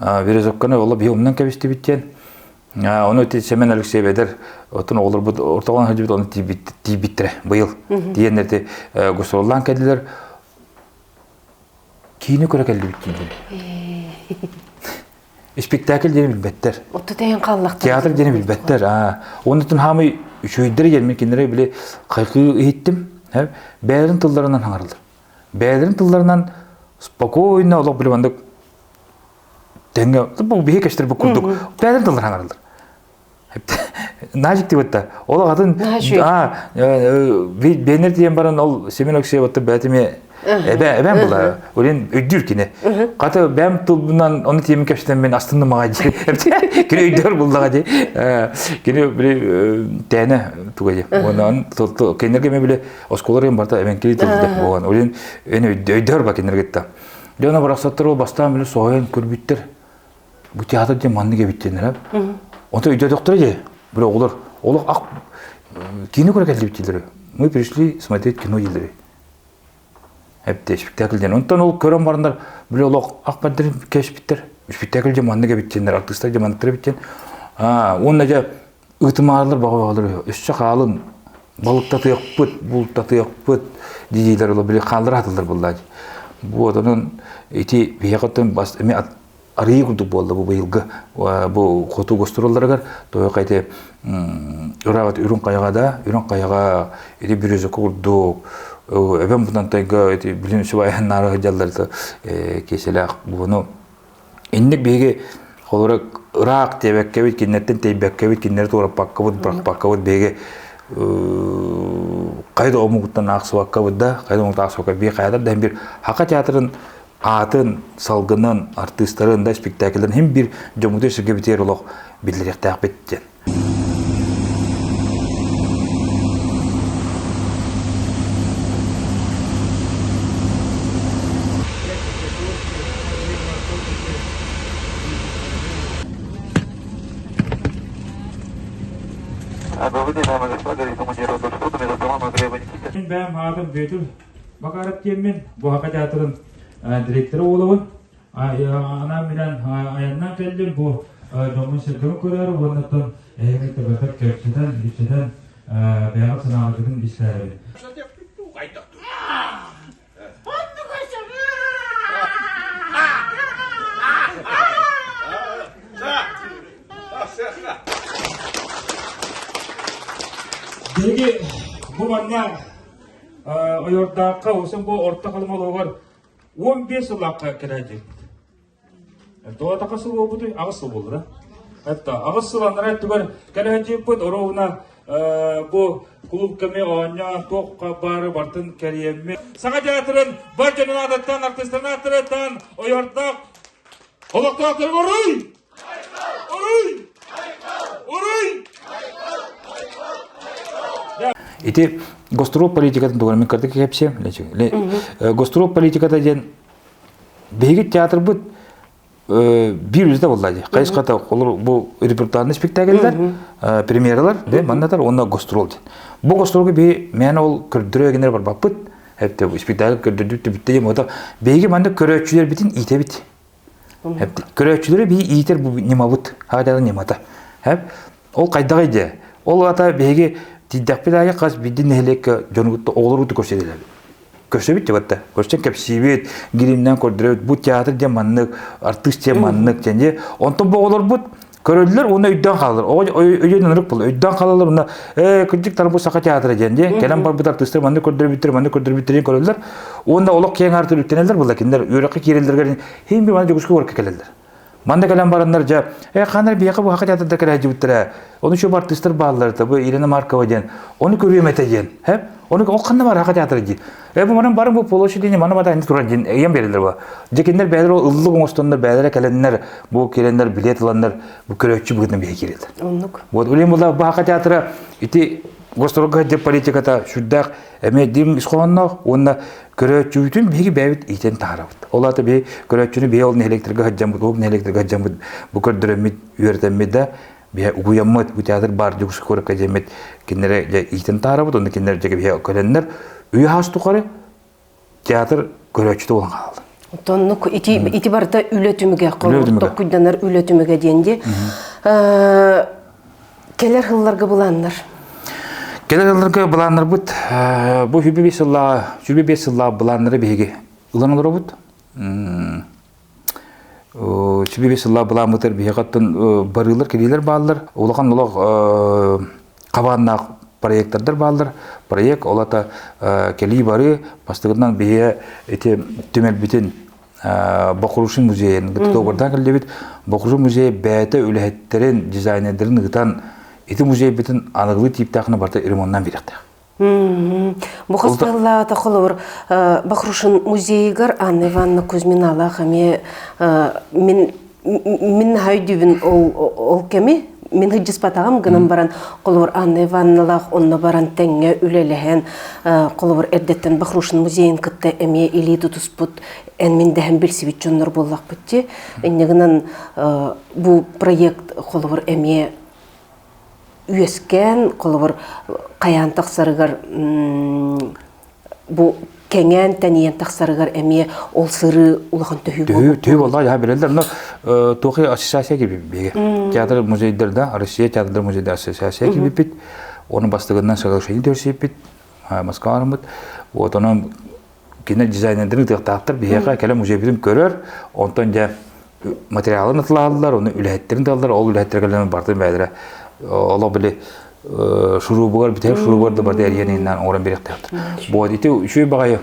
Березовканы олох биһи умнан кэбистибит диэн. Ону ити Семен Алексеев эдэр оттон оҕолорбут ортоҕон сылдьыбыт ону тиийбиттэрэ быйыл. Тиийэннэр ити гастроллаан кэллилэр. Киинэ көрө кэллибит дииллэр. Испиктээкил диэни билбэттэр. Отту тэйэн хааллахтар. Театр диэни билбэттэр. Оннуттан хаамай үчүгэйдэр диэн мин кинилэри били хайгыы иһиттим. Бэйэлэрин тылларынан хаҥараллар. Бэйэлэрин тылларынан спокойно олох били маннык тэҥҥэ бу биһи кэштер бу курдук бэйэлэрин тыллар хаҥараллар. Нажик диэбитта. Ол атын аа бэнер диэн баран ол Семен Алексееватты бээтими эбэ эбэм була. Олен өйдүүр кини. Ката бэм тылбынан оны тиэмин кэпсэтэн мен астынным маҕа дии. Кини өйдөр буллаҕа дии. Кини били тээнэ туга дии. Онон кинилерге мен били оскуолаларын барта эбэҥкили тылды буолан. Олен эн өйдөр ба кинилерге та. Дьоно барахсаттар ол бастаан били соһуйан көрбүттэр. Бу театр диэн маннык эбит диэннэр. Онто өйдөтөхтөрө дии. Били оҕолор олох ах кино көрө кэллибит дииллэр. Мы пришли смотреть кино дииллэр. Эпте спектакль диэн. Онтон ол көрөн бараннар били олох ах бэрдэрин кэспиттэр. Спектакль диэн маннык эбит диэннэр, артыыстар диэн манныктар эбит диэн. Аа, уонна дьэ ытымаалар баҕа өссө хаалын балыктатыахпыт, бултатыахпыт диилэр олор били хааллар атыллар буоллаа. Бу онон ити биһиэхэ бас эми арыйыы курдук буолла бу быйылгы бу хоту гостуруолларыгар тоҕо ити ыраах үрүҥ хайаҕа да үрүҥ хайаҕа ити бүрүзү курдук эбэм бутантайга ити билин субайаннаары сылдьаллар киэсэлээх буону инник биһиги холоро ыраах диэбэккэбит кинилэртэн тэйбэккэбит кинилэри туораппаккабыт бырахпаккабыт биһиги хайда омугуттан аахсыбаккабыт да хайда омуктан аахсыбакка биир хайадар да бир хака театрын аатын, салгынын, артыыстарын да спектакльдарын хим бир дьоммуту сиргэ олох биллэриэхтээхпит диэн. Бэйэм аатым Бүөтүр Бакаров диэммин, Буһака театрын директора буолабын. Анаан билэн айаннаан кэллим бу дьоммун сиргэбин көрөөрү уонна эһиги төбөтөр кэпсэтэн, ипсэтэн бэйэҕит санааларгытын истээрэбин. Биһиги бу манна Ойордаахха усын бу орто халыма олоҕор 15 сыллаахха кэлээдьибит. Туотаха сыл буолбутуй? Аҕыс сыл буолла да? Это аҕыс сыл анараа өттүгэр кэлээдьибит оруобуна бу клуб кэми оонньоон туохха баары бартын кэриэммит. Саҥа театрын бар дьонун аатыттан, артыыстарын ааттарыттан Ойордаах олохтоохторугар уруй! Уруй! Уруй! Ити гострол политикатын тугар мен кырдык кэпсиэм. Гострол политиката диэн биһиги театрбыт биир үлэтэ буолла дии. Хайысхата олор бу репертуарный спектакльдер, премьералар, де маннатар уонна гострол диэн. Бу гостролга биһи мээнэ ол көрдөрө генер барбаппыт. Эпте спектакль көрдөрдүк бүттэ диэн ото биһиги манна көрөөччүлэрбитин иитэбит. Көрөөччүлэри биһи иитэр бу ньымабыт, хаадала ньымата. Ол хайдаҕый дии? Ол ата биһиги тиийдэхпит аайы хас биирдии нэһилиэккэ дьону оҕолору көрсөдүлэр. Көрсөбүт деп атта. Көрсөн кэпсиибит, гримнэн көрдөрөбүт. Бу театр диэн маннык, артыыс диэн маннык диэн дии. Онтон бу оҕолорбут көрөллөр уонна өйдөөн хаалаллар. Оҕо өйүн ынырык буолар. Өйдөөн хаалаллар уонна ээ кырдьык тар бу саха театра диэн дии. Кэлэн барбыт артыыстар маннык көрдөрбүттэр, маннык көрдөрбүттэр диэн көрөллөр. Уонна олох киэҥ аартыр үктэнэллэр буолла кинилэр үөрэххэ киирэллэригэр хин bir мана Дьокуускай куоракка кэлэллэр. Манна кэлэн бараннар дьэ, э ханар биһиэхэ бу хака театрда кэлээдьибиттэрэ. Ону чуо артыыстар бааллар бу Ирина Маркова диэн. Ону көрүөм этэ диэн. Хэп? Ону ол ханна бар хака театр дии. Э бу манан бары бу площадь диэн мана бата турар диэн ыйан берилер бу. Дьэ кинилэр бэйэлэр ол ыллык оҥостоннор бэйэлэрэ кэлэннэр бу киирэннэр билет ыланнар бу көрөөччү быһыытынан биһи киирэллэр. Оннук. Вот үлэм була бу хака театра ити госторга политиката сүрдээх эмиэ дим ис хоһоонноох уонна көрөөччүбүтүн биһиги бэйэбит иитэн таһаарабыт. Ол аата биһи көрөөччүнү биһи ол нэһилиэктэргэ сылдьаммыт, ол нэһилиэктэргэ сылдьаммыт бу көрдөрөммүт, үөрэтэммит да биһи угуйаммыт, бу театр баар Дьокуускай куоракка диэммит кинилэри дьэ иитэн таһаарабыт, онно кинилэр дьэ биһи кэлэннэр үйэ хаас тухары театр көрөөччүтэ буолан хаалла. Оннук ити ити барыта үлэ түмүгэ, толкуйданар үлэ түмүгэ диэн дии. Кэлэр сылларга былааннар. Кэлэр сылларга былааннарбыт бу 25 сыллаах 25 сыллаах былааннары биһиги ылан олоробут. 25 сыллаах былааммытыгар биһиэхэ оттон барыылар, кэлиилэр бааллар. Улахан олох хабааннаах проектордар бааллар. Проект ол ата кэлии барыы бастакытынан биһиэ ити түмэлбитин Бокрушин музейын договордаан кэллибит. Бокрушин музей бэйэтэ үлэһиттэрин, дизайнердарын ыытан ити музейбитин аныгылыы тииптээхинэ барыта ремоннан биэриэхтээх. Бу хасталлаата холобур Бахрушин музейыгар Анна Ивановна Кузьминалаах эмиэ мин мин наһаа өйдүүбүн ол ол кэми мин сылдьыспатаҕым гынан баран холобур Анна Ивановналаах онно баран тэҥҥэ үлэлэһэн холобур эрдэттэн Бахрушин музейын кытта эмиэ илии тутуспут эн мин дэһэн билсибит дьоннор буоллахпыт дии инньэ гынан бу проект холобур эмиэ үөскээн холобур хайаан тахсарыгар бу кэҥээн тэнийэн тахсарыгар эмиэ ол сырыы улахан төһүү буолбут. Төһүү буолла, яха билэллэр, но туохи ассоциация кибиппит. Театр музейдарда, Россия театрдар музейдар ассоциация кибиппит. Оны бастыгынан соглашение төрсиппит, Москва бараммыт. Вот онон кине дизайнердарын ытыахтаахтар биһиэхэ кэлэн музейбытын көрөр, онтон дьэ материалын ытылааллар, оны үлэһиттерин тыллар, ол үлэһиттэр кэлэн бартын бэйэлэрэ олох били шурубугар бүтэһик шурубугар да барда эрийэн иннан оҥорон биэриэхтээхтэр. Бу ити үчүгэй баҕайы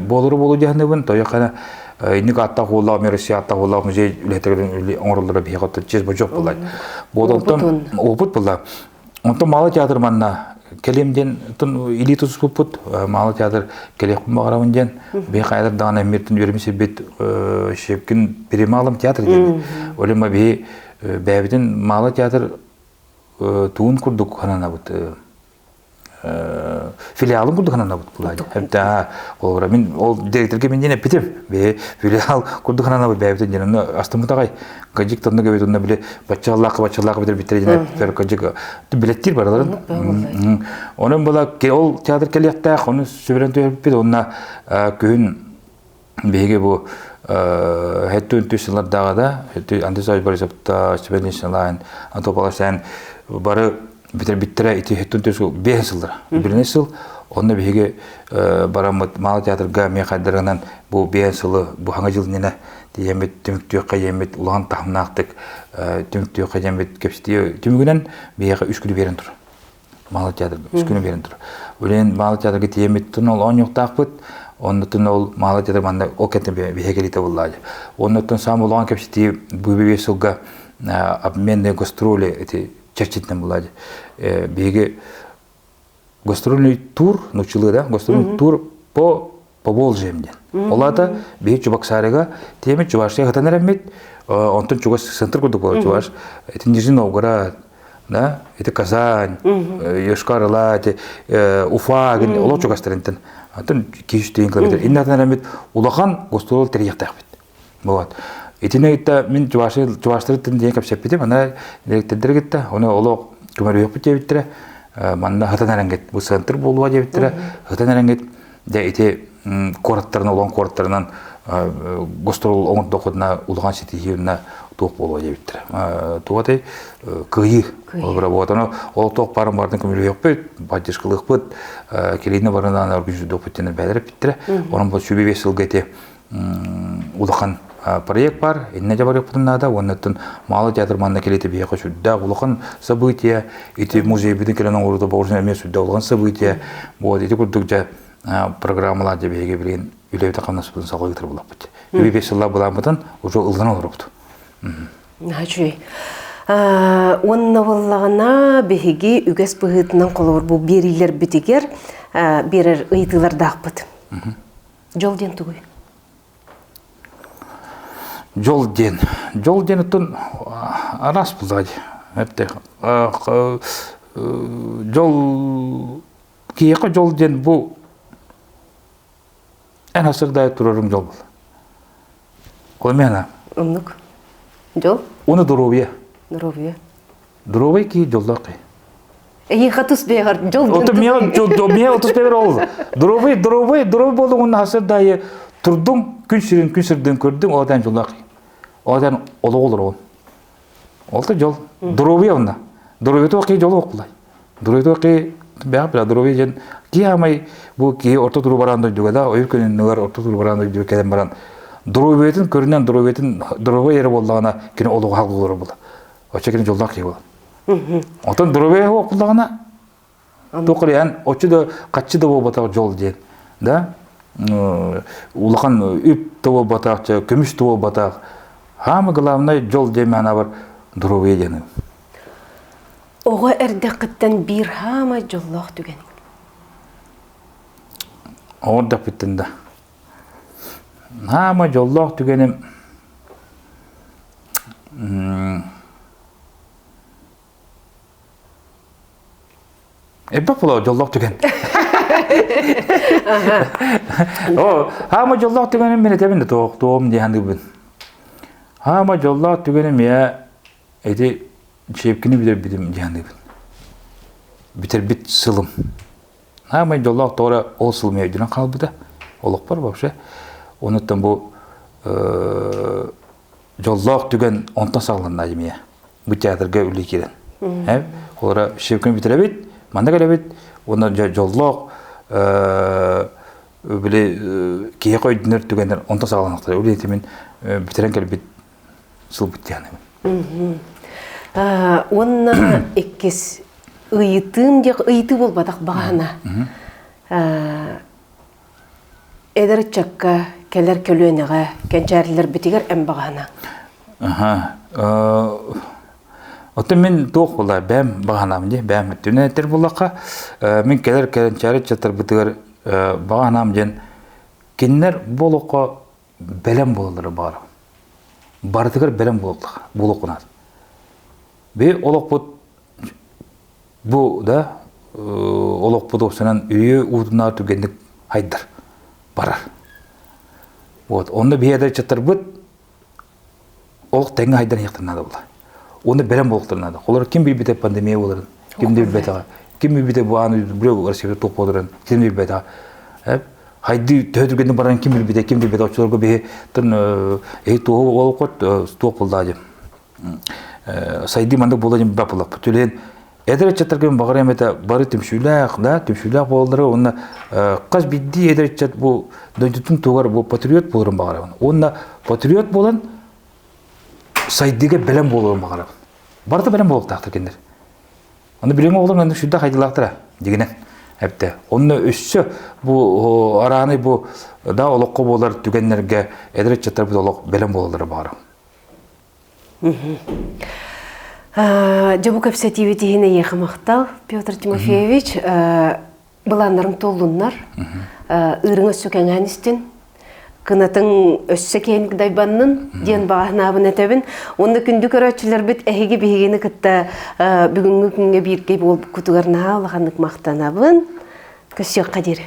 буолары буолу дьаһаныбын тойохана инник ааттаах уоллаах Россия ааттаах уоллаах музей үлэһиттэрин оҥороллоро биһиэхэ оттон честь бочок буолла. Бу онтон опыт буолла. Онтон Мало театр манна кэлиэм диэн илии тутуспуппут Мало театр кэлиэхпин баҕарабын диэн биһи хайалар даҕаны эмиэртэн үөрэммит сирбит Щепкин перемалым театр диэн. Олема биһи бэйэбитин Мало театр туун курдук хананабыт филиалын курдук хананабыт булаадьы. Эбдаа олора мин ол директорга мин диэн эппитим. Бэйэ филиал курдук хананабыт бэйэбитин диэн онно астыммыт аҕай. Кыдьык тонну көбүт онно били баччалаах баччалаах битер биттер диэн эппиттэр кыдьык билеттир барыларын. Онон була ол театр кэлиэхтээх, ону сүбэрэн түһэрбит онно күһүн биһиги бу хэттүүн түс сыллардааҕы да Андрей Савич Борисовта, Степан Ильич Антополосян бары бүтэрбиттэрэ ити хэттүүн түс биэс сыллара. Билини сыл онно биһиги бараммыт Мало театрга эмиэ хайдарынан бу биэс сылы бу хаҥа жыл иннинэ тиийэммит түмүктүөххэ диэммит улахан таһымнаахтык түмүктүөххэ диэммит кэпсэтии түмүгүнэн биһиэхэ үс күнү биэрэн турар. Мало театрга үс күнү биэрэн турар. Үлэн Мало театрга тиийэммит тун ол оонньуохтаахпыт. Оннуттан ол Мало театр манна ол кэнтэн биһиэхэ кэлиитэ буллаадьы. Оннуттан саам улахан кэпсэтии бу биэс сылга обменные гастроли эти чэрчитинэн буллаадьы. Биһиги гастрольный тур, нуччалыы да, гастрольный тур по Поволжьем диэн. Ол аата биһи Чубаксарыга тиэмит Чувашия хатан эрэммит, онтон чугас центр курдук буолар Чуваш. Это Нижний Новгород, да, это Казань, Йошкар-Ола, эти Уфа, олох чугастарынтан. Атын киһи километр. Иннатан эрэммит улахан гастроль тэрийиэхтээхпит. Вот. Итини кытта мин чуваштары диэн кэпсэппитим, ана директордары кытта, оны олох көмөлөһүөхпүт диэбиттэрэ, манна хатан эрэнгит, бу центр буолуо диэбиттэрэ, хатан эрэнгит, дьэ ити куораттарынан, улахан куораттарынан гастрол оҥордоххутуна улахан ситиһии туох буолуо диэбиттэрэ. Туох этэй? Кыайыы. Ол вот ону ол туох баарын бардын көмөлөһүөхпүт, поддержкалыахпыт, кэлиини барынан организуйдуохпут диэн бээлэр эппиттэрэ. Онон бу сүбэ биэс сылга ити улахан проект бар, иннэ дьабарыахпытын наада, уоннаттан Мало театр манна кэлиитэ биһиэхэ сүрдээх улахан событие, ити музейбытын кэлэн оҥоруута боҕурсун эмиэ сүрдээх улахан событие, вот ити курдук дьэ программалар дьэ биһиги билигин үлэбит хамнаспытын салгыы ыытар буоллахпыт. Үбү бес сыллаах былааммытын уже ылынан олоробут. Үчүгэй. Уонна буоллаҕына биһиги үгэс быһыытынан холобур бу биэриилэрбитигэр биэрэр ыйытыылардаахпыт. Дьол диэн тугуй? Дьол диэн. Дьол диэн оттон араас буоллаҕа дии. Эптэ дьол киһиэхэ дьол диэн бу эн асырдаайы турарыҥ дьол буолла. Ол Оннук. Дьол? Уну доруобуйа. Доруобуйа. Доруобай киһи дьоллоох киһи. Эйиэхэ тус бэйэҕэр дьол Ото миэхэ дьол миэхэ тус бэйэҕэр ол. Доруобай, доруобай, доруобай буолуҥ хасырдаайы турдуҥ, күн сирин, күн сирдин көрдүҥ, ол дьоллоох киһи. Ол олоҕу олороҕун. Ол да дьол. Доруобуйа онно. Доруобуйа туох киһи дьолу окулай. Доруобуйа туох киһи бэҕэ била доруобуйа диэн киһи аамай бу киһи орто туруу бараан дойдуга да ойур күнүннүгэр орто туруу бараан дойдуга кэлэн баран доруобуйатын көрүнэн доруобуйатын доруобуйа эрэ буоллаҕына кини олоҕу халгылыыр буолар. Оччо кини дьоллоох киһи буолар. Отон доруобуйа буоллаҕына Туох эн оччо да хаччы да буолбатах дьол диэн да улахан үп да буолбатах көмүс да буолбатах Самый главное дьол диэн маанабар здоровье диэн. Оҕо эрдэххиттэн биир хаамай дьоллоох түгэн. Оҕо эрдэхпиттэн да. Хаамай дьоллоох түгэним Элбэх буолар дьоллоох түгэн. О, хаама дьоллоох түгэним мин этэбин да туох туом дии саныыбын. Хаама дьоллоох түгэним я эти чиэпкини бүтэрбитим дии саныыбын. Бүтэрбит сылым. Хаамай дьоллоох тоҕо ол сыл өйдөнөн хаалбыта. Олохпор вообще. Онуттан бу дьоллоох түгэн онтон саҕаланна эмиэ. Бу театрга үлэ киирэн. Олора Шевкин бүтэрэбит, манна кэлэбит, уонна дьоллоох били киһиэхэ өйдөнөр түгэннэр онтон саҕаланыахтара. Үлэ мин бүтэрэн кэлбит сылбыт диэн. Уонна иккис ыйытыым диэх ыйытыы буолбатах баҕана. Эдэр ыччакка кэлэр көлүөнэҕэ кэнчээрилэрбитигэр эн баҕаһына. Аха. Оттон мин туох була бэм баҕанаам дии бэм өттүнэн этэр буллахха мин кэлэр кэнчээри ыччаттарбытыгар баҕанаам диэн кинилэр бу олоххо бэлэм буолаллара баҕарабын. Барытыгар бэлэм буолуоххунаат. Би олохпут Бу да олохпут уопсанан үйэ уутунаа түгэнник хайдар, барар. Вот, онно биһи ыччаттарбыт олох тэҥҥэ хайдан иһиэхтэрин наада буолар. Уонна бэлэм буолуохтарын наада. Олор ким билбитэ пандемия буоларын, ким да билбэтэҕэ, ким билбитэ бу ааны бу Россия туох буоларын, ким билбэтэҕэ. Хайды төһө түргэнник баран ким билбитэ, ким билбэтэ оччолорго биһи тын эһи туоһу олоххот туох буоллаа диэн сайдыы маннык буола диэн бапылаппыт. Түлээн эдэр ыччаттарга мин баҕарыам этэ бары түмсүүлээх, да, түмсүүлээх буолаллара уонна хас биирдии эдэр ыччат бу дойдутун туһугар бу патриот буоларын баҕарабын. Уонна патриот буолан сайдыыга бэлэм буоларын баҕарабын. Барыта бэлэм буолуохтаахтар кинилэр. Аны билиҥҥи оҕолор маннык сүрдээх хайдылаахтара дигинэн эптэ. Онно өссө бу арааны бу да олоххо буолар түгэннэргэ эдэр ыччаттарбыт олох бэлэм буолаллара баҕарабын. Дьэ бу кэпсэтиибит иһин эйиэхэ махтал, Петр Тимофеевич. Былааннарыҥ туоллуннар, ыырыҥ өссө кэҥээн истин, кынатыҥ өссө киэҥник дайбаннын диэн баҕаһынаабын этэбин. Уонна күндү көрөөччүлэрбит эһиги биһигини кытта бүгүҥҥү күҥҥэ бииргэ буолбуккутугар наһаа улаханнык махтанабын. Көрсүөххэ диэри.